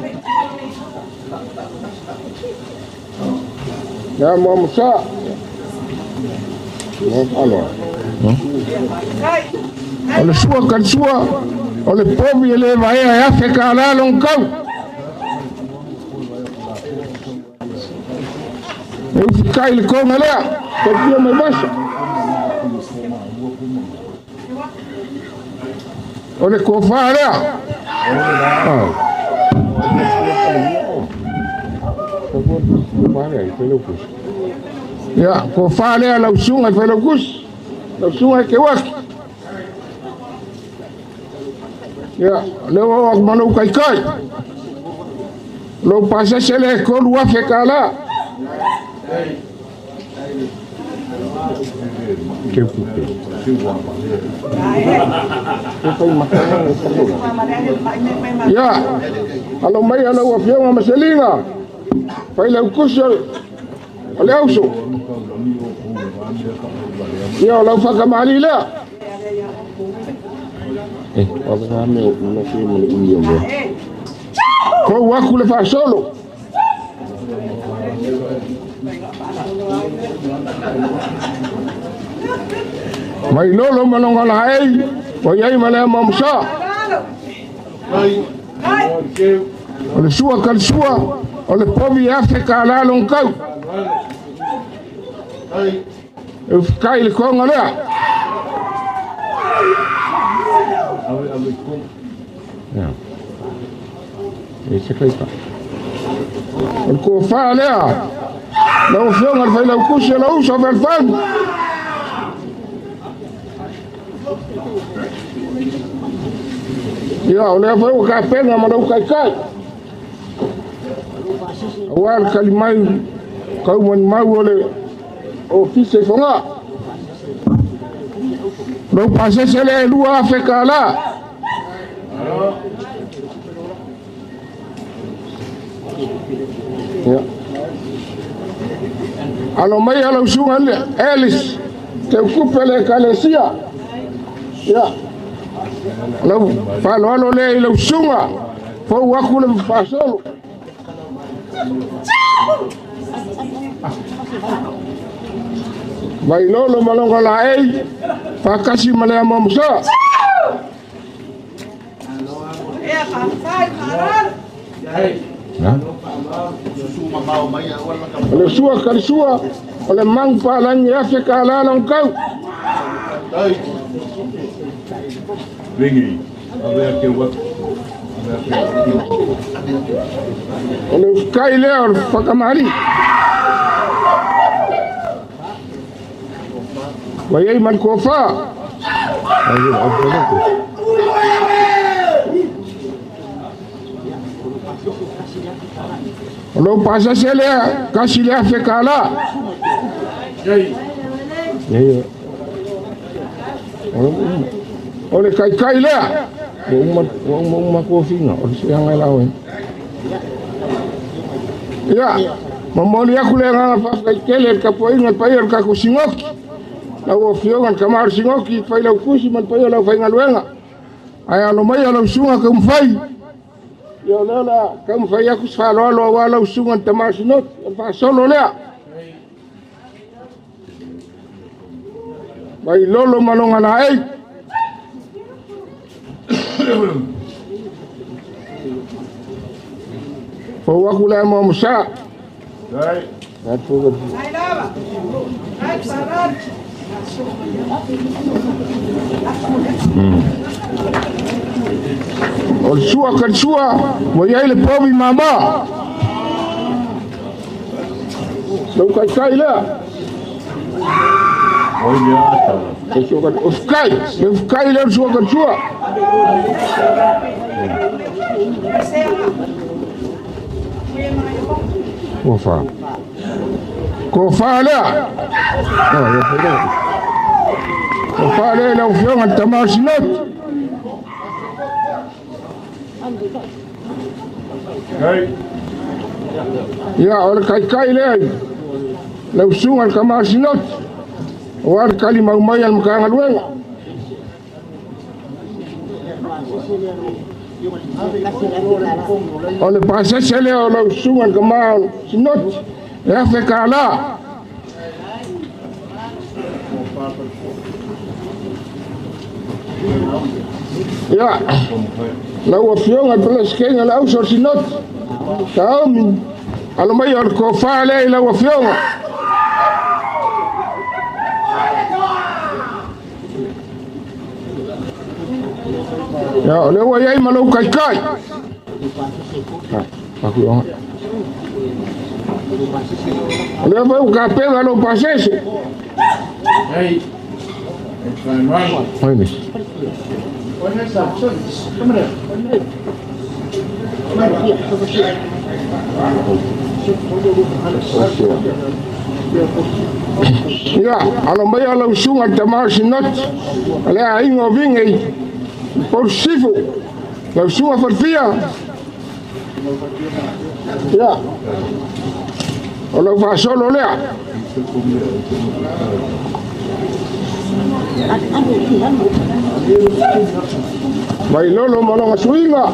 Ia mo Musa. O le sua kalisua, o le povi e le vaea e afe ka la long kau. E ufikai le konga lea, te pia mai vasa. O le kofā lea. Ia, kofā lea lau susuga i Failaukusi, lau susuga i Keuaki. Ia, lea ua oo atu ma lou kaikai. Lou pasese lea e 3,000 kālā. Ia, alo mai a lau Afioga ma Seliga. Failaukusi o le auso. Ia, o lau whakamali lea. Kou aku le faasolo. Mai lolo ma longa laei, o iai ma lea mo Musa. O le sua kalisua, o le povi e afe ka la long kau. E ufikai le konga lea. O le kofā lea, lau Afioga le Failaukusi o lau uso Fealofani. Ia, o lea foi ua kapena ma lau kaikai. Aua le kalimai, kaumani mau o le ofisa i Fogaa. Lau pasese lea e 2,000 kālā. Ia. Alo mai a lau susuga Alice, te ukupe le ekalesia. Ia. Lau faaaloalo lea i lau susuga, fou aku le faasolo. Vailolo ma longa laei, faakasi ma lea mo Musa. O le sua kalisua, o le mau palangi afe ka la long kau. O le ufikai lea o le whakamari. Wa iai ma le kofā. O lou pasese lea, kasi le afe kālā. O le kaikai lea. Ua uma uma kuofiga o le seaga e lao ai. Ia, momoli aku le agaga faafetai le tapuaiga le paia o le tatou Sinoti. Lau Afioga i le Tama o le Sinoti, Failautusi ma le paia o le aufaigaluega. Ae alo mai lau susuga Taumafai. Ia o lea o le a taumafai atu se faaaloalo aua lau susuga i le Tama o le Sinoti, o le faasolo lea. Mai lolo ma lona laei. Fau aku le mo musa. O le sua ka le sua, ua i ai le povi mama. Lau kaikai lea. O fukai, le fukai lea o le sua ka le sua. Ua fa. Ko fa lea. Ko fa lea lau Afioga i le Tama o le Sinoti. Ia, o le kaikai lea i lau susuga i le Tama o le Sinoti, aua le tali mau mai a le Matagaluega. O le pasese lea o lau susuga i le Tama o le Sinoti, e $1,000. Ia, lau Afioga i le Peresetene o le Auso o le Sinoti, Taomi, alo mai o le tofa lea i lau Afioga. Ia, o lea ua i ai ma lou kaikai. O lea foi ua tapena lou pasese. Ai nisi. Ia, alo mai lau susuga i le Tama o le Sinoti, o le aiga o Viga i Polusifo, lau susuga Falefia. Ia, o lau faasolo lea. Mai lolo ma lona suiga,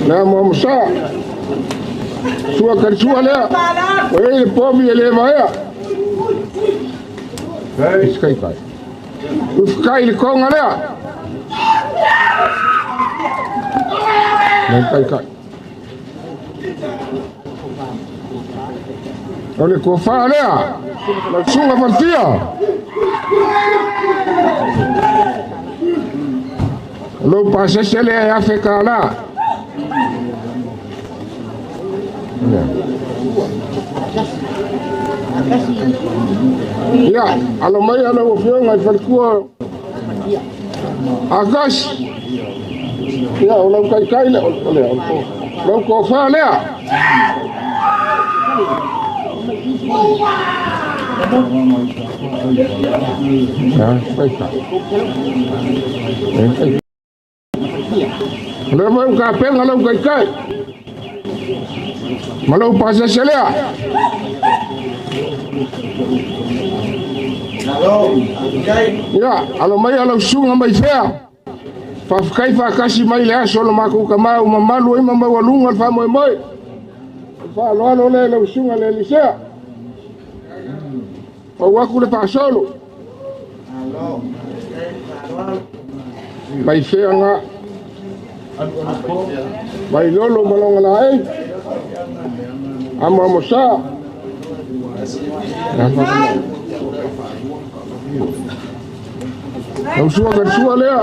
lea moamosa. Sua ka le sua lea, o ei le povi e le vaea. Kai. Ufukai le konga lea. Nei kai kai. O le kofa lea, lau susuga Falefia. O lou pasese lea e $1,000. Ia, alo mai lau Afioga i le Faletua Akasi. Ia, o lau kaikai lea, o lea, lau kofa lea. Ia, kaikai. O lea foi ua tapena lau kaikai. Ma lau pasese lea. Ia, alo mai lau susuga mai fea. Faafetai faatasi mai le aso o le matou tama ua mamalu ai ma maualuga le faamoemoe. O le faaaloalo lea i lau susuga le Elisea. Pau aku le faasolo. Mai fea ngā. Mai lolo ma longa laei. Amo amo sa. Lau sua ka sua lea.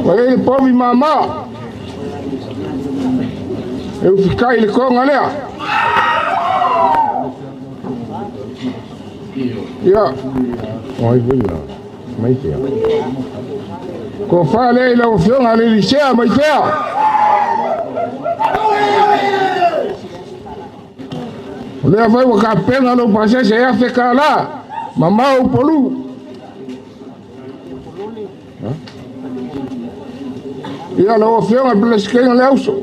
Ua ei le povi mama. E ufikai le konga lea. Ia. Oi foi mai fea. Ko fa lea i lau Afioga le Elisea mai fea. O lea foi ua tapena lou pasese e $1,000. Mamao Upolu. Ia lau afioga Peresetene o le auso.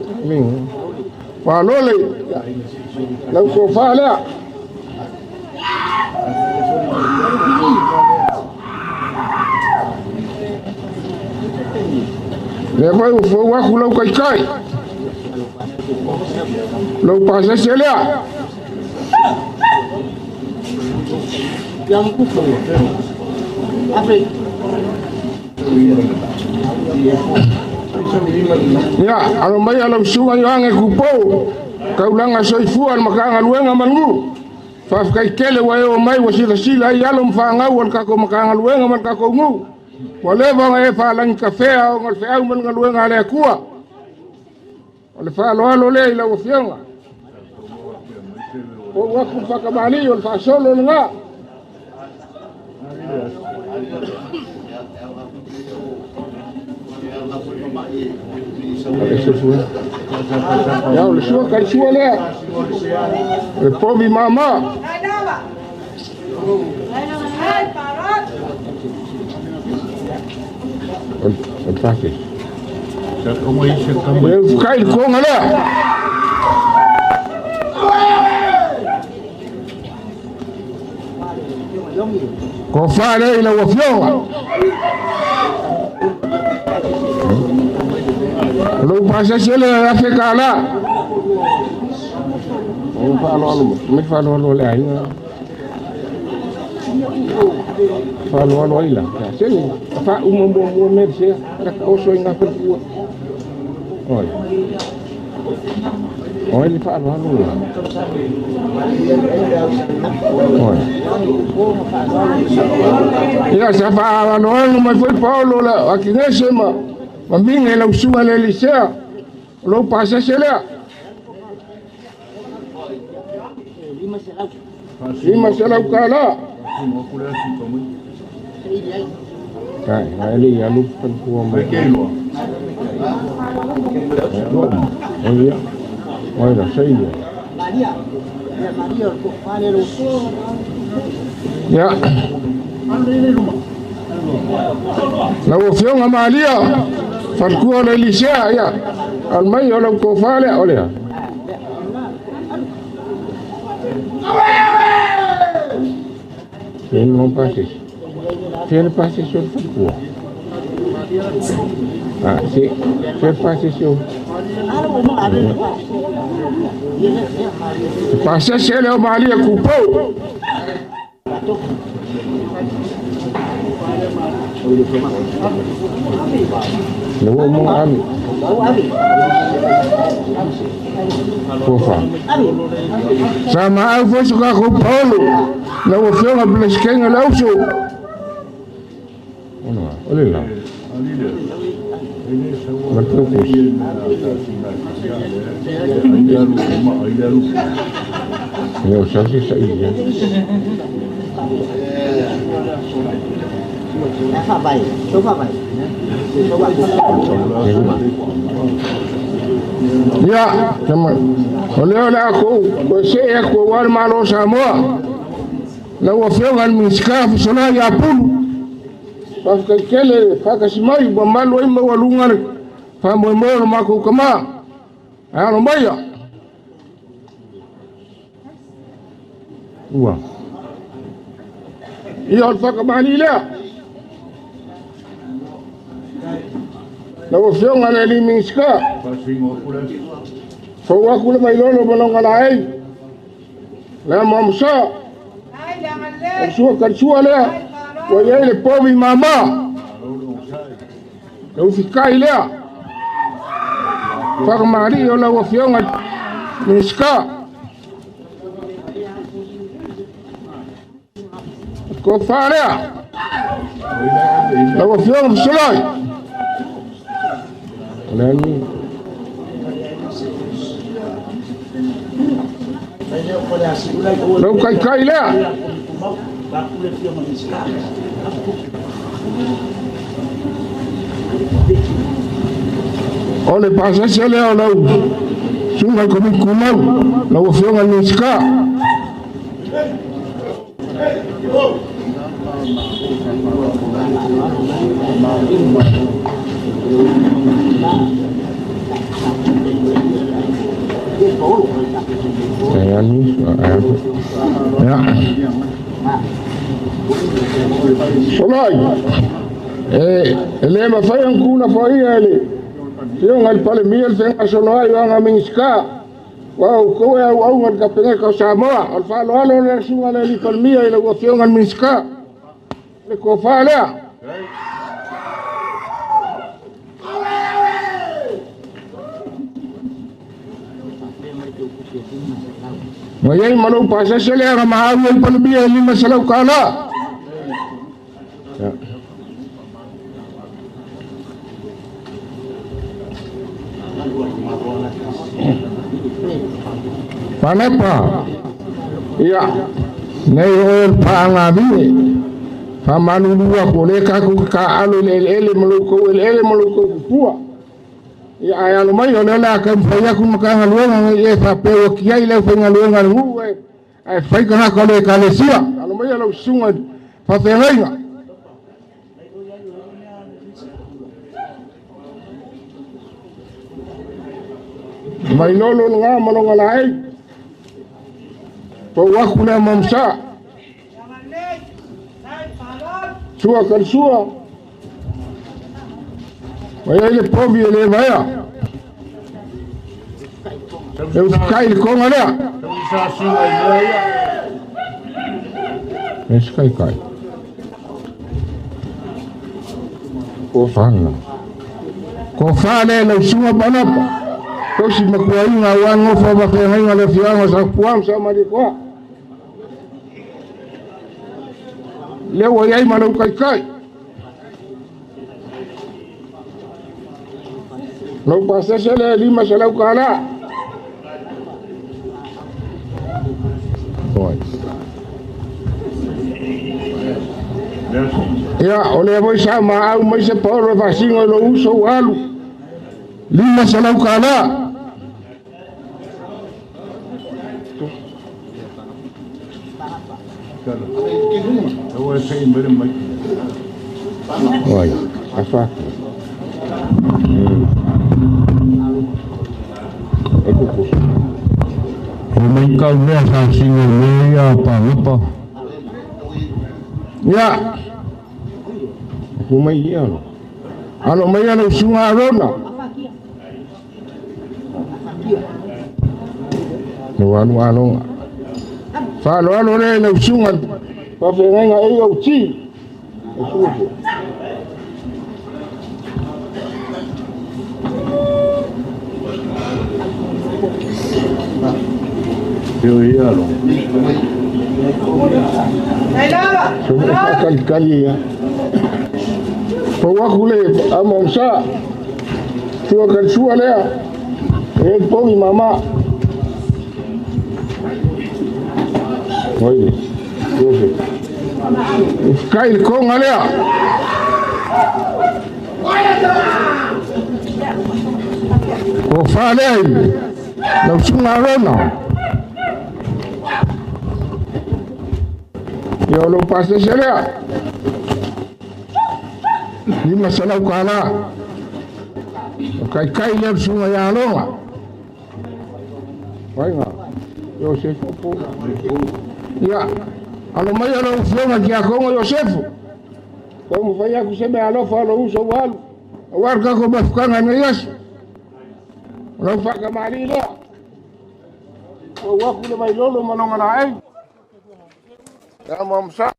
Faalole lau tofa lea. Lea foi ua fou aku lau taitai. Lau pasese lea. Ia, alo mai lau susuga Ioane Kupou, taulaga soifua le Matagaluega ma le nuu. Faafetai tele ua e oo mai ua silasila ai alo ma fanau o le tatou Matagaluega ma le tatou nuu. Ua leva ona e faalagikafea ona o le feau ma le galuega a le Atua. O le faaaloalo lea i lau Afioga. Ou atu le faatamalii o le faasolo lena. Ia, o le sua kaisua lea. O le povi mama. O le pake. E ufukai le konga lea. Ko whare i lau afioga. O lou pasese lea e afe kālā. O whaaloalo, me whaaloalo le aiga. Whaaloalo ai la. Sene, wha uma mua mua me sea, la ka oso i ngā whalipua. Oi. Oi le whaaloalo la. Oi. Ia sa whaaloalo mai foi Paolo la, akinese ma, ma minga i lau suga le Elisea, o lou pasese lea. 500 kālā. Kai, ai le ia lu palpua mai. Oi ia. Oi la sei ia. Ia. Lau afioga Malia, falekua o le Elisea, ia. Al mai o lau tofa lea, o lea. Fia non passes. Fia le passes o le falekua. Ah, si. Fia le passes o. Passes le o Malia kupou. Le ua mo ave. Fofa. Sa maau foi so kako Paolo. Lau afioga Peresetene le auso. Ona, o le la. Mataukus. Ia o sasi sa ia. Ia, sama. O lea o le a kou, o se e aku au le Malo Samoa. Lau afioga le Minisita Fesola ia Pulu. Faafetai tele faatasi mai ua malu ai maualuga le faamoemoe o le matou tamā. Ae alo maia. Ua. Ia o le whakamali lea. Lau afioga le alii Minisita. Fau aku le mailolo ma longa la ei. Lea moamosa. O sua karisua lea. Ua iai le povi mama. Le ufikai lea. Whakamali o lau afioga Minisita. Ko wharea. Lau afioga Fesolai. O le ani. Lau kaikai lea. O le pasese lea o lau suga i komiti kumau. Lau afioga Minisita. Solai, e le mafai ona kula foia e le Afioga i le Palemia le fegasolo ai o aga Minisita, aua o outou e auauna i le Kapeneta o Samoa. O le faaaloalo o le susuga i le alii Palemia i lau Afioga i le Minisita, le tofa lea. Ma iai ma lou pasese lea na maau ai le Palemia e $500. Panepa, ia, nei oe le paagavie, faamalulu atu o lea tatou te taaalo i le eleele ma lo outou eleele ma lo outou tupua. Ia, ae alo mai o lea o le a taumafai atu le Matagaluega nei e faapea ua tiai le aufaigaluega a le nuu ae fai tagata o le Ekalesia. Alo mai lau susuga i le faafeagaiga. Vailolo lena ma lona laei. Pau aku lea mamsa. Sua kalasua. Mai ai le povi e le vaea. E ufukai le konga lea. E sikai kai. Ko whanga. Ko whale lau sunga panapa. Tosi makuainga ua ngofa whawhengainga le fianga sa puam sa marikoa. Leo wa iai malau kai kai. Lau pasese le lima se lau kala. Ia, o lea foi sa maau mai se paolo e faasiga i lou uso ua alu. $500. Oi, afa. E kuku. O mai kau mea sa singa me ia pa ngapa. Ia. Ku mai ia. Alo mai ana usunga arona. No anu alonga. Falo alo le na usunga. Pa fenga e au ti. Usunga. Io ia lo. Kali kali ya. Pau aku le amamsa. Tua kan sua lea. E pogi mama. Oi. Oi. Kai le konga lea. O fa lea. Lau sunga rona. Ia o lou pasese lea. $500. O kaikai lea le susuga ia Aloga. Vaiga. Iosefu po. Ia, alo mai lau afioga Tiakono Iosefu. Taumafai atu se mea alofa o lou uso ua alu. Aua le tatou mafutaga nei aso. O lau faatamalii lea. Pau aku le vailolo ma lona laei. Ia mamsa.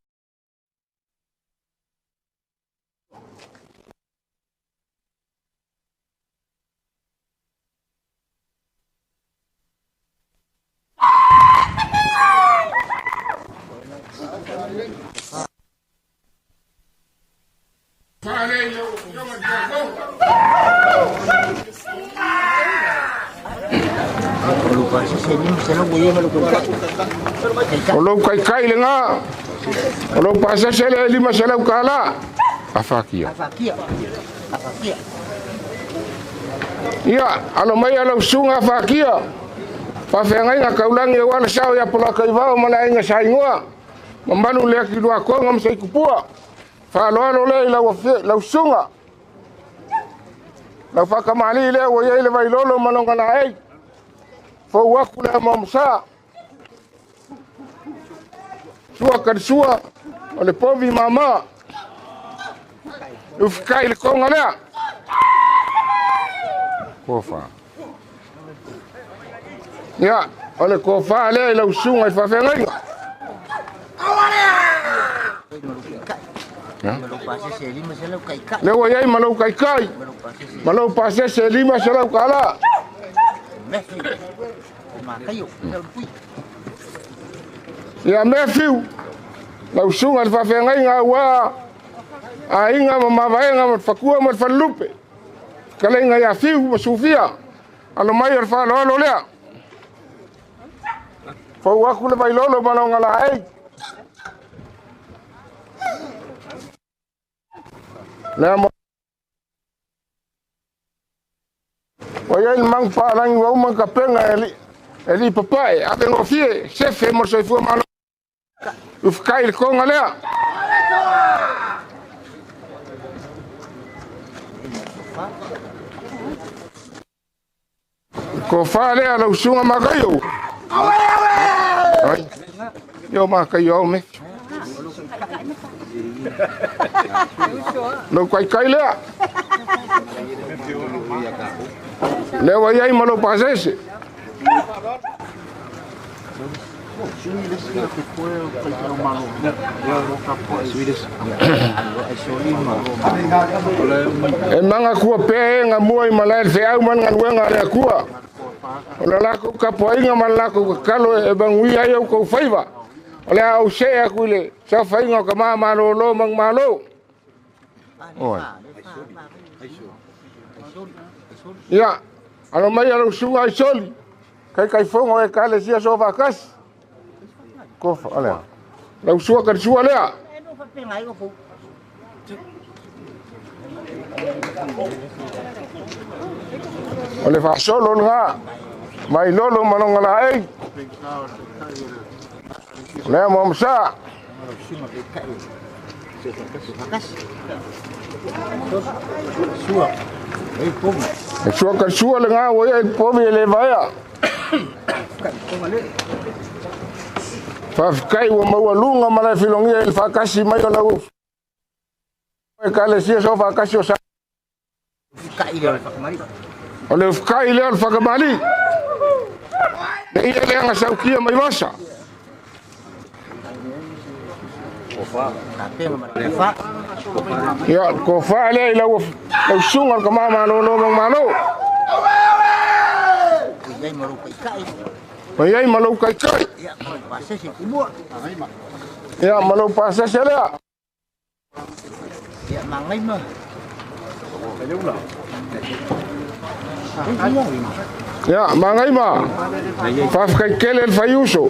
O lou kaikai lena, o lou pasese le $500. Afakia. Ia, alo mai lau susuga afakia. Faafeagaiga kaulagi aua le sao ia Polakaivao ma le aiga Saingoa. Mamalu le aki luakoga ma Saikupua. Faaloalo lea i lau susuga. Lau whakamali lea ua iai le Vailolo ma longa laei. Fou aku lea mamsa. Sua karisua o le povi mama. Ufikai le konga lea. Kofa. Ia, o le kofa lea i lau suga i faafeagaiga. Lea ua iai ma lou kaikai ma lou pasese e 500 tala. Ia Matthew, lau suga i le faafeagaiga auā aiga ma mavaega ma le fakua ma le falelupe. Fetalaiga ia Fiu ma Sufia, alo mai o le faaaloalo lea. Fou aku le Vailolo ma lona laei. Lea mo ua iai le magu paalagi ua uma ona tapena e alii papae, ave gofie, sefe mo le soifua malo. Ufukai le koga lea. Kofa lea lau suga Makaio. Ai. Yo Makaio au me. Lau kaikai lea. Lea ua iai ma lou pasese. E magakua pea e gamua i malae le feau ma le galuega a le Atua. O le lakou tapuaiga ma le lakou tatalo e manuia ai outou faiva. O le a ou see atu i le saofaiga o tama malolo manumalo. Oi. Ia, alo mai lau susuga Aisoli, Taitaifono o Ekalesia Soofakasi. Kofa, alea. Lau sua karisua lea. O le faasolo lena, mai lolo ma lona laei. Lea Mohamsa. E sua karisua lena ua ia i povi e le vaea. Faafetai ua maualuga ma le filogia i le faatasi mai o lau Ekalesia Soofakasi o Sa. O le ufukai lea o le whakamali. Le ia le anga saukia mai vasa. Ia, ko wha lea i lau, lau sunga o ka malo lo malo. Mai ai ma lou kaikai. Ia, ma lou pasese lea. Ia, Magaima, faafetai tele le faiuso.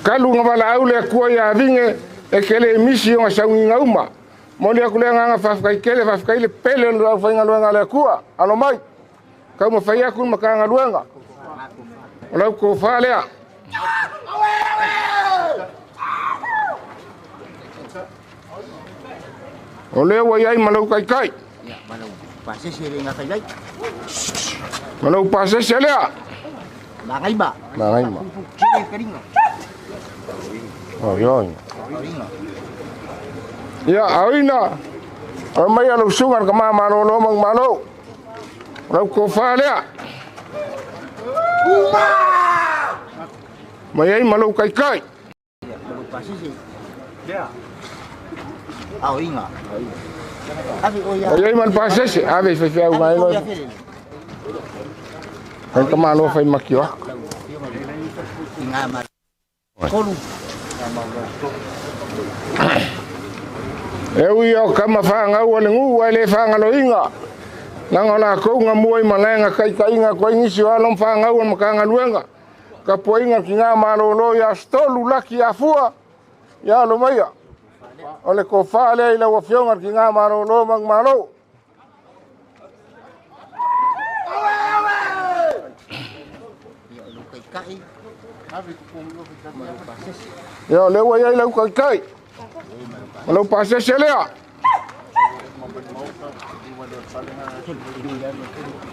Kalu nga valaau le Atua ia Avine e te le misi o saugiga uma. Momoli atu le agaga faafetai tele, faafetai le pele o le aufaigaluega a le Atua. Alo mai, taumafai atu le Matagaluega. O lau tofa lea. O lea ua i ai ma lou taitai. Ma lou pasese lea. Magaima. Magaima. Oi, oi. Ia, aoina. Au mai a lau suga le kama malolo mang malo. Lau tofa lea. Mai ai ma lou kaikai. Mai ai ma le pasese. Ave i faifeau mai loa. Ai ka malo fai maki o. E ui o kama whaangau o le ngu ai le whaangaloinga. Langa o lakou nga mua i malae nga kaitaiga koe nisi o alo ma whaangau o Matagaluega. Tapuaiga ki ngā malolo ia Stolu laki ia Fua ia alo maia. O le tofa lea i lau afioga ki ngā malolo ma malo. Ia o lea ua iai lau kaikai. Ma lau pasese lea.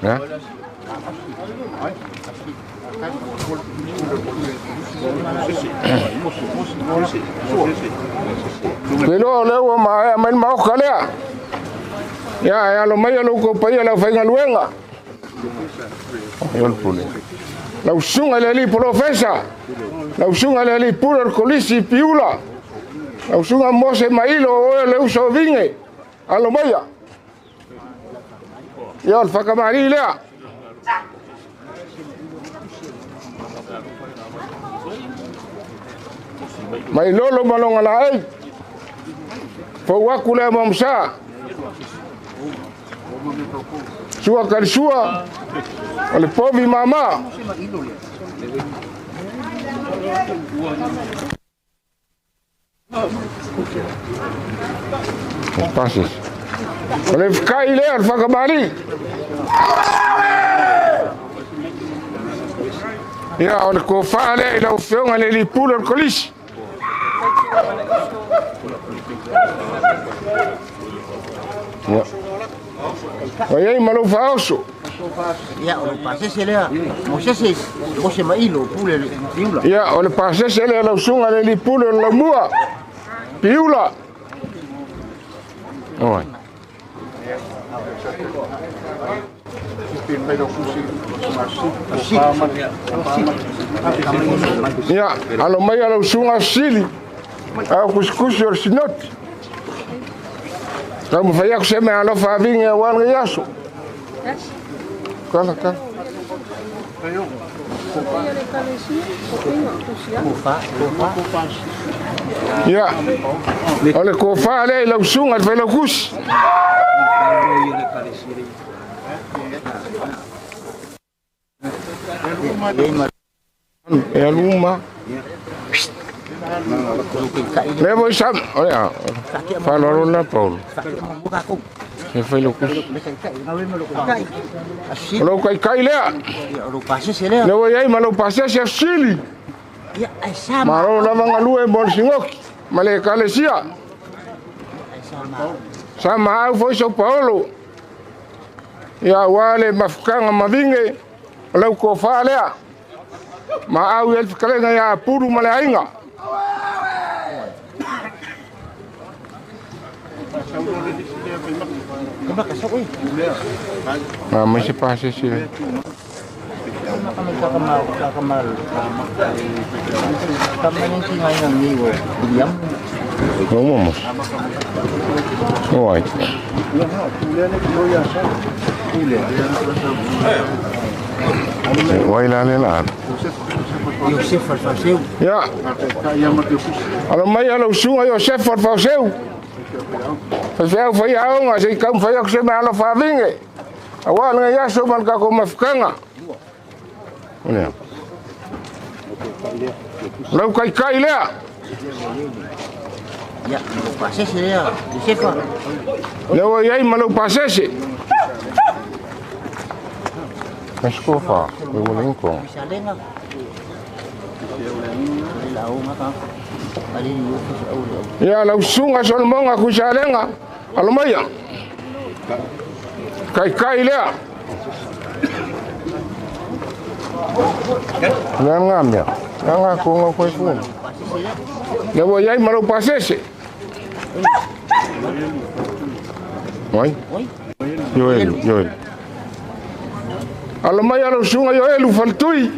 Ya. Lelo leo wa ma mai ma o kalea. Ya ya lo mai lo ko paia la fainga luenga. Yo pule. La usunga le li profesa. La usunga le li puro kolisi piula. La usunga mose mailo o le uso vinge. Alo maia. Ya el fakamari lea. Mai lolo malonga la ei. Fauaku lea mamsa. Sua karisua. O le povi mama. Passes. O le fkai lea o le whakamari. Ia o le kofaa lea i lau feonga le lipula o le kolisi. Ia. O iai malau whaoso. Ia, o le pasese lea, Mosese, Mose Mailo, pule le piula. Ia, o le pasese lea lau sunga le lipule o le laumua. Piula. Oi. Ia, alo mai lau sunga sili. Au kusikusi o le sinoti. Kau mawhai aku se mea alofa avinge a wanga i aso. Kala, kala. Ia, o le kofā lea i lau sunga le whailau kusi. E aluma. Le voi sam, o lea, whalaro la Paul. Se whailau kusi. O lau kai kai lea. Le voi ai ma lau pasese a sili. Maro lava ngalue mo le singoki. Ma le ekalesia. Sa maau foi so Paolo. Ia ua le mafukanga mavinge. O lau kofā lea. Ma au i elfikalega ia apuru ma le aiga. Ma mai se pasese le. Vamos. Oi. Oi la le la. Yosef al-Faseu. Ya. Alo mai alo sunga Yosef al-Faseu. Faseu fai aonga se kam fai ak se ma alo favinge. Awa nga yaso man ka ko mafkanga. Olha. Lau kai kai lea. Ya, lo pasese lea, Josefa. Leo iai ma lau pasese. Escofa, eu linko. Ya lau sunga solmonga kusalenga. Alomaya. Kai kai lea. Nga mea. Nga ko nga ko ko. Leo iai ma lau pasese. Oi. Joel, Joel. Alomaya lau sunga Joel faltui.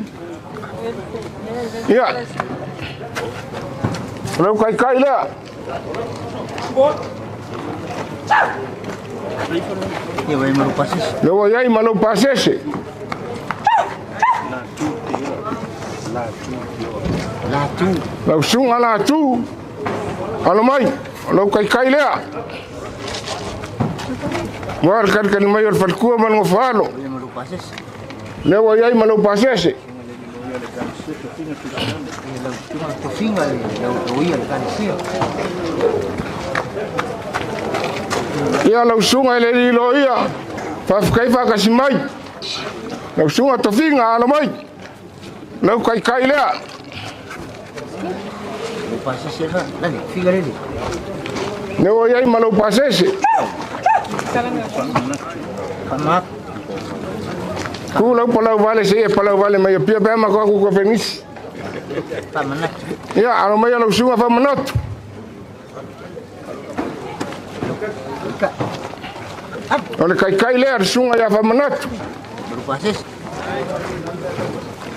Ia. Lau kai kai lea. Leo iai ma lau pasese. Lau sunga la tu. Alomai, lau kai kai lea. Moa le kalikali mai o le falekua ma le gofalo. Leo iai ma lau pasese. Ia lau sunga i le lilo ia. Faafekai faakasi mai. Lau sunga tofiga alomai. Lau kaikai lea. Leo iai ma lau pasese. Ku lau palau vale se e palau vale mai pia pe ma ko ku ko fenisi. Ia, alo mai lau suga whamanatu. O le kaikai lea le suga ia whamanatu.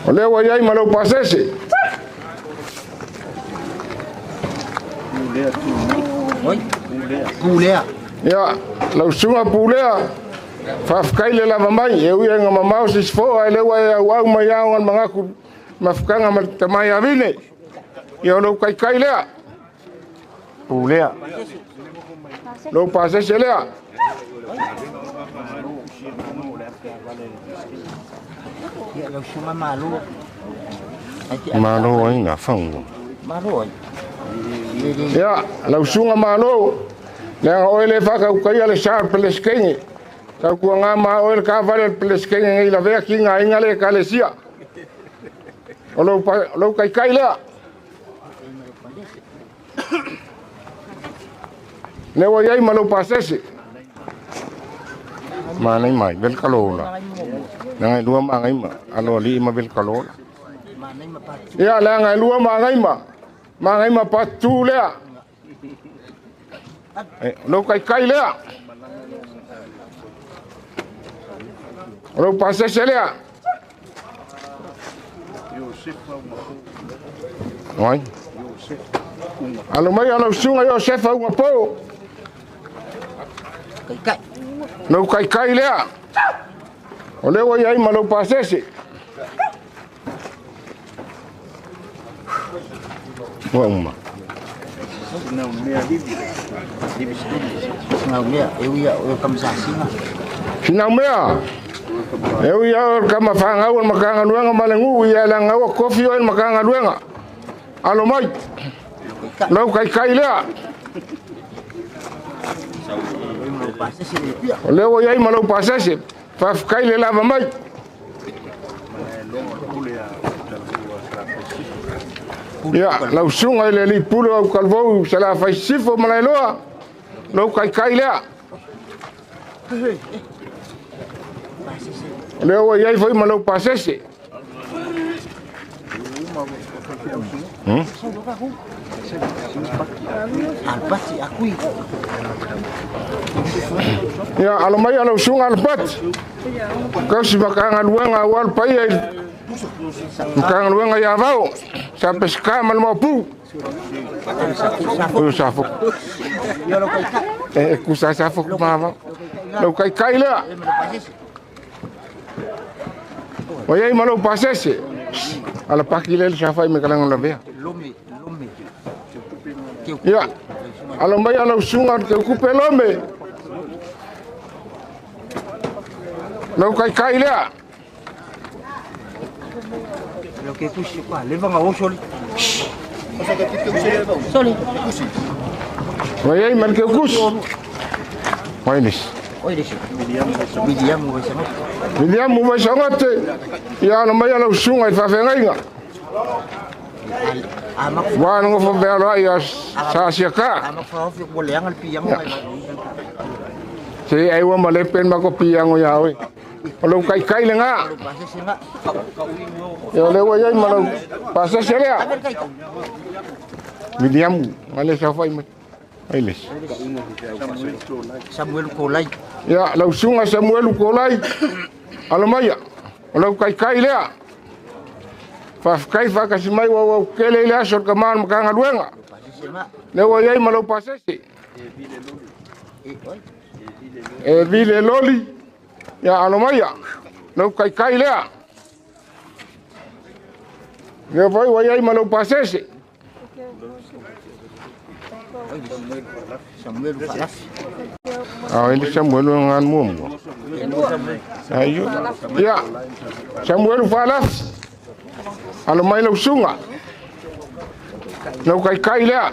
O lea ua iai ma lau pasese. Pulea. Ia, lau suga pulea. Whawhakai le lava mai. E ui nga mamao sisifo ai le ua e au au mai au ngan mangaku mafukanga ma tamai avine. Ia o lau kaikai lea. Pulea. Lau pasese lea. Ia lau suga malo. Malo ai ngā whangu. Malo ai. Ia, lau suga malo. Leanga oe le whakaukaia le sa peleskenge. Tau kua ngā maa oe le kāwhare le peleskenge ngei la vea ki ngā inga le kalesia. O lau kaikai lea. Le ua iai ma lau pasese. Mānai mai, vel kalola. Nanga lua maangai ma, alo ali ma vel kalola. Ia, leanga lua maangai ma. Maangai ma patu lea. Lau kaikai lea. Lau pasese lea. Oi. Alo mai alo sunga Iosefa unga po. Kaikai. Lau kaikai lea. O lea ua iai ma lau pasese. Ua uma. Sinaumea, eu ia o kamasasinga. Sinaumea. Eu ia o kamawhangau o makangaluenga malengu ia la ngaua kofi o makangaluenga. Alo mai. Lau kaikai lea. O lea ua iai ma lau pasese. Whawhakai le lava mai. Ia, lau sunga i le lipule au kalvou sa la whai sifo malailoa. Lau kaikai lea. O lea ua iai foi ma lau pasese. Alpati akui. Ia, alo mai alo sunga alpati. Kausi makangaluenga au alpaia i makangaluenga ia vau. Sa pesika ma le maupu. Uyo safo. E kusa safo kuma vau. Lau kaikai lea. O iai ma lau pasese. Ala paki lele safai me kalanga la vea. Ia, alo mai alo sunga te kupe lome. Lau kaikai lea. Lau ke kusi pa, leva nga o soli. Soli. Wai ai man ke kusi. Wai nis. Oi nis. Miliamu vai sangote. Miliamu vai sangote. Ia alo mai alo sunga i whawhengainga. Wa no fo be alo ia sa sia ka. Se ai wa male pen ma ko piango ia oi. O lau kaikai le ngā. Ia o le ua iai ma lau pasese lea. Miliamu, ngale sa whai mai. Ai les. Samuel Kolai. Ia, lau sunga Samuel Kolai. Alo maia. O lau kaikai lea. Whawhakai whakasi mai wau au kele i le aso ka maan makangaluenga. Le ua iai ma lau pasese. E vile loli. Ia alo maia. Lau kaikai lea. Lea vai ua iai ma lau pasese. Samuel Falafi. Ah, ele Samuel ngan mumu. Ayo. Ia. Samuel Falafi. Alo mai lau sunga. Lau kaikai lea.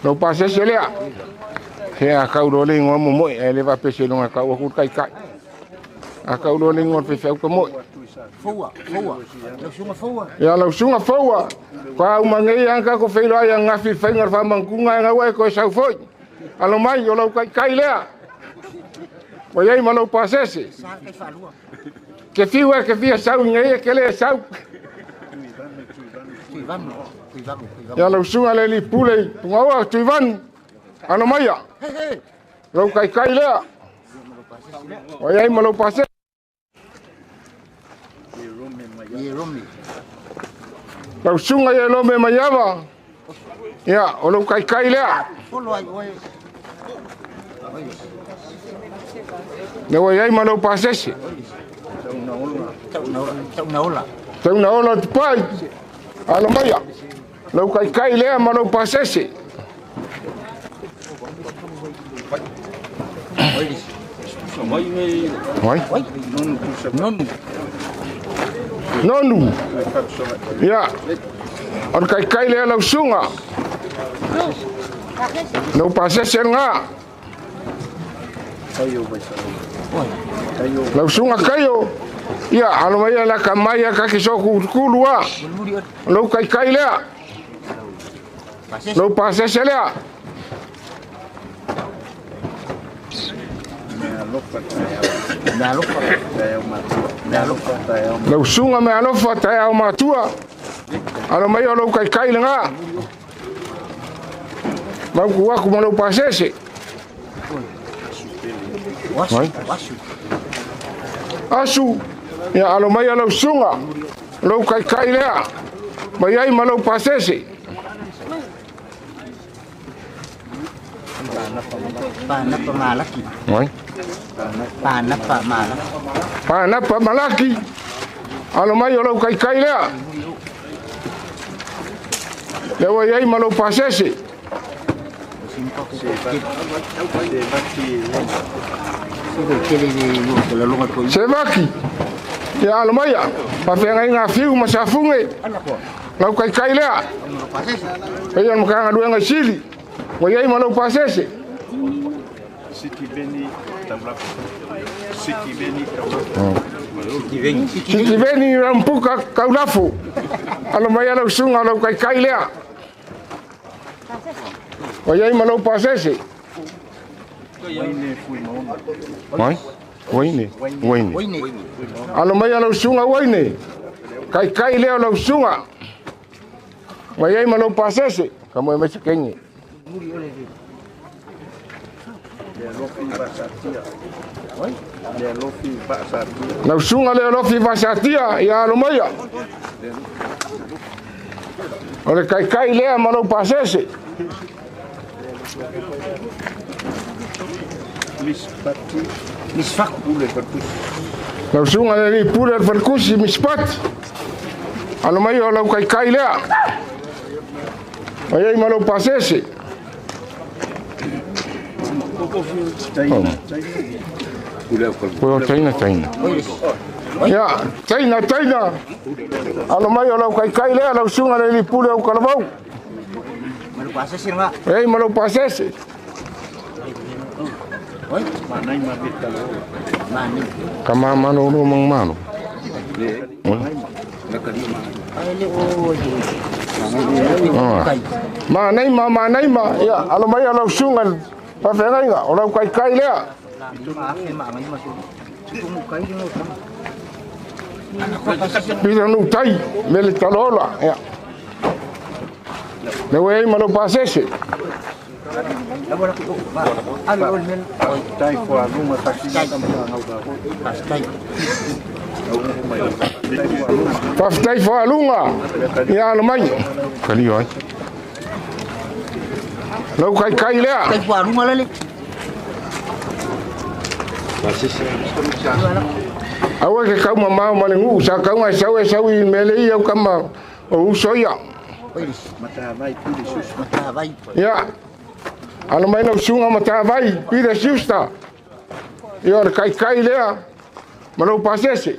Lau pasese lea. He a kau le ingoa momoe e le vapese longa kau aku kaikai. A kau le ingoa fefeu ka moe. Foua, foua. Lau sunga foua. Ia lau sunga foua. Ka au mangei ang ka ko feilo ai ang ngafi whainga whamankunga e ngau e koe sau foi. Alo mai o lau kaikai lea. Ua iai ma lou pasese. Ke fiu e ke fia sau inga ia ke le sau. Ia lau suga le li pule i Pugaoa Tuivanu. Alo maia. Lau kaikai lea. Ua iai ma lou pasese. Lau suga ia lome maiava. Ia, o lou kaikai lea. Le ua iai ma lou pasese. Taunaola tupai. Alo maia. Lau kaikai lea ma lou pasese. Vai? Nonu. Ia. O le kaikai lea lau suga. Lau pasese lena. Lau suga kaio. Ia, alo mai la ka mai ka ki so kulu a. Lau kaikai lea. Lau pasese lea. Lau suga me alofa taeao matua. Alo mai o lau kaikai lena. Mau ku aku ma lau pasese. Asu. Ia alo mai lau suga. Lau kaikai lea. Mai ai ma lau pasese. Panapa malaki. Oi. Panapa malaki. Panapa malaki. Alo mai o lau kaikai lea. Le ua iai ma lau pasese. Sevaki. Ia alo mai a. Pawhenga i ngā whiu ma safunge. Lau kaikai lea. Pei o makanga luenga i sili. Ua iai ma lau pasese. Sitiveni rampuka kaulafu. Alo mai lau suga lau kaikai lea. Ua iai ma lau pasese. Mai? Waine. Waine. Alo mai lau suga waine. Kaikai lea lau suga. Ua iai ma lau pasese. Ka moe mai se kenge. Lau suga le alofi vasatia ia alo maia. O le kaikai lea ma lau pasese. Lau suga le li pule al falkusi mispati. Alo mai o lau kaikai lea. Ua iai ma lau pasese. Pue o taina taina. Ia, taina taina. Alo mai o lau kaikai lea, lau suga le li pule au kalavau. Ei, ma lau pasese. Ka mamano ro mang mano. Manaima, manaima. Ia, alo mai o lau suga pawhengainga, o lau kaikai lea. Pita nu tai, me le talola. Ia. Le ua iai ma lau pasese. Faafetai foaluga. Ia alo mai. Kalio ai. Lau kaikai lea. Aua ke kau mamao ma le guu sa kauga e sau e sau i mele ia au kama o uso ia. Ia. Alo mai lau suga matavai Peter Schuster. Ia o le kaikai lea ma lau pasese.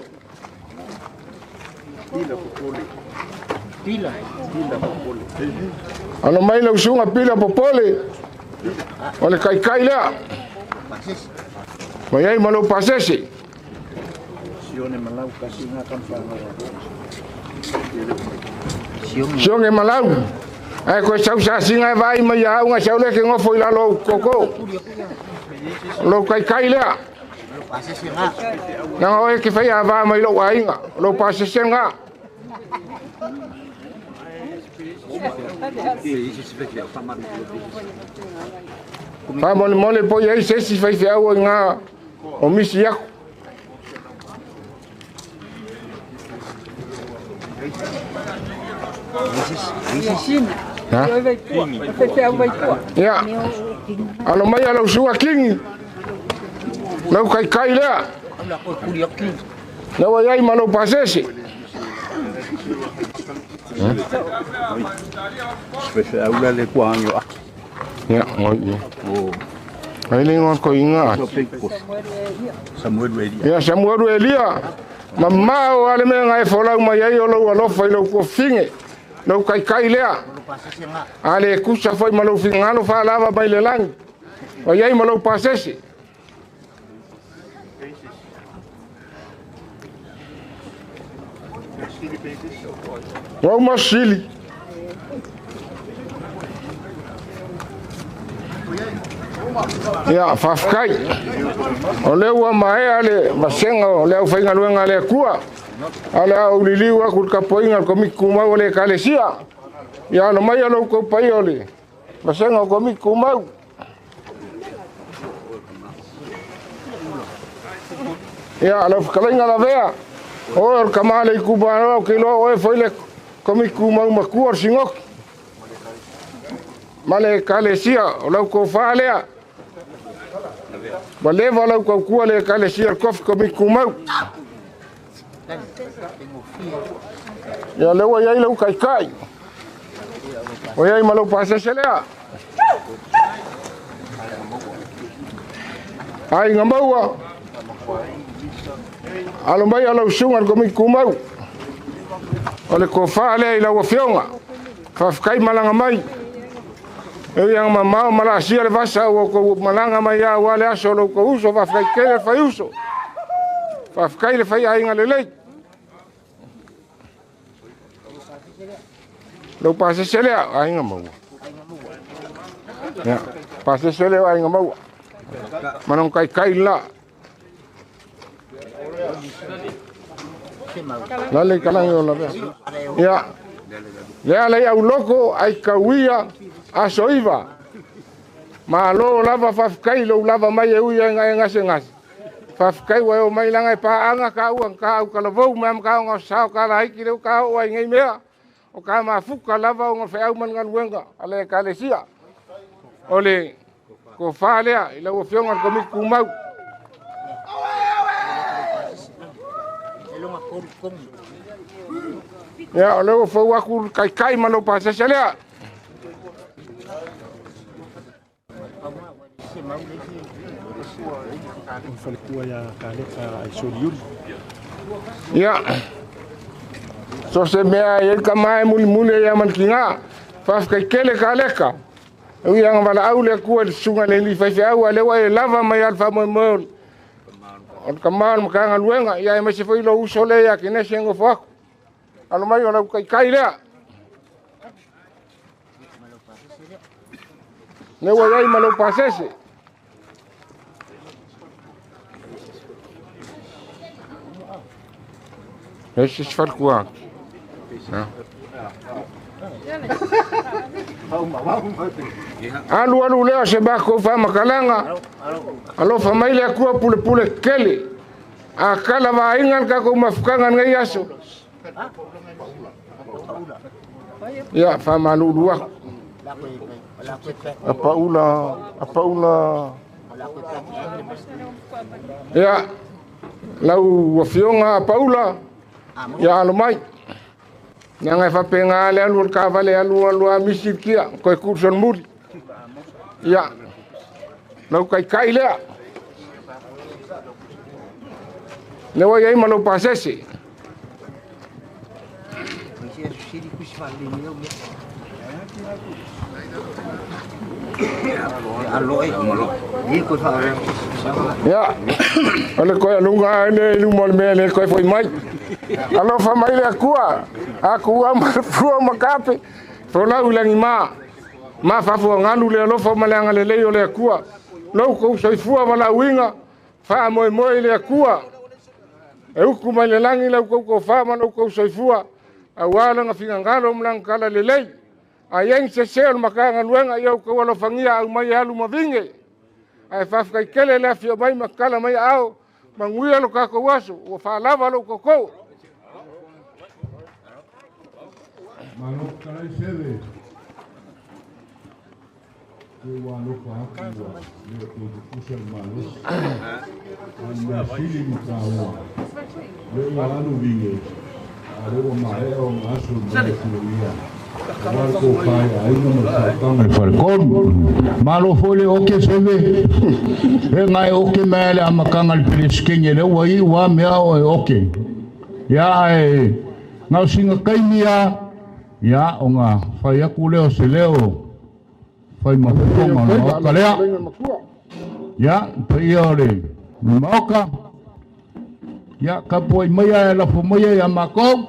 Alo mai lau suga pila popole. O le kaikai lea. Ma iai ma lau pasese. Sione malau. Ai koe sau sa singa e vai mai ia au nga sau le ke ngofo i lalo au koko. Lau kaikai lea. Nanga oe ke whai a mai lou ainga, lou pasese ngā. Wha mole po iai sesi whai whiau ngā o misi aku. Ia, alo mai alau sua kingi. Lau kai kai lea. Lau ai ma lau pasese. Ia, ngoi. Ai le ngoi ko inga. Ia, Samuel Elia. Mamao ale me ngai folau mai ai o lau alofa i lau kofinge. Lau kai kai lea. Ale kusa foi ma lau fingalo fa lava mai le langi. Ai ai ma lau pasese. Wau masili. Ia, whawhakai. O leo ua maea le masenga o leo whainga luenga le kua. Ale au liliu aku le kapoinga le komiki kumau o le kalesia. Ia alo mai alo kau pai o le masenga o komiki kumau. Ia, alo whakalainga la vea. O le kamale i kubanoa o ke loa oe foi le komiki kumau makua o singoki. Ma le kalesia o lau kau whaalea. Ma leva lau kau kua le kalesia le kofi komiki kumau. Ia leua iai lau kaikai. O iai ma lau pasese lea. Ai ngā maua. Alo mai alau sunga le komiki kumau. O le kofā lea i lau afioga. Whawhakai malanga mai. E ianga mamao mala asia le vasa o kou malanga mai a ua le aso lau kou uso. Whawhakai kele whai uso. Whawhakai le whai ainga le lei. Lau pasese lea ainga maua. Ia, pasese lea ainga maua. Manong kai kai la. Lale kalangi o la vea. Ia, lea lei au loko ai kauia aso iva. Ma lo lava whawhakai lo lava mai e ui e ngai ngase ngase. Whawhakai wa o mai langa e paanga ka ua ka au kalavou mea mka o ngau sao ka la haiki leo ka o ai ngai mea. O ka mafuka lava o ngā wheau man ngā luenga ale kalesia. O le ko whaalea i lau afioga le komiki kumau. Ia, o leo fau aku kai kai ma lau pasese lea. Ia, so se mea e ka mai muli muli ia man ki ngā. Whawhakai kele ka leka. Ui anga wala au le kua le sunga le li whaiwhi au a lewa e lava mai alfa moe moe. O ka maa makanga luenga, ia e mai se foi lo uso le ia ki nese ngo fo aku. Alo mai o lau kai kai lea. Lewa iai ma lau pasese. Ese se falkua. Alu alu lea se bako wha makalanga. Alofa mai le akua pule pule kele. A kala vainga ka ko mafukanga ngai aso. Ia wha malulu aku. Apaula, apaula. Ia, lau afioga apaula. Ia alo mai. Nanga e whapenga ale alu ka vale alu alu a misi kia koe kurson muri. Ia, lau kai kai lea. Lewa iai ma lau pasese. Ia, ole koe alunga ele lumo le mea le koe foi mai. Alofa mai le akua, akua marfua makape, folau ilangi ma. Ma whafua ngalu le alofa ma le anga lelei o le akua. Lau kou soifua wala uinga, Faamoemoe i le Atua e utu mai le lagi la outou tofa ma lo outou soifua auā lona finagalo ma lana talalelei. A i ai ni sese o le Matagaluega, ia outou alofagia aumai e alu ma vine. Ae faafetai tele le afio mai ma tatala mai aao, manuia lo tatou aso, ua faalava lou tootoo. Malo fetalai Seve. Te ua alofa atu ua le o toe tutusa le malosi. A o le mea sili ma taua, lea ua alu vine, a o lea ua maea ona aso i le mea fiomia. Aua le tofa i aiga ma le faautaga i le faletolu. Malo foi le oke Seve. E na e oke mai le amataga i le Peresetene lea ua iu lava mea o e oke. Ia ae na o sina taimi lava ia ona fai atu lea o se leo fai ma fofoga o le Maota lea. Ia, le paia o le Maota, ia tapuai maia ae lafo maia ia matou.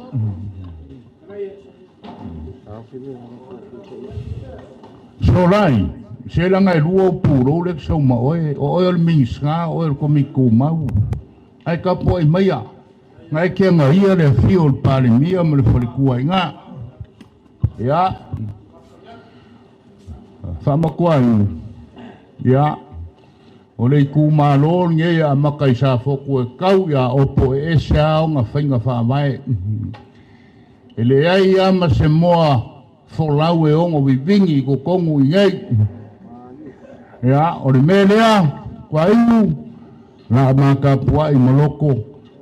Solai, se leaga e lua ou pulou lea e te sau ma oe, o oe o le Minisita, o oe o le Komiti Tumau. Ae tapuai maia, na e te agaia le afio o le Palemia ma le faletua i ina. Ia, faamatuaina, ia, o le itumalo lenei e amata i Safotu e tau ia Opo e ese lava ona faiga faavae. E leai lava ma se moa folau e ono vivini i totonu i inei. Ia, o le mea lea, Tuaiu, la a ma tapuai ma loko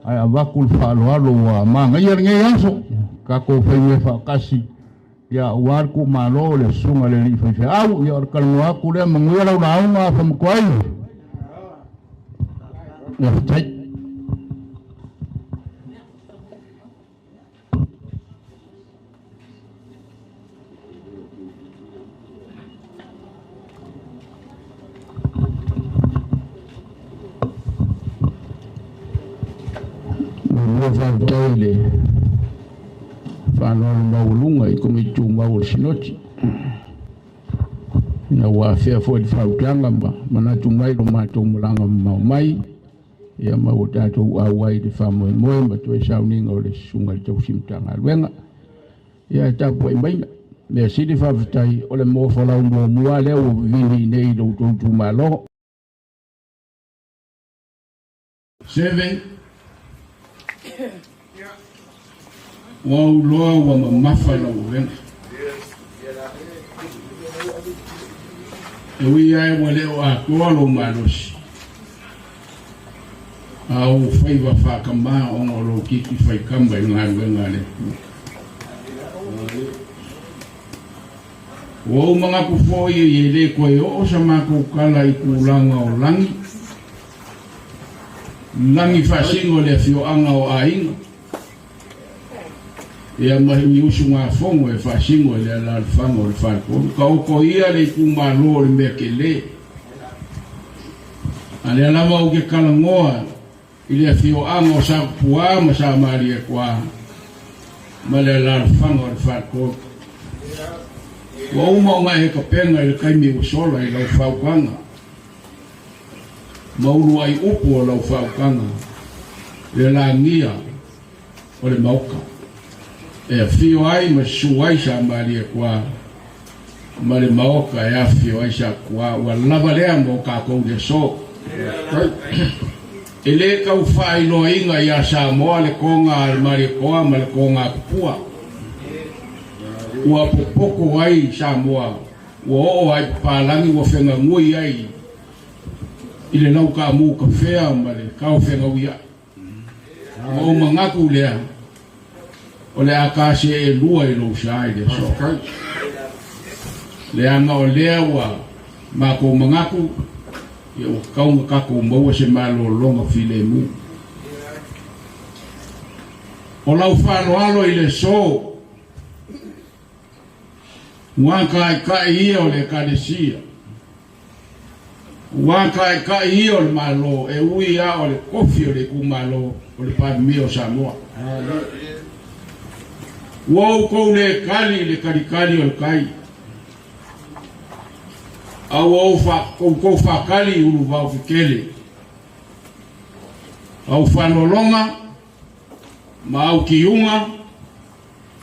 ae avatu le faaaloalo ua manaia lenei aso, tatou fai mea faatasi, ia aua le tuumalo o le susuga i le alii faifeau. Ia o le talanoa atu lea, manuia lau lauga Faamatuai. Faafetai. Muamua faafetai i le faaaloalo maualuga i Komiti Tumau o le Sinoti ina ua afea foi le fautuaga ma manatu mai lo matou malaga mamao mai ia ma ua tatou auai i le faamoemoe ma toe sauniga o le susuga i le tausi Matagaluega. Ia e tapuai maia. Mea sili faafetai o le mofolau muamua lea ua vivini nei i lo outou itumalo. Seve, Ua ou iloa ua mamafa lau avega. E ui lava ua le o atoa lou malosi, a o ou faiva faakamā ona o lou titi faikama i le galuega a le Atua. Ua ou manatu foi e le toe oo sa matou tala i tulaga o lagi, lagi faasino i le afioaga o aiga, ia ma ni usugafono e faasino i le alaalafaga o le faletolu. Taoto ia le itumalo o le mea tele, a lea lava ou te talanoa i le afioaga o Sakupuā ma Samalietoa ma le alaalafaga o le faletolu. Ua uma ona e tapena i le taimi ua sola i lau fautuaga ma uluai upu o lau faautaga le lagia o le Maota e afio ai ma susu ai Samalietoa ma le Maota e afio ai Sakupuā. Ua lava lea mo tatou i le aso. E le tau faailoaina iā Samoa le toga a le Malietoa ma le toga a Tupua. Ua popoto ai Samoa Ua oo lava i papalagi ua fegaugui ai i le lau kaamu kafea ma le kao fegauiaʻi. Ua ou manatu lea, o le a taseelua i lou sa i le aso. Leaga o lea ua matou manatu, ia ua tatau ona tatou maua se malologa filemu. O lau faaaloalo i le aso, Ua taitai ia o le Ekalesia, ua taitai ia o le Malo, e ui lava o le kofi o le itumalo o le Palemia o Samoa. Ua outou le tali i le talitali o le tai, a ua outou faatali i uluvao fetele. Au faalologa ma au kiuga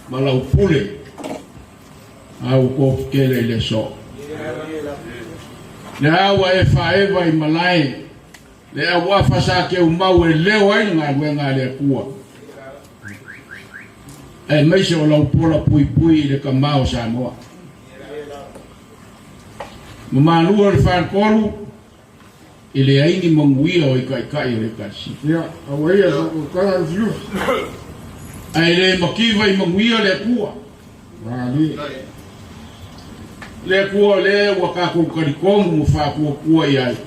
ma lau pule a ua tofu tele i le aso. Le a ua e faaeva i malae le auafa sa teumau e leo ai le galuega a le Atua, aemaise o lau pola puipui i le kamā o Samoa. Ma malua o le faletolu e leai ni manuia o i taitai o le Ekalesia. Ia, aua ia faatautaga lufilufi. Ae le mativa i manuia le Atua. Malie. Le Atua o lea ua tatou talitonu ma faatuatua i ai,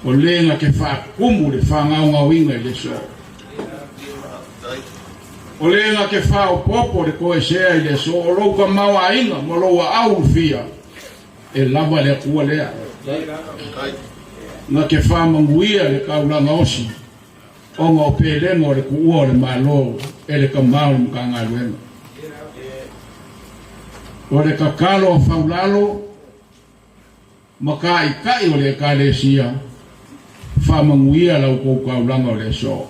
o le na te faatumu le faagaogaoina i le aso. O le na te faaopoopo le toesea i le aso, o lou tamaoaiga ma lou aau ulufia, e lava le Atua lea. Na te faamanuia le taulaga osi ona o pelega o le tuua o le Malo e le tama o le Matagaluega. O le tatalo a Faulalo ma taitai o le Ekalesia, faamanuia la outou taulaga o le aso.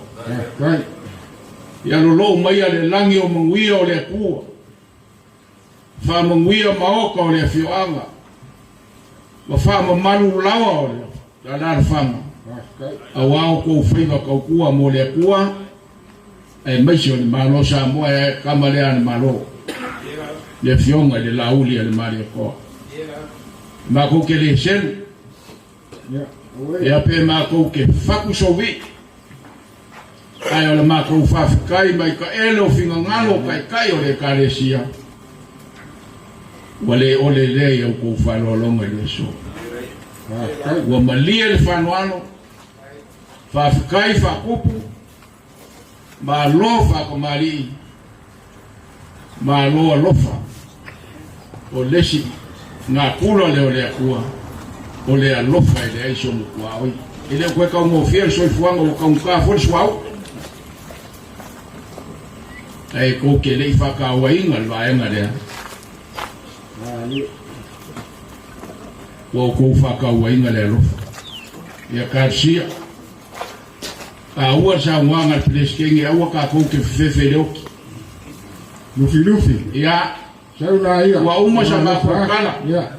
Ia lolou maia le lagi o manuia o le Atua. Faamanuia maota o le afioaga ma faamamalu laoa o le alaalafaga, auā outou faiva tautua mo le Atua aemaise o le Malo Samoa e kama lea a le Malo, le Afioga i le Laauli a le Malietoa. Matou te le selu, ia pe matou te fatu souvii, ae o le matou faafetai mai ka ele o finagalo o taitai o le Ekalesia, ua le ole lea i outou faaaloaloga i le aso. Ua malie le faanoano, faafetai faatupu, malo faatamalii, malo alofa. O le isi natura lea o le Atua, o le alofa e leai se mutuaoi. E le o toe taugofie le soifuaga, ua taugata foi le suauu. Ae tou te le i faatauaina le vaega lea, ua outou faatauaina le alofa. Ia talosia. Taua le saunoaga a le Peresetene, aua tatou te fefefe i le oti. Lufilufi. Ia. Sau la ia. Ua uma sa matou tala. Ia.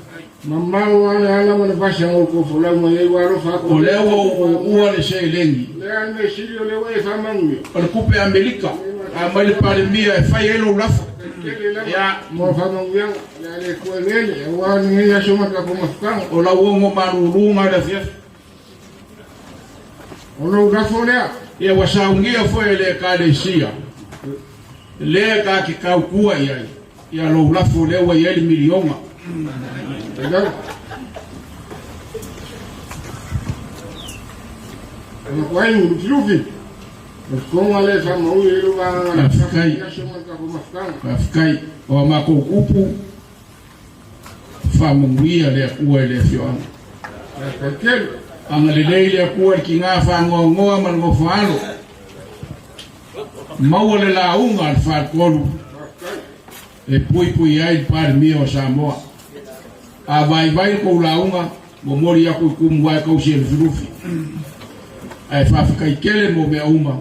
Mamao lava le ala ma le vasi a outou folau mai ai ua alofa atu. O lea ua ou uua le seleni. O le a le mea sili o lea ua e faamanuia. O le tupe Amerika. A aumai le Palemia e fai ai lou lafo. Ia. Mo faamanuiaga, o le a le toe lele, aua lenei aso ma tatou mafutaga. O lau ogo malulu na i le afiafi. O lou lafo lea. Ia ua saunia foi e le Ekalesia lea ta te tautua i ai, ia lou lafo lea ua i ai le miliona. Faafetai, faafetai. O a matou upu, Faamanuia le Atua i le afioaga. Agalelei le Atua i le tiga faanoanoa ma le nofoalo. Maua le lauga a le faletolu e puipui ai le Palemia o Samoa. A vaivai le tou lauga, momoli aku i Tumua e tausi e Lufilufi. Ae faafetai tele mo mea uma.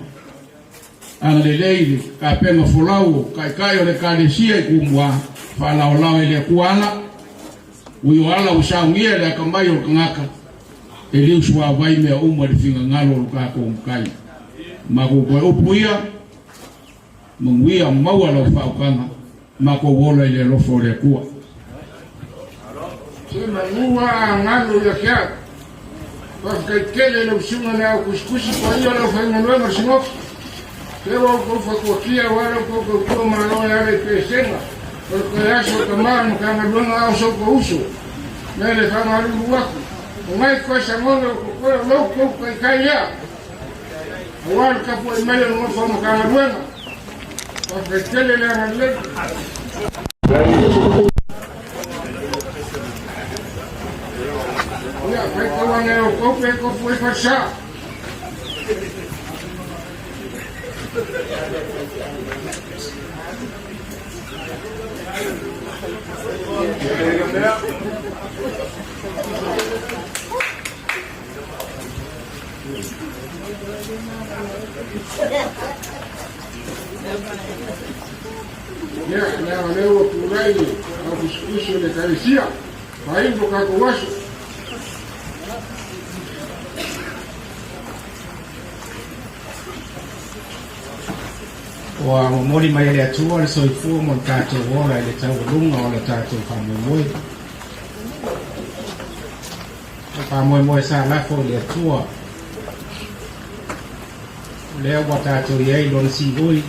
Agalelei le tapena folau o Taitai o le Ekalesia i Tumua, faalaolao e le Atua ala, ui o ala ua saunia e le atamai o le tagata, e liu suavai mea uma i le finagalo o lo tatou Matai. Matou toe upu ia, manuia maua lau faautaga, matou ola i le alofa o le Atua. Se manu a galu ia te au. Faafetai tele i lau susuga le ao tusitusi paia o le aufaigaluega o le Sinoki. Se ua outou fatuatia aua la outou tautua malo e ala i pesega o le toe aso o tama o le Matagaluega a o so outou uso. Me le faamalulu atu, o nai toe sagona o totoe o lou tou taitai lea aua le tapuai mai o le nofo a Matagaluega. Faafetai tele le agalelei. Ia, faitau ane e outou pe tofu ai falesa. Ia, leaga o lea ua tulai le au tusitusi o le Ekalesia, faaiu lo tatou aso. Ua momoli mai e le Atua le soifua mo le tatou ola i le taualuga o le tatou faamoemoe. O faamoemoe sa lafo i le Atua. O lea ua tatou i ai lona siui,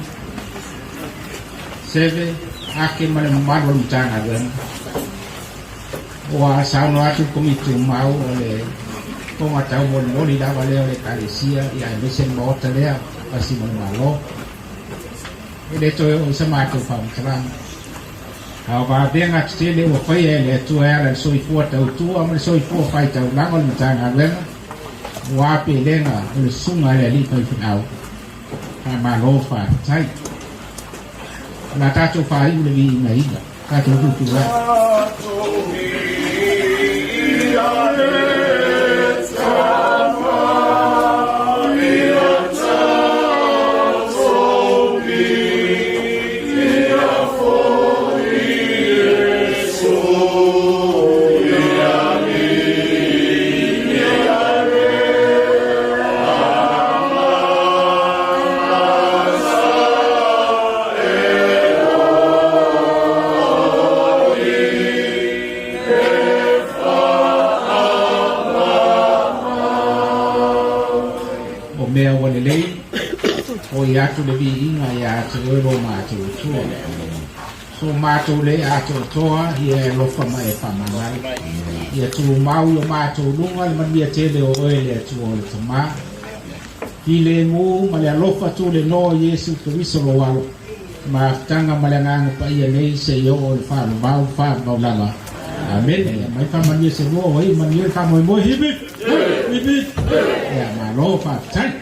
seve, ake ma le mamalu o le Matagaluega. Ua saunoa atu le Komiti Tumau o le toga taumolimoli lava lea o le Ekalesia ia aemaise le Maota lea tasi ma le Malo. E le toe oo i sa matou faamatalaga. A o vavega tetele ua faia e le Atua e ala i le soifua tautua ma le soifua faitaulaga o le Matagaluega, ua apelega o le susuga a le Alii Faifeau. Faamalo faafetai. O le a tatou faaiu le viiga ina tatou tutu ai. O mea ua lelei, oi atu le viiga ia te oe lo matou Atua. So matou le atoatoa, ia e alofa ma e faamagalo. Ia tumau i o matou luga le manuia tele o oe le Atua o le Tamā. Filemu ma le alofa tulenoa o Iesu Keriso lou Alo, mafutaga ma le Agaga Paia nei seia oo i le faavavau faavavau lava. Amene. Ia mai faamanuia se lua o ai manuia le faamoemoe. Hip hip! Hip hip! Ia malo faafetai.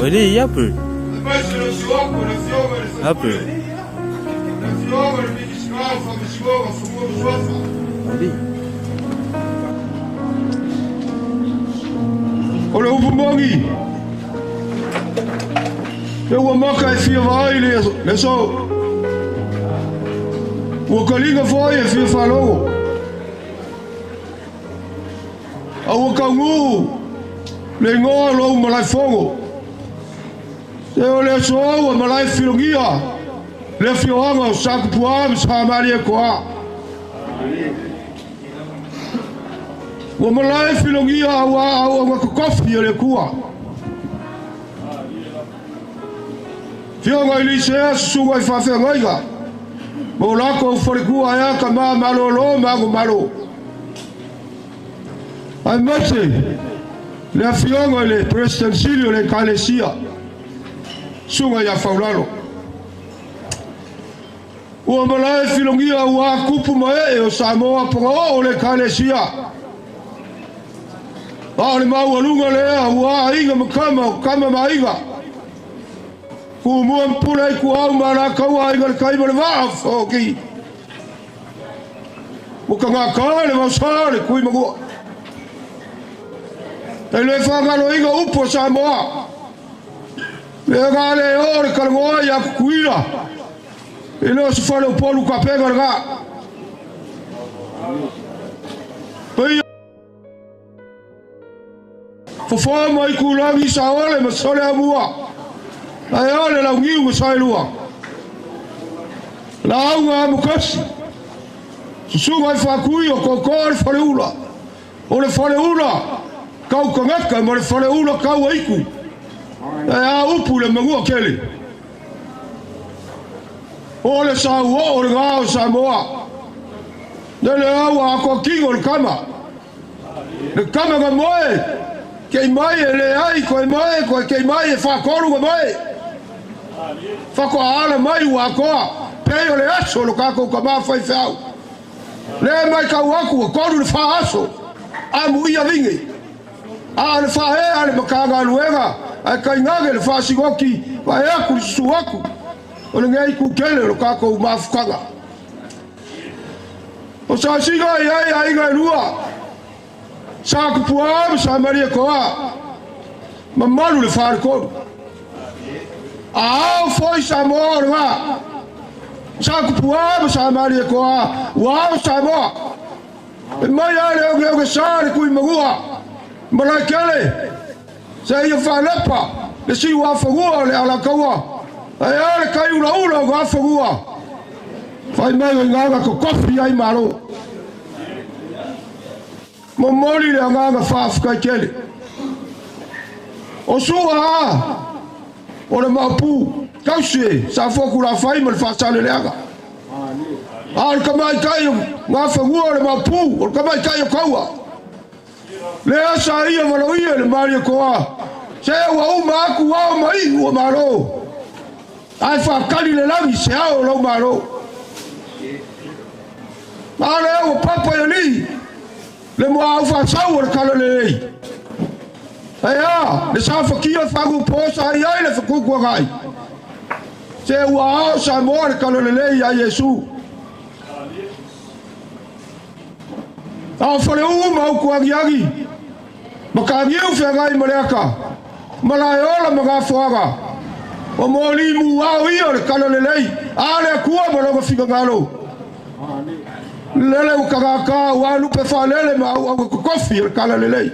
Ali, ape. Ape. Ali. O le upu mogi. E ua maka e fia vaai le so. Ua kaliga foi e fia faalogo. A ua kaugū le igoa o lou malaefogo. Se o le aso ua malae filogia le afioaga o Sakupuā ma Samalietoa. Ua malae filogia auā auauga kokofi o le Atua. Fioga i Lisea susuga i faafeagaiga. Ma o lakou falekua ea ka ma malōlō ma agomalo. Aemaise le afioga i le President Sili o le Ekalesia, susuga ia Faulalo. Ua malae filogia auā kupu ma ee o Samoa pagaoo o le Ekalesia. A o le maualuga lea auā aiga ma kama o kama ma aiga. Tumua ma pule ai kuau ma alakaua aiga le kai ma le vaa o fefoki. Ua kagaka le vaosa le kui magua. E le faagaloiga upu o Samoa. Le ga le o le kalagoa ia kukuila. E le o se fale o polu kapega le ga. Paia fofoa mai kulagi sa ole ma sole amua. Ae ole launiu ma saelua. La auga amukasi. Susuga i faakui o koko le faleula. O le faleula kau kangaka ma le faleula kau aiku. E a upu le magua kele. O le sau o le gao Samoa. Le au a ko kingo le kama. Le kama ka moe. Kei mai e le ai koe mai koe kei mai e whakolu ka mai. Whakoa ala mai ua koa. Pei o le aso lo kako ka maa whai whiau. Le mai kau aku a kolu le wha aso. Amu ia vingi. A le wha e a le makanga luega. A kai ngage le wha sigoki. Wa e aku le susu aku. O le ngei kukele lo kako mafukanga. O sa siga i ai a inga e lua. Sa kupua ma sa Maria koa. Mamalu le wharekolu. A au foi Samoa o le ngā. Sa kupua ma sa Maria koa. Ua au Samoa. E mai a le oge oge sa le kui magua. Malai kele. Sa ia whalepa. Le si ua whagua le alakaua. Ai a le kai ula ula o ngā whagua. Whai mai ngai ngāga ko kofi ai malo. Momoli le angāga whaafkai kele. O sua a. O le maupu. Kausi e. Sa foku la whai ma le whasale le aga. A le kamai kai o ngā whagua o le maupu. O le kamai kai o kaua. Le asa ia waloia le maria koa. Se ua uma aku ao mai ua malo. Ai whakali le langi se ao lau malo. A le ua papa i li. Le mua au whasau o le kala le lei. Ai a, le sa whakia whangu posa ai ai le whakukua ngai. Se ua ao sa moa le kala le lei a Yesu. A whale u mau kuangiangi. Maka ngiu whiangai maleaka. Malae ola mga fuaga. O mōli mu au ia le kala le lei. A le akua ma longa fika ngalo. Lele u kagaka ua lupe whalele ma au au kokofi le kala le lei.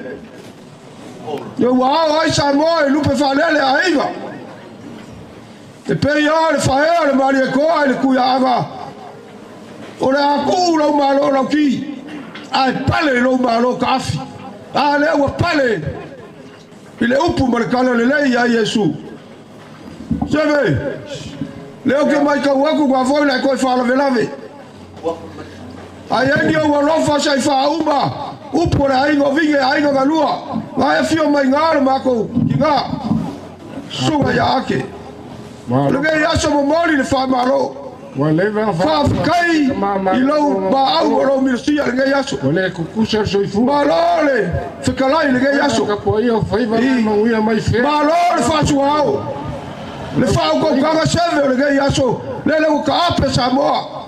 Ia ua au ai Samoa e lupe whalele a iga. Te pei a le whaea le maria koa i le kuia aga. O le aku lau malo lau ki. Ai pale lau malo ka afi. A le ua pale. I le upu ma le kala le lei a Yesu. Seve. Leo ke mai kau aku ngā voi lai koe whalavelave. Ai engi o alofa sa i whauma. Upu le ainga o vinge ainga galua. Ngā e whio mai ngā le mākou ki ngā. Sunga ia ake. Le ngei aso momoli le whamalo. Ua leva ona Faafetai i lou maau ma lou milosia i lenei aso. Ua le kukusa le soifua. Malo le fetalai i lenei aso. Tapuaia o faiva ma manuia mai fea. Malo le faasuaao, le faautautaga seve o lenei aso, lele ua taape Samoa.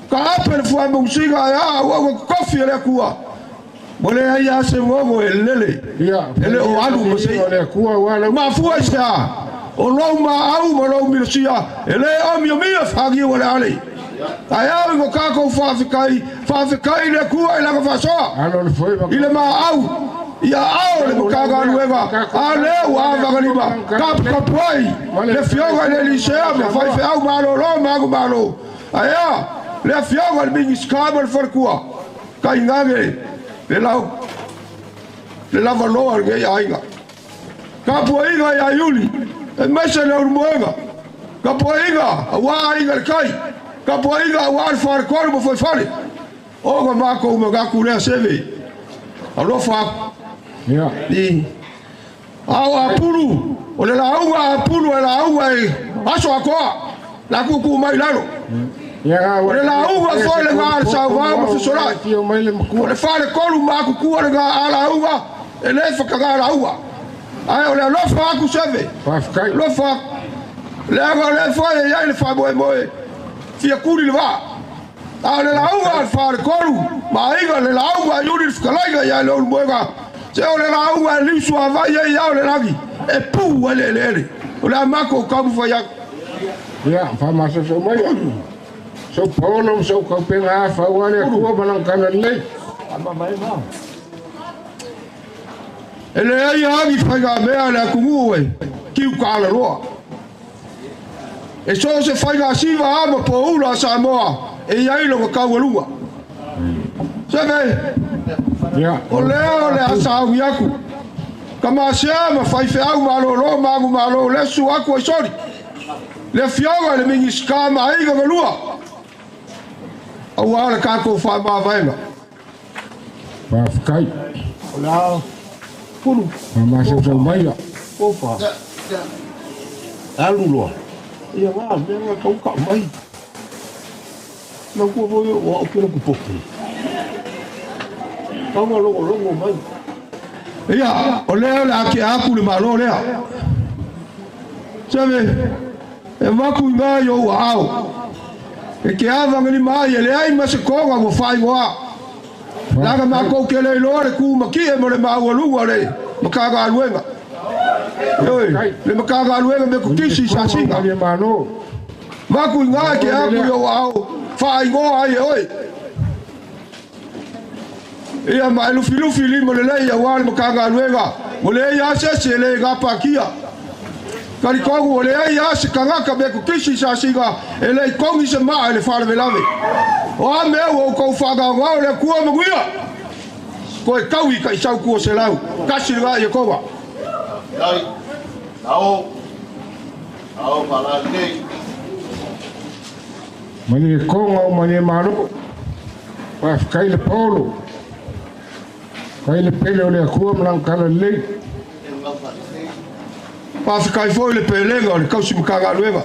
Taape le fuaimausiga ae a auau e totofi e le Atua. Ua leai lava se gogo e lele, e le o alu ma se i'a. Mafua i se a? O lou maau ma lou milosia e le omiomia fagiu o le ale. Ae ao ina tatou faafetai, faafetai i le Atua i lana faasoa, i le maau, ia ao le Matagaluega, a lea ua avagalima, taputapuai le Afioga i le Elisea ma faifeau malolo ma agumalo. Ae a le Afioga i le Minisita ma le Faletua, tainane le lau le lavaloa o lenei aiga. Tapuaiga ia Iuli, aemaise le Ulumoega. Tapuaiga aua aiga i le tai. Tapuaiga aua le faletolu ma fuaifale. Ona matou manatu lea seve. Alofa atu. I ao apulu, o le lauga apulu e lauga e aso atoa. La tuutuu mai i lalo. O le lauga foi lena a le sauvao ma fesolai. O le faletolu ma atutua lena a lauga e le fataga lauga. Ae o le alofa atu seve. Alofa atu. Leaga o lea foi e i ai le faamoemoe fia tuli le vaa. A o le lauga a le faletolu ma aiga, le lauga a Iuli le fetalaiga ia Leulumoega, se o le lauga e liusuavai ai ao le lagi, e pu ai le eleele. O le a matou taumafai atu. Ia, faamasoso mai sau paolo ma sau kaupega afa aua le Atua ma lana talalelei. E leai lava ni faigamea a le atunuu e kiukalaloa. E so o se faigasiva lava ma poula a Samoa e i ai lona taualuga. Seve, o lea o le a sauni atu, tamasea ma faifeau malolo ma agumalo le susu atu ai soli, le Afioga i le Minisita ma aiga galua, aua le tatou faamavaega. Faafetai. O le a pulu. Faamasausau mai ia. Opa. Alu loa. Ia ngā mea ngā kau ka mai. Nau kua foi o au pera ku poke. Kau ngā longo longo mai. Ia, o lea o le a tea atu le Malo lea. Seve, e avatu i ngā i ou aao. E te avagalima ai e leai ma se koga ua faaigoa. Leaga matou te le iloa le tu matie ma le maualuga o le Matagaluega. Ioe, le Matagaluega Metotisi i Sasina. Vaku i ngā e te aku i ou aao, faaigoa ai e oe. Ia ma e lufilufi lima lelei aua le Matagaluega, ua leai lava se isi e le gapatia. Talitonu ua leai lava se tagata metotisi i Sasina e le i togi se maa i le faalavelave. O a mea ua outou faagaogao le Atua manuia? Toe taui taisau tua 101 le va Iekova. Faafetai. Ao. Ao faalalelei. Malie Konga o Malie Malo. Faafetai le paolo. Faafetai le pele o le Atua ma lana talalelei. Faafetai foi le pelega o le tausi Matagaluega.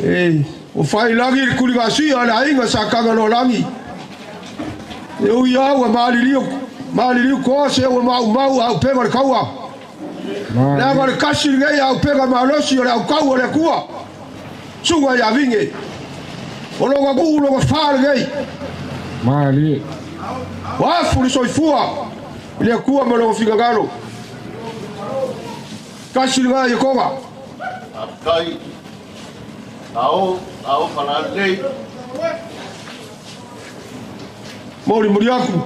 E ua fai lagi le tuligasia a le aiga sa Tagaloalagi. E ui lava ua maliliu, maliliu toa se ua maumau aupega o le taua. Leaga o le tasi lenei aupega malosi o le autau o le Atua. Suga ia Vine. O lona nuu lona fa lenei. Malie. Ua afu le soifua i le Atua ma lona finagalo. Tasi lena Iekoga. Faafetai. Ao, ao faalalelei. Molimoli atu.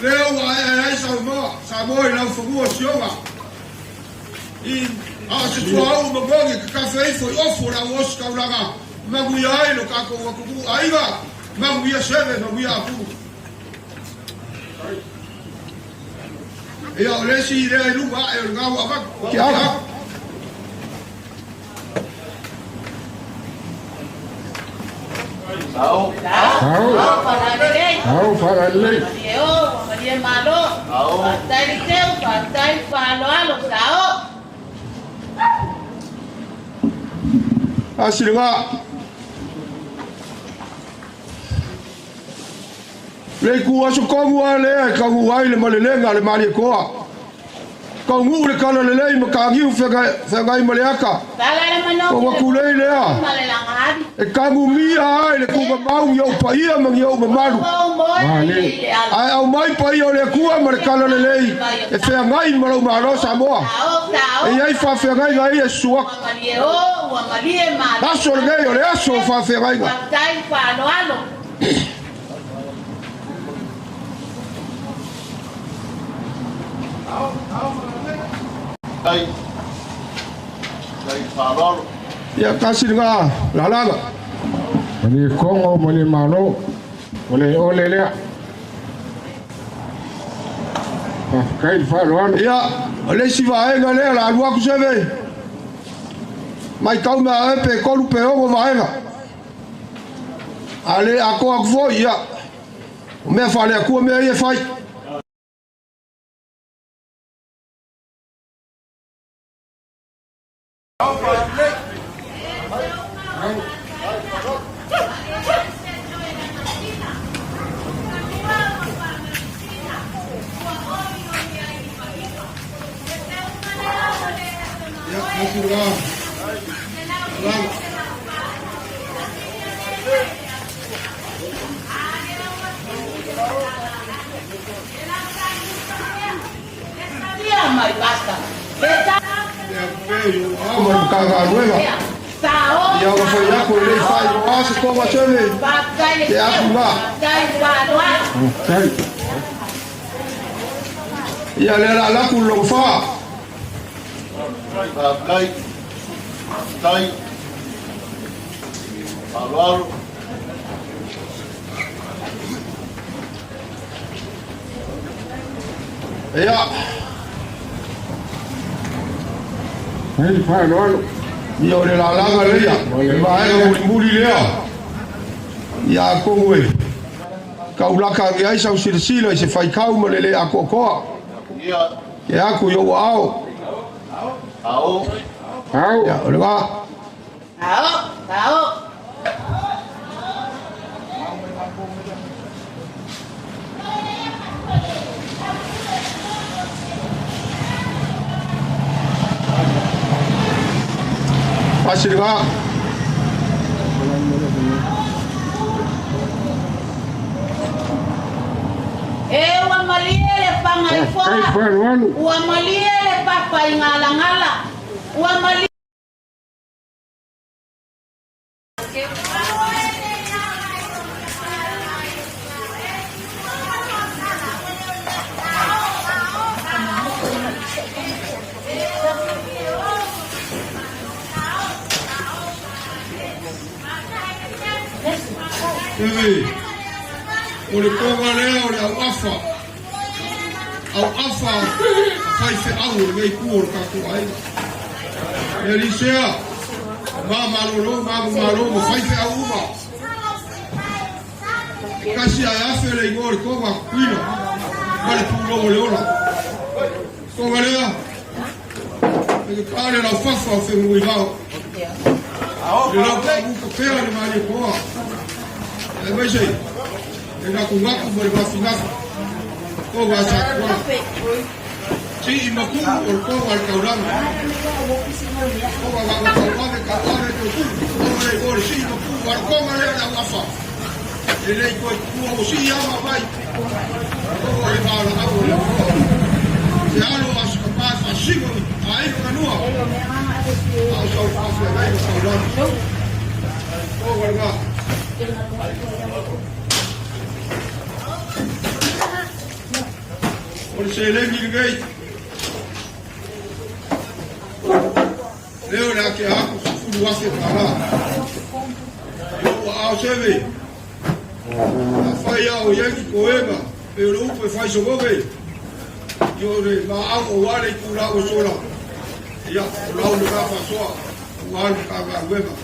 Lea ua aeae ai Samoa, Samoa i laufanua o Sioga. I a o se tuauu manogi e kakafe ifo i ofu o le au ositaulaga, manuia ai lo tatou atunuu aiga, manuia Seve, manuia Apulu. Ia, o le isi lea i luga ae o lena ua avatu. Ke aka. Ao. Ao. Ao faalalelei. Malie o, ua malie malo. Faafetai le teu, faafetai le faaaloalo. Sao. Asiliga le ku aso kogu a lea e kagu ai le malelega a le Malietoa. Kauguu le kala lelei ma kagiu feagai ma le aka. Tala le O manogi ua le kulei lea. ma le lagaavi. E kagumia ai le kugamau i ou paia ma ni ou mamalu. O moe i le ala. Ae aumai paia o le Atua ma le kala lelei e feagai ma lou Malo Samoa. Sao, sao. E iai faafeagaiga ia e susu atu. Ua malie o, ua malie malo. Aso lenei o le aso o faafeagaiga. Faafetai le faaaloalo. Tai. Tai faaaloalo. Ia tasi lena lalaga. Malie Kogo malie Malo, o le ole lea. Faafetai le faaaloalo. Ia, o le isi vaega lea o le a alu atu seve. Matau mea e pe 3 pe 6 vaega. A le atoa atu foi, ia. O mea faaleatua mea ia e fai. Ia, tasi lena lalaga. Ia mai basta. Le ta. Ma le Matagaluega. Sao. Ia ua fai aku e lei faailoa se toga seve. Faafetai le Te teu, aku la. faafetai le faaaloalo. Faafetai. Ia lea la alaku le logofa. Faafetai. Tai. Faaaloalo. Ia. Faafetai le faaaloalo. Ia o le lalaga lea, le vaega mulimuli lea. Ia atonu e taulaka age ai sau silasila i se faitau ma le le atoatoa. Ia. Ke aku i ou aao. Ao. Ao. Ia, o le va. Sao, sao. Asiliga. E ua malie le Faafetai le fagaifoa. faaaloalo. Ua malie le papaigalagala. Ua malie. Seve. O le toga lea o le auafa. Auafa a faifeau o lenei itu o le tatou aiga. E alisea. Ma malolo, ma malo, ma faifeau uma. E kasi ae afe le igoa o le toga kuina. Ma le pulou o le ola. Toga lea. E ke pale lau fafa o whenui vao. Le lau paamuka pea le Malietoa. E maise, e gakugaku ma le gafigafi. Toga a Sakuala. Sii mapu o le toga a le taulaga. Toga va kauave kauave totu. Toga le igoa o le sii mapu a le toga lea le auafa. E lei toe tutua o sii ama mai. Toga le valaau o le Atua. Se alo a se kapā e faasigo i aiga manua. A o sau faafeagai ma taulaga. Toga lena. O le seleni lenei. Lea o le ake aku $10,000. I ou aao seve. Afai a o iai ki koega, pe o le upu e fai sogoge. I o le maau o wale i kula o sola. Ia, o lau le faasoa, ua alu ka galuega.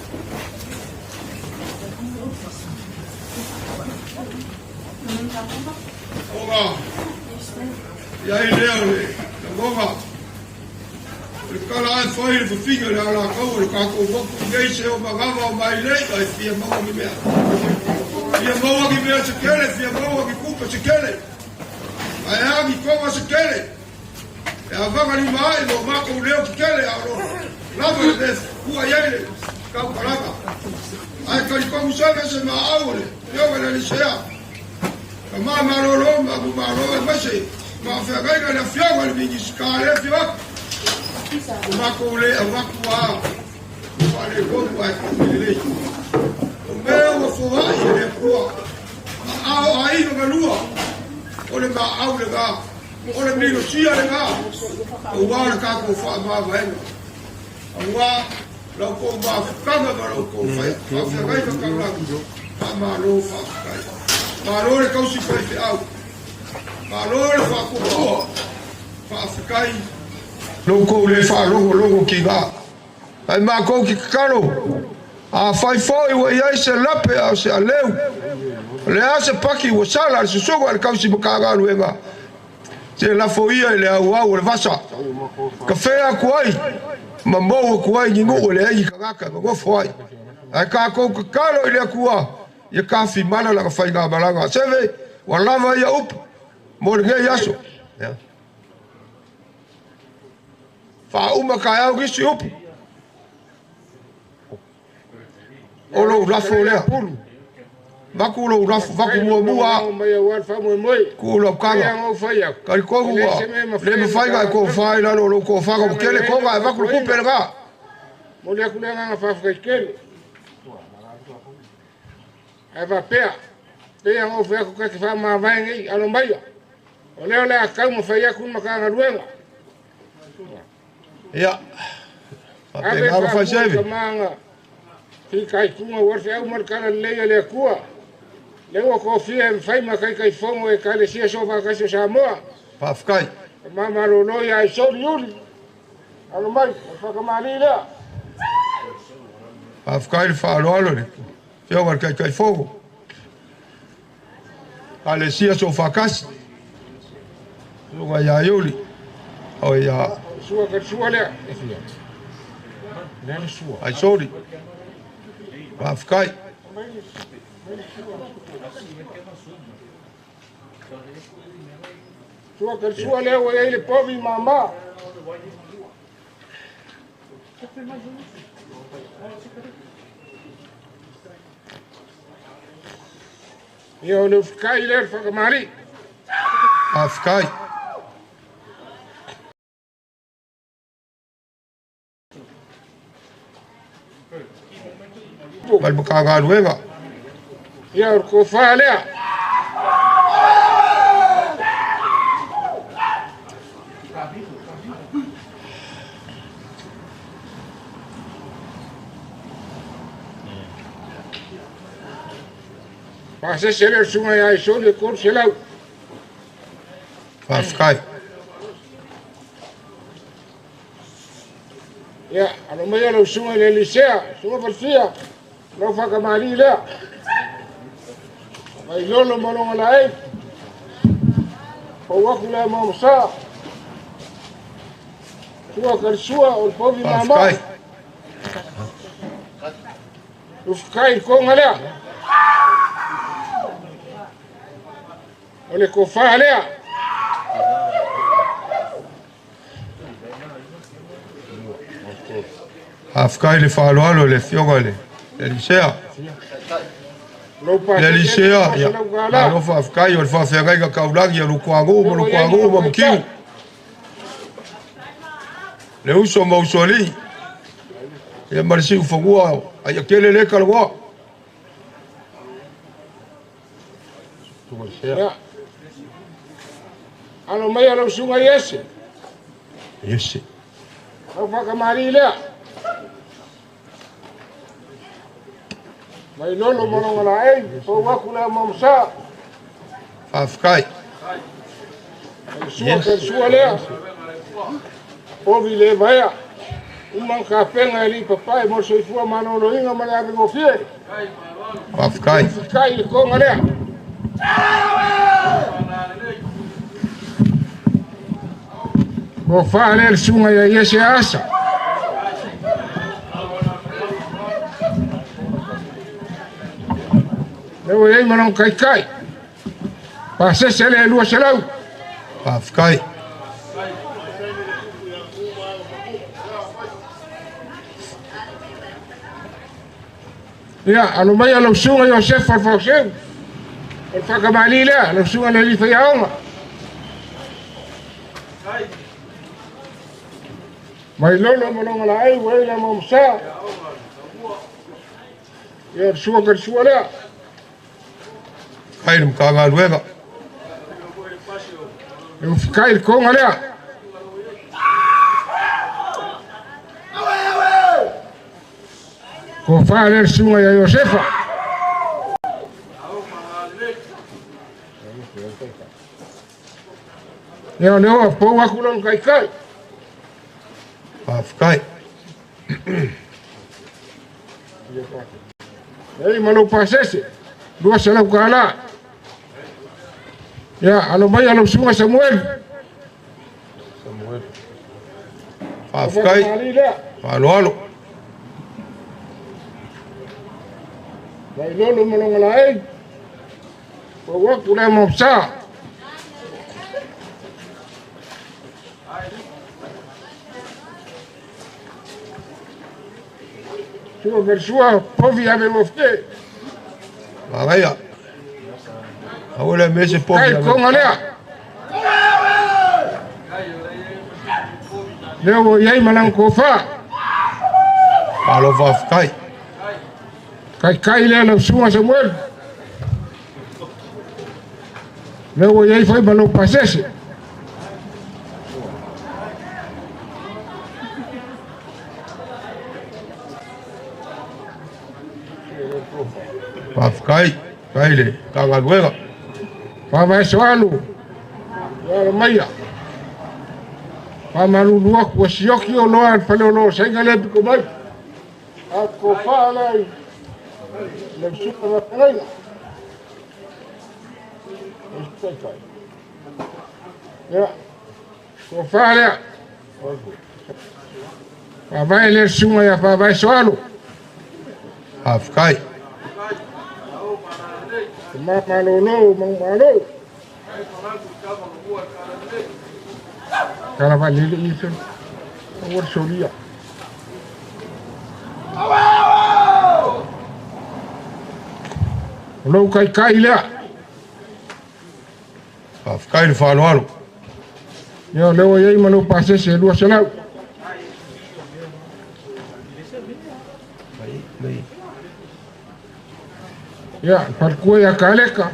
Oga ia i lea o le lagoga. O le kala ai fai le fafiga le ala kau o le kākou moku nei se o magawa o mai lei ai fia maua ki mea. Fia maua ki mea se kele, fia maua ki kupa se kele. Ai a ki konga se kele. E a vaga lima ai mo mākou leo ki kele a ro. Lava le mea kua iai le kau kalaka. Ai kari kongu seve se ma au le. Yoga le lisea. Ka maa malolo ma mu malo e mase. Ma whakaiga le afioga le mingisika le afioga. O mākou le a waku a. O wale koku ai koku le lei. O mea ua foai e le kua. Ma ao a ino galua. O le ma au le gā. O le milo sia le gā. O wā le kākou wha maa waenga. A wā lau kou maa fukanga ma lau kou whai. Whawhiagai whakaulangi. Wha malo whawhikai. Malo le kausi whai te au. Malo le whakopua. Whawhikai. Lou kou le whaalogo logo ki ngā. Ai mākou ki kakalo. A whai fōi ua iai se lape a o se aleu. Le a se paki ua sala le susuga le kausi makagaluega. Se lafo ia i le au au o le vasa. Ka whea aku ai. Ma mou aku ai ni nuu le ai kagaka ma ngofo ai. Ai kākou kakalo i le akua. Ia kafi mana la ka whai ngā malanga. Seve, wa lava ia upu. Mo le ngei aso. Yeah. Wha ka au gisi upu. O lou lafo lea. Maku lou lafo, vaku mua mua. Ku lau kanga. Kari kohu wa. Le mawhai ngai ko whai lalo lou ko whanga. Mo kele konga e vaku le kupe le ngā. Mo le aku le nganga whawhakai kele. Ai va pea. Pea ngau whai aku kake wha maa vai ngai alo maia. O leo le a kau ma whai aku makanga luenga. Ia. Whape ngaro whai sevi. Ki kai kunga warfe au markana leia le akua. Leua ko fia e whai makai kai fongo e kale sia so whakasio Samoa. Whawhikai. Mama lolo ia i sori uri. Alo mai, whakamali lea. Whawhikai le whaaloalo le. Whioga le kai kai fongo. Kale sia so whakasi. Lunga ia iuli. O ia. Sua ka sua lea. Ai sori. Whawhikai. Sua ka sua lea ua iai le povi mama. Ia o le ufikai lea le whakamari. Whawhikai. Mai makagaluega. Ia o le kofā lea. Pasese le sunga ia iso le kor se lau. Whawhikai. Ia, alo mai lau sunga le lisea, sunga falfia, lau whakamali lea. Mai lolo malonga la ei. Pau aku lea maumasa. Sua karisua o le povi mama. Whawhikai. Uwhakai i konga lea. O le kofā lea. Whawhikai le whaaloalo le fioga le lisea. Le lisea, ia. Malo whawhikai o le whawhiangai ka kaulangi o lukuangu ma lukuangu ma mukiu. Le uso ma usoli. Ia marisi ufangua ai a kele le kalagoa. Ia. Alo mai lau sunga iese. Iese. Lau whakamari lea. Mai lolo malonga la ei, pau aku lea mamsa. Whawhikai. Sua ka sua lea. Povi le vaea. Umang ka penga e li papai mo soifua manoloinga ma le avegofie. Whawhikai. Whawhikai le konga lea. Ko wha le sunga ia Iese Asa. Leo ei manong kai kai. Pasese le 200. Faafetai. Ia, alo mai alo sunga Iosefa o le fauseu. O le whakamali lea, alo sunga le lifa iaonga. Mai lolo malonga la ai, wei la mamsa. Ia, sua ka sua lea. Kai le Matagaluega. E ufikai le konga lea. Ko wha le sunga ia Iosefa. Ia leo pau aku lang kai kai. Faafetai. Ei malo pasese. 200 kala. Ia alo mai alo sunga Samuel. Samuel. Faafetai. Faaloalo. Mai lolo malonga la ei. Pau aku le mopsa. Sua versua povi ave lofte. Magaia. Aua le mese povi Kai ave. konga lea. Leo iai malang kofa. Malo faafetai. Kai kai lea lau sunga Samuel. Leo iai fai malau pasese. Faafetai. Kai le Matagaluega. Faavaeso alu. Ia alo maia. Faamalulu aku ua sioki o loa le faleolo saiga lea piko mai. A kofa lea i le suka mafagaiga. Ia, kofa lea. Faavae lea le suga ia Faavaeso alu. Faafetai. Ma malolo mau malo. Kala va lele i sen. Awar solia. Lou kai kai lea. Faafetai le faaaloalo. Ia leo iai ma lou pasese 200. Ia, falekua ia Kaleka.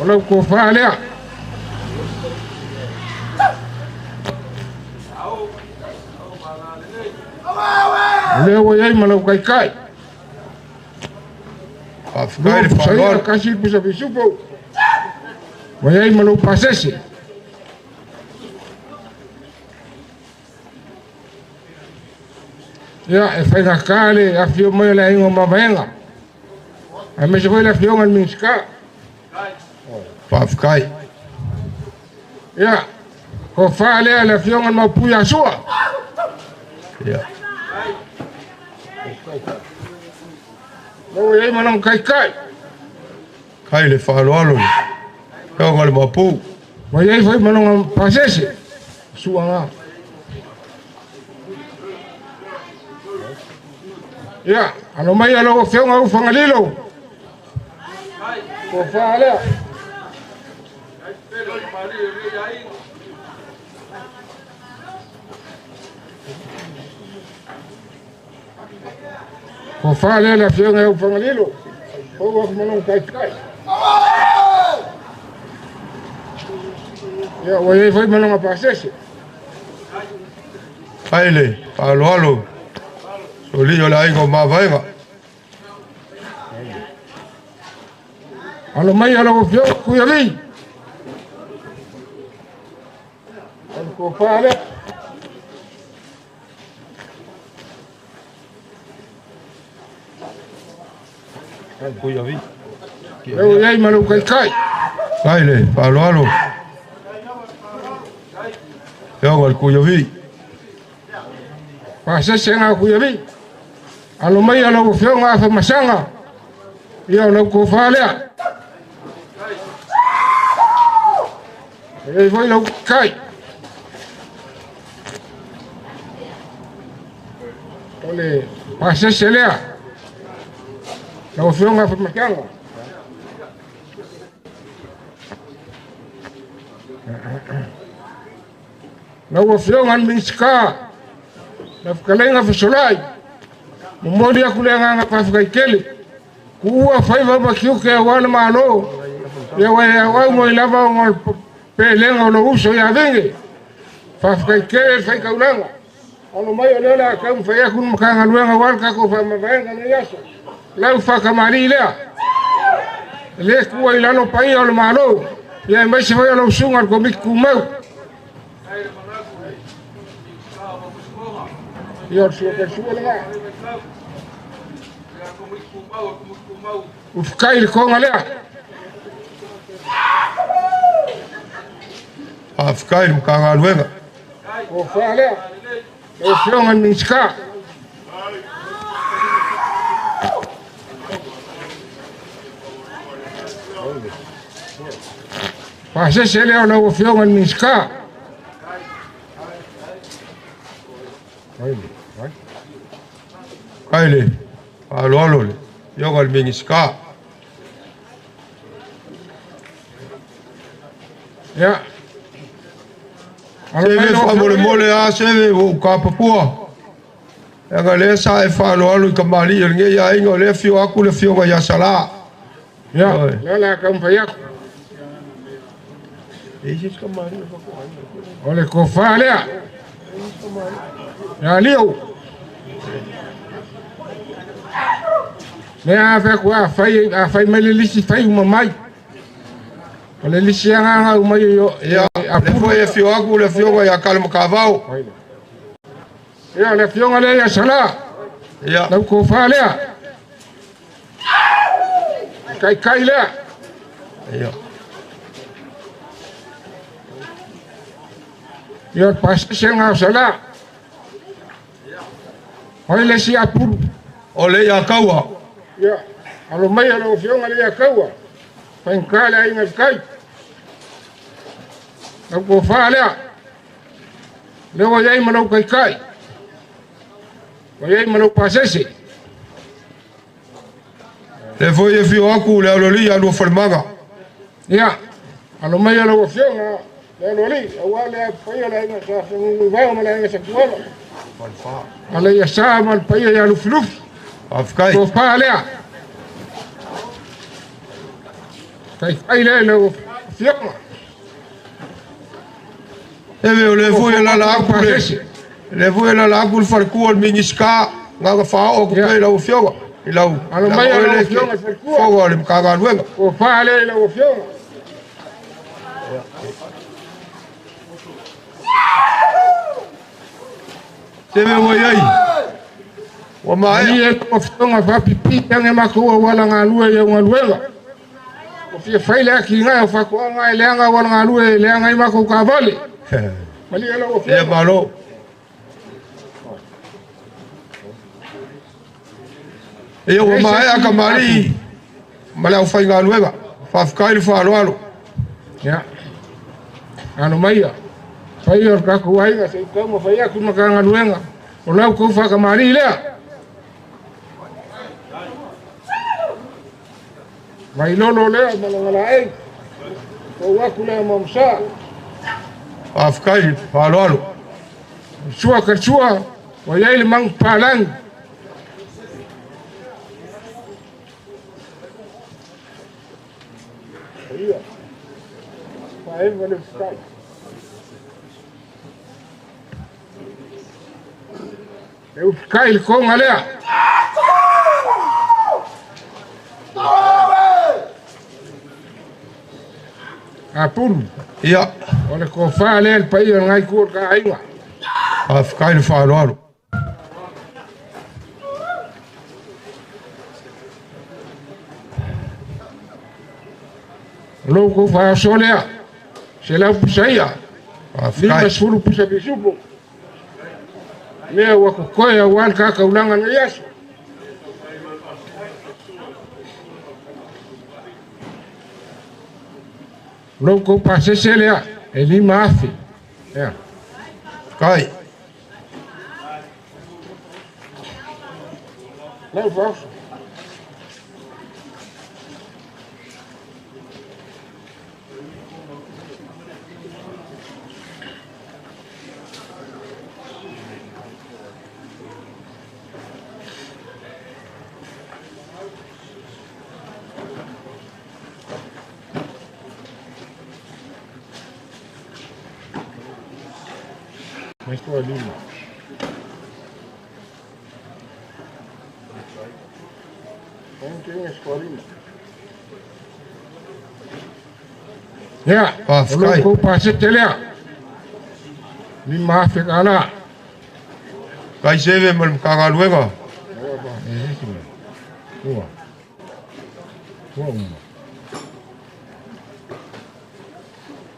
O lau kofā lea. O lea ua iai ma lau kaikai. Faafetai le Lua pusa ia faaaloalo. kasi pusa fisupo. Ua iai ma lou pasese. Ia, e faigākā le afio mai o le aiga o Mavaega. Aemaise foi le afioga i le Minisita. Faafetai. Ia, kofā lea le afioga i le Maupui Asua. Ia. Lea ua iai ma lona kaikai. Kai le faaaloalo le afioga i le Mapu. Ua iai foi ma lona pasese. Suaga. Ia, alo mai alo afioga u Fagalilo. Kofā lea. Kofā lea le afioga u Fagalilo. Pau aku ma lona kaikai. Ia, ua iai foi ma lona pasese. Kai le faaaloalo. Solio o le aiga o Mavaega. Alo mai alo afioga Kuiavi. O le kofā lea. Kuiavi. Lea ua iai ma lou kaikai. Kai le faaaloalo Afioga i le Kuiavi. Pasese ga Kuiavi. Alo mai lau afioga Afamasaga, ia o lau tofa lea. E foi lau kai. O le pasese lea. Lau afioga Afamasaga. Lau afioga le Minisita, lau fetalaiga Fesolai, momoli aku le agaga faafetai kuua faiva ma tiute aua le Malo, ia ua e auau mai lava ona o le pelega o lou uso ia Vege. Faafetai tele le faitaulaga. Alo mai o lea o le a taumafai atu le Matagaluega aua le tatou faamavaega lenei aso. Lau faatamalii lea. E lē tuua i lalo paia o le Malo, ia aemaise foi o lau susuga le Komiti Tumau. Ia o le sua sua lena. Ufukai le koga lea. Faafetai i le Matagaluega. Tofa lea. Lau afioga i le Minisita. Pasese lea o lau afioga i le Minisita. Kai le faaaloalo le Afioga i le Minisita. Ia. Seve faamolemole a seve ua ou kapapua. Leaga lea sa e faaaloalo i kamali'i o lenei aiga, o lea afio atu le afioga ia Salā. Ia, lea o le a taumafai atu. O le tofa lea. Ia Lio. Lea a fai atu a fai mai le lisi fai uma mai. O le lisi agaga uma i o. Ia, lea foi e afio atu le afioga ia Kalamakavao. Ia, le afioga lea ia Salā. Ia. Lau tofa lea. Kaikai lea. Ia. Ia, o le pasese ga o Salā. O le isi apulu. O le ia Kaua. Ia, alo mai lau afioga le ia Kaua. Faigata le aiga i le tai. Lau tofa lea. Lea ua i ai ma lau taitai. Ua i ai ma lau pasese. Lea foi e afio atu le aloalii ia Luafalemana. Ia, alo mai lau afioga le aloalii, aua le paia o le aiga sa Fenunuivao ma le aiga Satuala. Ale ia sa ma le paia ia Lufilufi. Faafetai. Tofa lea. Taitai lea i lau afioga. Eve o le foi e lala atu le le foi e lala atu le faletua o le Minisita gaga faaoo atu pea i lau afioga i lau Alo mai lau afioga i le faletua. Fono a le Matagaluega. Tofa lea i lau afioga. Seve ua i ai. Ua maea. Ali e lau afioga faapipii age matou auala galue i au galuega. Ua fia fai le atinae o faatoaga e leaga auala galue e leaga ai matou taavale. Malie lau afioga. Ia malo. Ia ua maea kamali'i ma le aufaigaluega. Faafetai le faaaloalo. Ia. Alo maia. Fai o le tatou aiga se i taumafai atu le Matagaluega. O lau tou faatamalii lea. Vailolo lea ma Lagalaei. Tou atu lea ma Msa. Faafetai le faaaloalo. Sua katua, ua i ai le manupapalagi. Ia. Faeva le ufukai. E ufukai le koga lea. Apulu. Ia. O le tofa lea le paia o lenei itu o le ta aiga. Faafetai le faaaloalo. Lou kou faaoso lea, 100 pusa ia, 50 pusa pisupo. Mea ua kokoe auā le kakaulaga lenei aso. Lou kou pasese lea, e 5,000. Ia. Kai. Lau faaoso. Mai toa lima. Ia, o lou kou pasete lea. 5,000 tala. Kai seve ma le Matagaluega. Ua. Ua uma.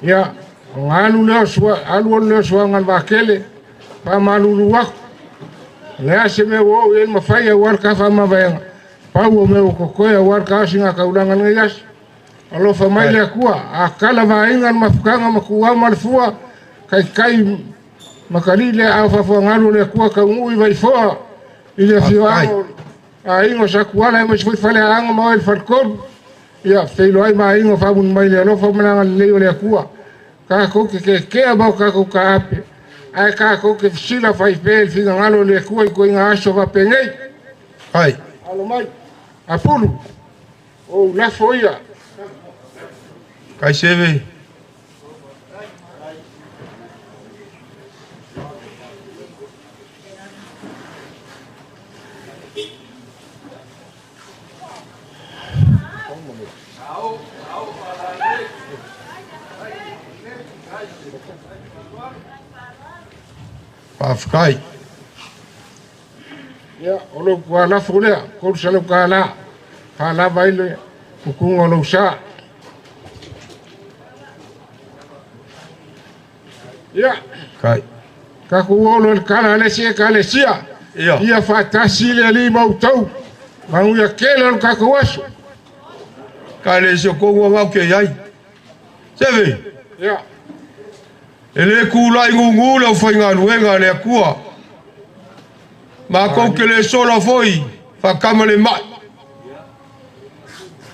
Ia, o ga alu lea o sua, alu alu lea o suaga le vakele, faamalulu aku. O le a se mea ua oo i ai le mafai auā le ka faamavaega, pau o mea ua kokoe auā le kaosiga kaulaga lenei aso. Alofa mai le Atua, a kala vaaiga le mafutaga ma tuau ma le fua, kaikai makalii le aao faafuagalu o le Atua taunuu i Vaifoa i le afioaga o aiga o Satuala aemaise foi Faleaana ma oe le faletolu. Ia feiloai ma aiga faamuli mai le alofa ma le agalelei o le Atua. Tatou te kekea ma o tatou taape, ae tatou te fesila faipea i le finagalo o le Atua i ituaiga aso faapenei. Ai. Alo mai, Apulu, o ou lafo ia. Kai seve. Faafetai. Ia, o lou tualafo lea, $300, faalava ai le tutuga o lou sa. Ia, Kai. tatou oo loa i le tala a le isi ekalesia. Ia. Ia faatasi le Alii ma outou, manuia tele o le tatou aso. Kai le isi o kou au ke iai. Seve. Ia. E le kūlai gugu le aufaigaluega a le Atua. Makou ke le sola foi faakama le mai.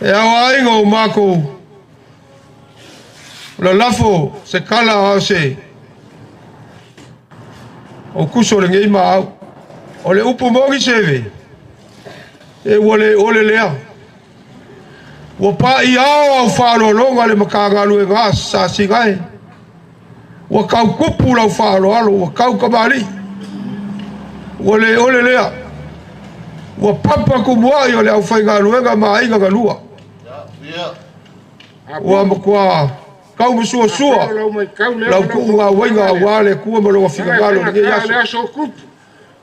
E aoaiga o makou lalafo se kala ao se o kuso lenei maau. O le upu moni seve, e ua le ole lea. Ua pa'i ao au faaaloaloga le Matagaluega a sasiga e. Ua tautupu lau faaaloalo, ua taukamali'i. Ua le ole lea. Ua papa tumua'i o le aufaigaluega ma aiga galua. Ua matua taumasuasua lau tu'ugauaiga auā le Atua ma lona finagalo i lenei aso.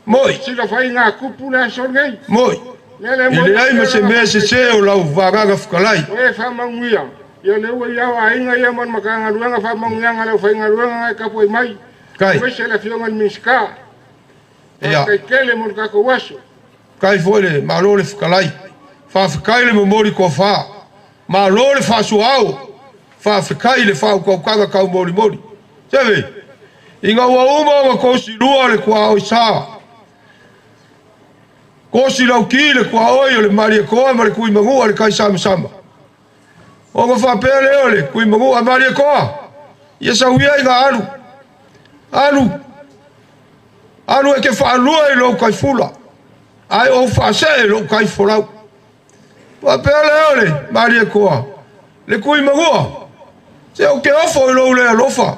Mo'i. Silafaiga kupu le aso lenei. Mo'i. E leai ma se mea sesē o lau vagaga fetalai. O e faamaugia, ia le ua ia o aiga ia ma le Matagaluega faamaugiaga le aufaigaluega na e tapuai mai. Kai. Aemaise le afioga i le Minisita. Ia. Faafetai tele mo le tatou aso. Kai foi le Malo le fetalai. Faafetai le momoli toafā. Malo le faasuaao. Faafetai le faautautaga taumolimoli. Seve, ina ua uma ona kosilua le tuaoi sa. Kosi lauki le tuaoi o le Malietoa ma le Tuimanua le Kaisamasama. Ona faapea lea o le Tuimanua Malietoa, ia sauia ina alu. Alu. Alu e ke faalua i lou kaifula, ae ou faasee lou kaifolau. Faapea lea o le Malietoa, le Tuimanua, se ou te ofo i lou le alofa.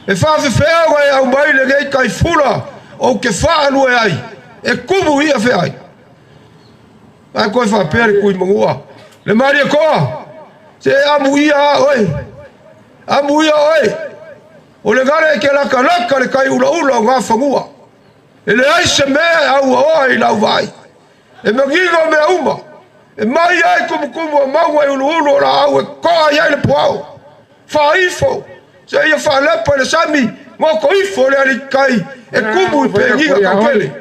E faafefea ona e aumai lenei kaifula ou te faalue ai, e kumu ia feai. Ae toe faapea le Tuimanua, le Malietoa, se amuia a oe, amuia oe. O le gale e ke lakalaka le kai ulaula o gafanua. E leai se mea e auaoa i lau vaai. E manino mea uma. E mai ai kumukumu o maua i uluulu o la au e koa i ai le puao. Faaifo, se ia faalepa i le sami, ngoko ifo le alikai, e kumu i pegiga kaukele.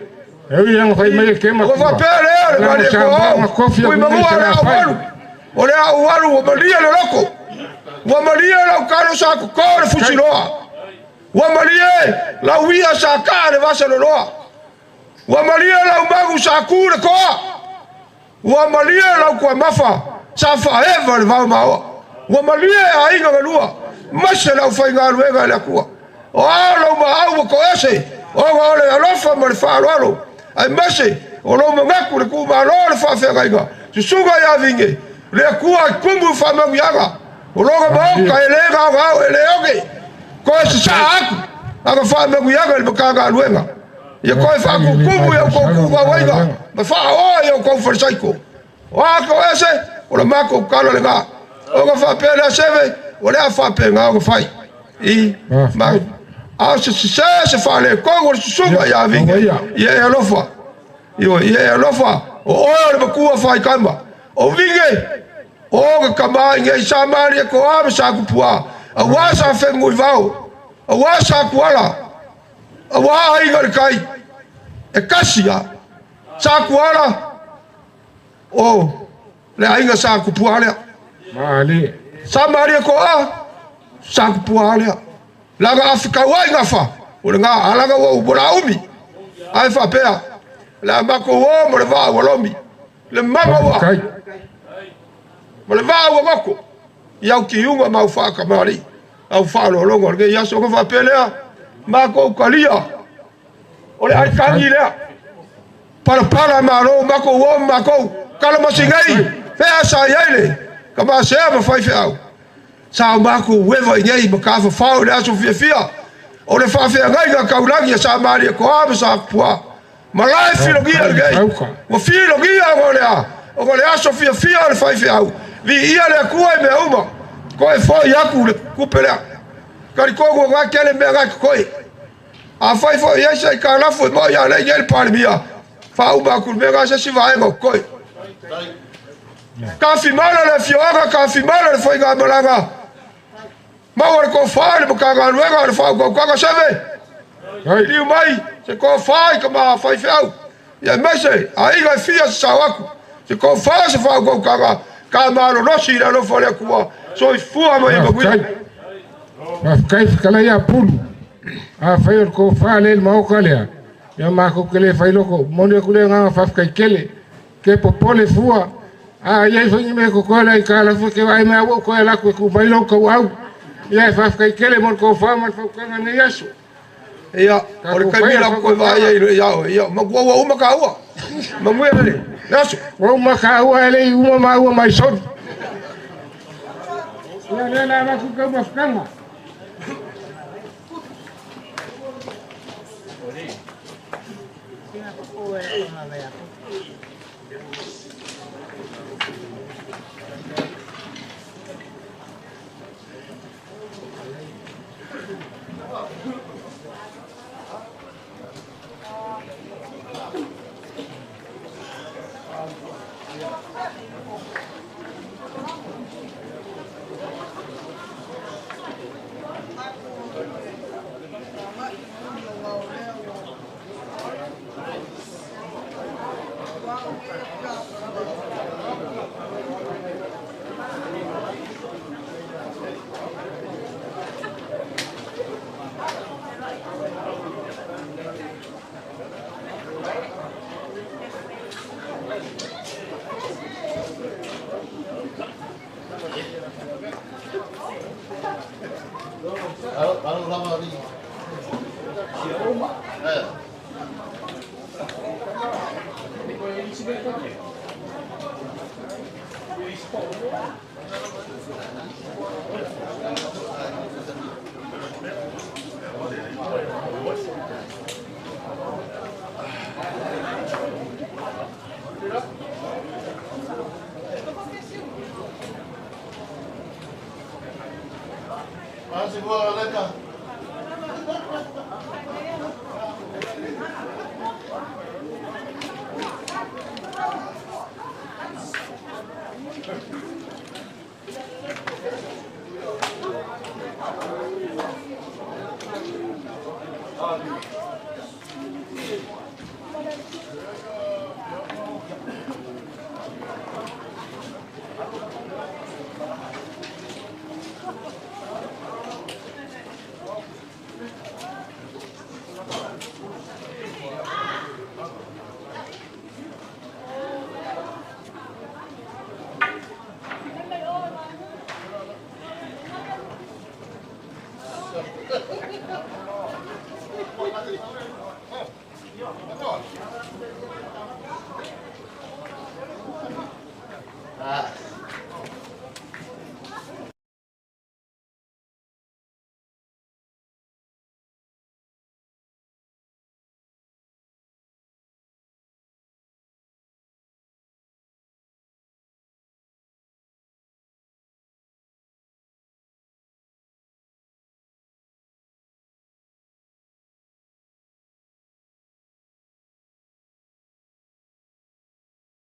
O faapea lea le malie ko au, ui mangua le au alu, o le au alu ua malie le loko, ua malie lau kalo sa koko le fusiloa, ua malie lau ia sa kaa le vasa loloa, ua malie lau magu sa ku le koa, ua malie lau kuamafa sa faaeva le vao maoa, ua malie aiga galua, maise lau faigaluega i le Atua. O ao lau maau ua koese, ona o le alofa ma le faaaloalo, ai maise o lou manatu le tuumalo le faafeagaiga, susuga ia Vinge, le Atua i kumu i faamanuiaga, o lona maoka e le gaogao e le oge, koe sasaa atu, aga faamanuiaga i le Matagaluega. Ia koe faakukumu i au kou kumauaiga, ma faaoa i au kou falesaiko. O a koese, o le matou tala lena. Ona faapea lea seve, o le a faapena ona fai. I ma a se se se faaletonu o le susuga ia Vinge, ia e alofa. Ia e alofa, o oe o le matua faikama. O Vinge, o ka kama i ngei sa malie ko a ma sa kupua. Aua sa whengu i vao, aua sa kuala, aua aiga le kai. E kasi a, sa kuala, o le aiga sa kupua lea. Sa malie ko a, sa kupua lea. Laga afikau ai ngafa, o le ngā alaga ua upola umi. Ai whapea, le a mako o mo le vaa ua lomi. Le mama ua, mo le vaa ua ngoko. I au ki unga mau whaaka maari. Au whaalolongo, le ngei aso nga whapea lea, mako ukalia. O le aikangi lea. Palapala malo, mako o mako. Kalamasi ngei, whea sa iai le. Ka masea ma whai wheau. Sa o mako uewa i nei, ma ka whawhao le aso fiafia. O le whawhea ngai ngā kaulangi a sa maria ko a ma sa pua. Ma lae filogia le ngei. Ua filogia o le a. O le aso fiafia o le whai wheau. Vi ia le akua i mea uma. Koe foi aku le kupe lea. Kari kongu ngā kele mea ngā koe. A whai foi eisa i ka lafu e mo ia lei ngei le palemia. Whauma aku le mea ngā sesi vaenga o koe. Ka whimala le fioanga, ka whimala le whainga malanga. Maua le kōwhai le makanga le whaukaukaga seve. Liu mai, se kōwhai ka maha whai whiau. Ia mese, a inga e fia se sao aku. Se kōwhai se whaukaukaga, ka malolosi i le alofa le Atua. Soifua ma ia manuia. Faafetai fetalai ia Pulu. A fai o le kōwhā le le maoka lea. Ia mākou ke le whailoko. Moni aku le nganga faafetai kele. Ke popole fua. A iai whaingi me kokoe la i ka lafu ke vai mea ua koe laku e ku mai lau kau au. Ia e faafetai kele mo le kōwhā ma le whaukanga nei aso. Ia, o le kaimila koe vai ai le iao. Ia, ma kua ua uma ka ua. Ma muia le. Aso. Ua uma ka ua ele i uma ma ua mai soni. Ia lea la maku kau mafukanga. Asi fua leka.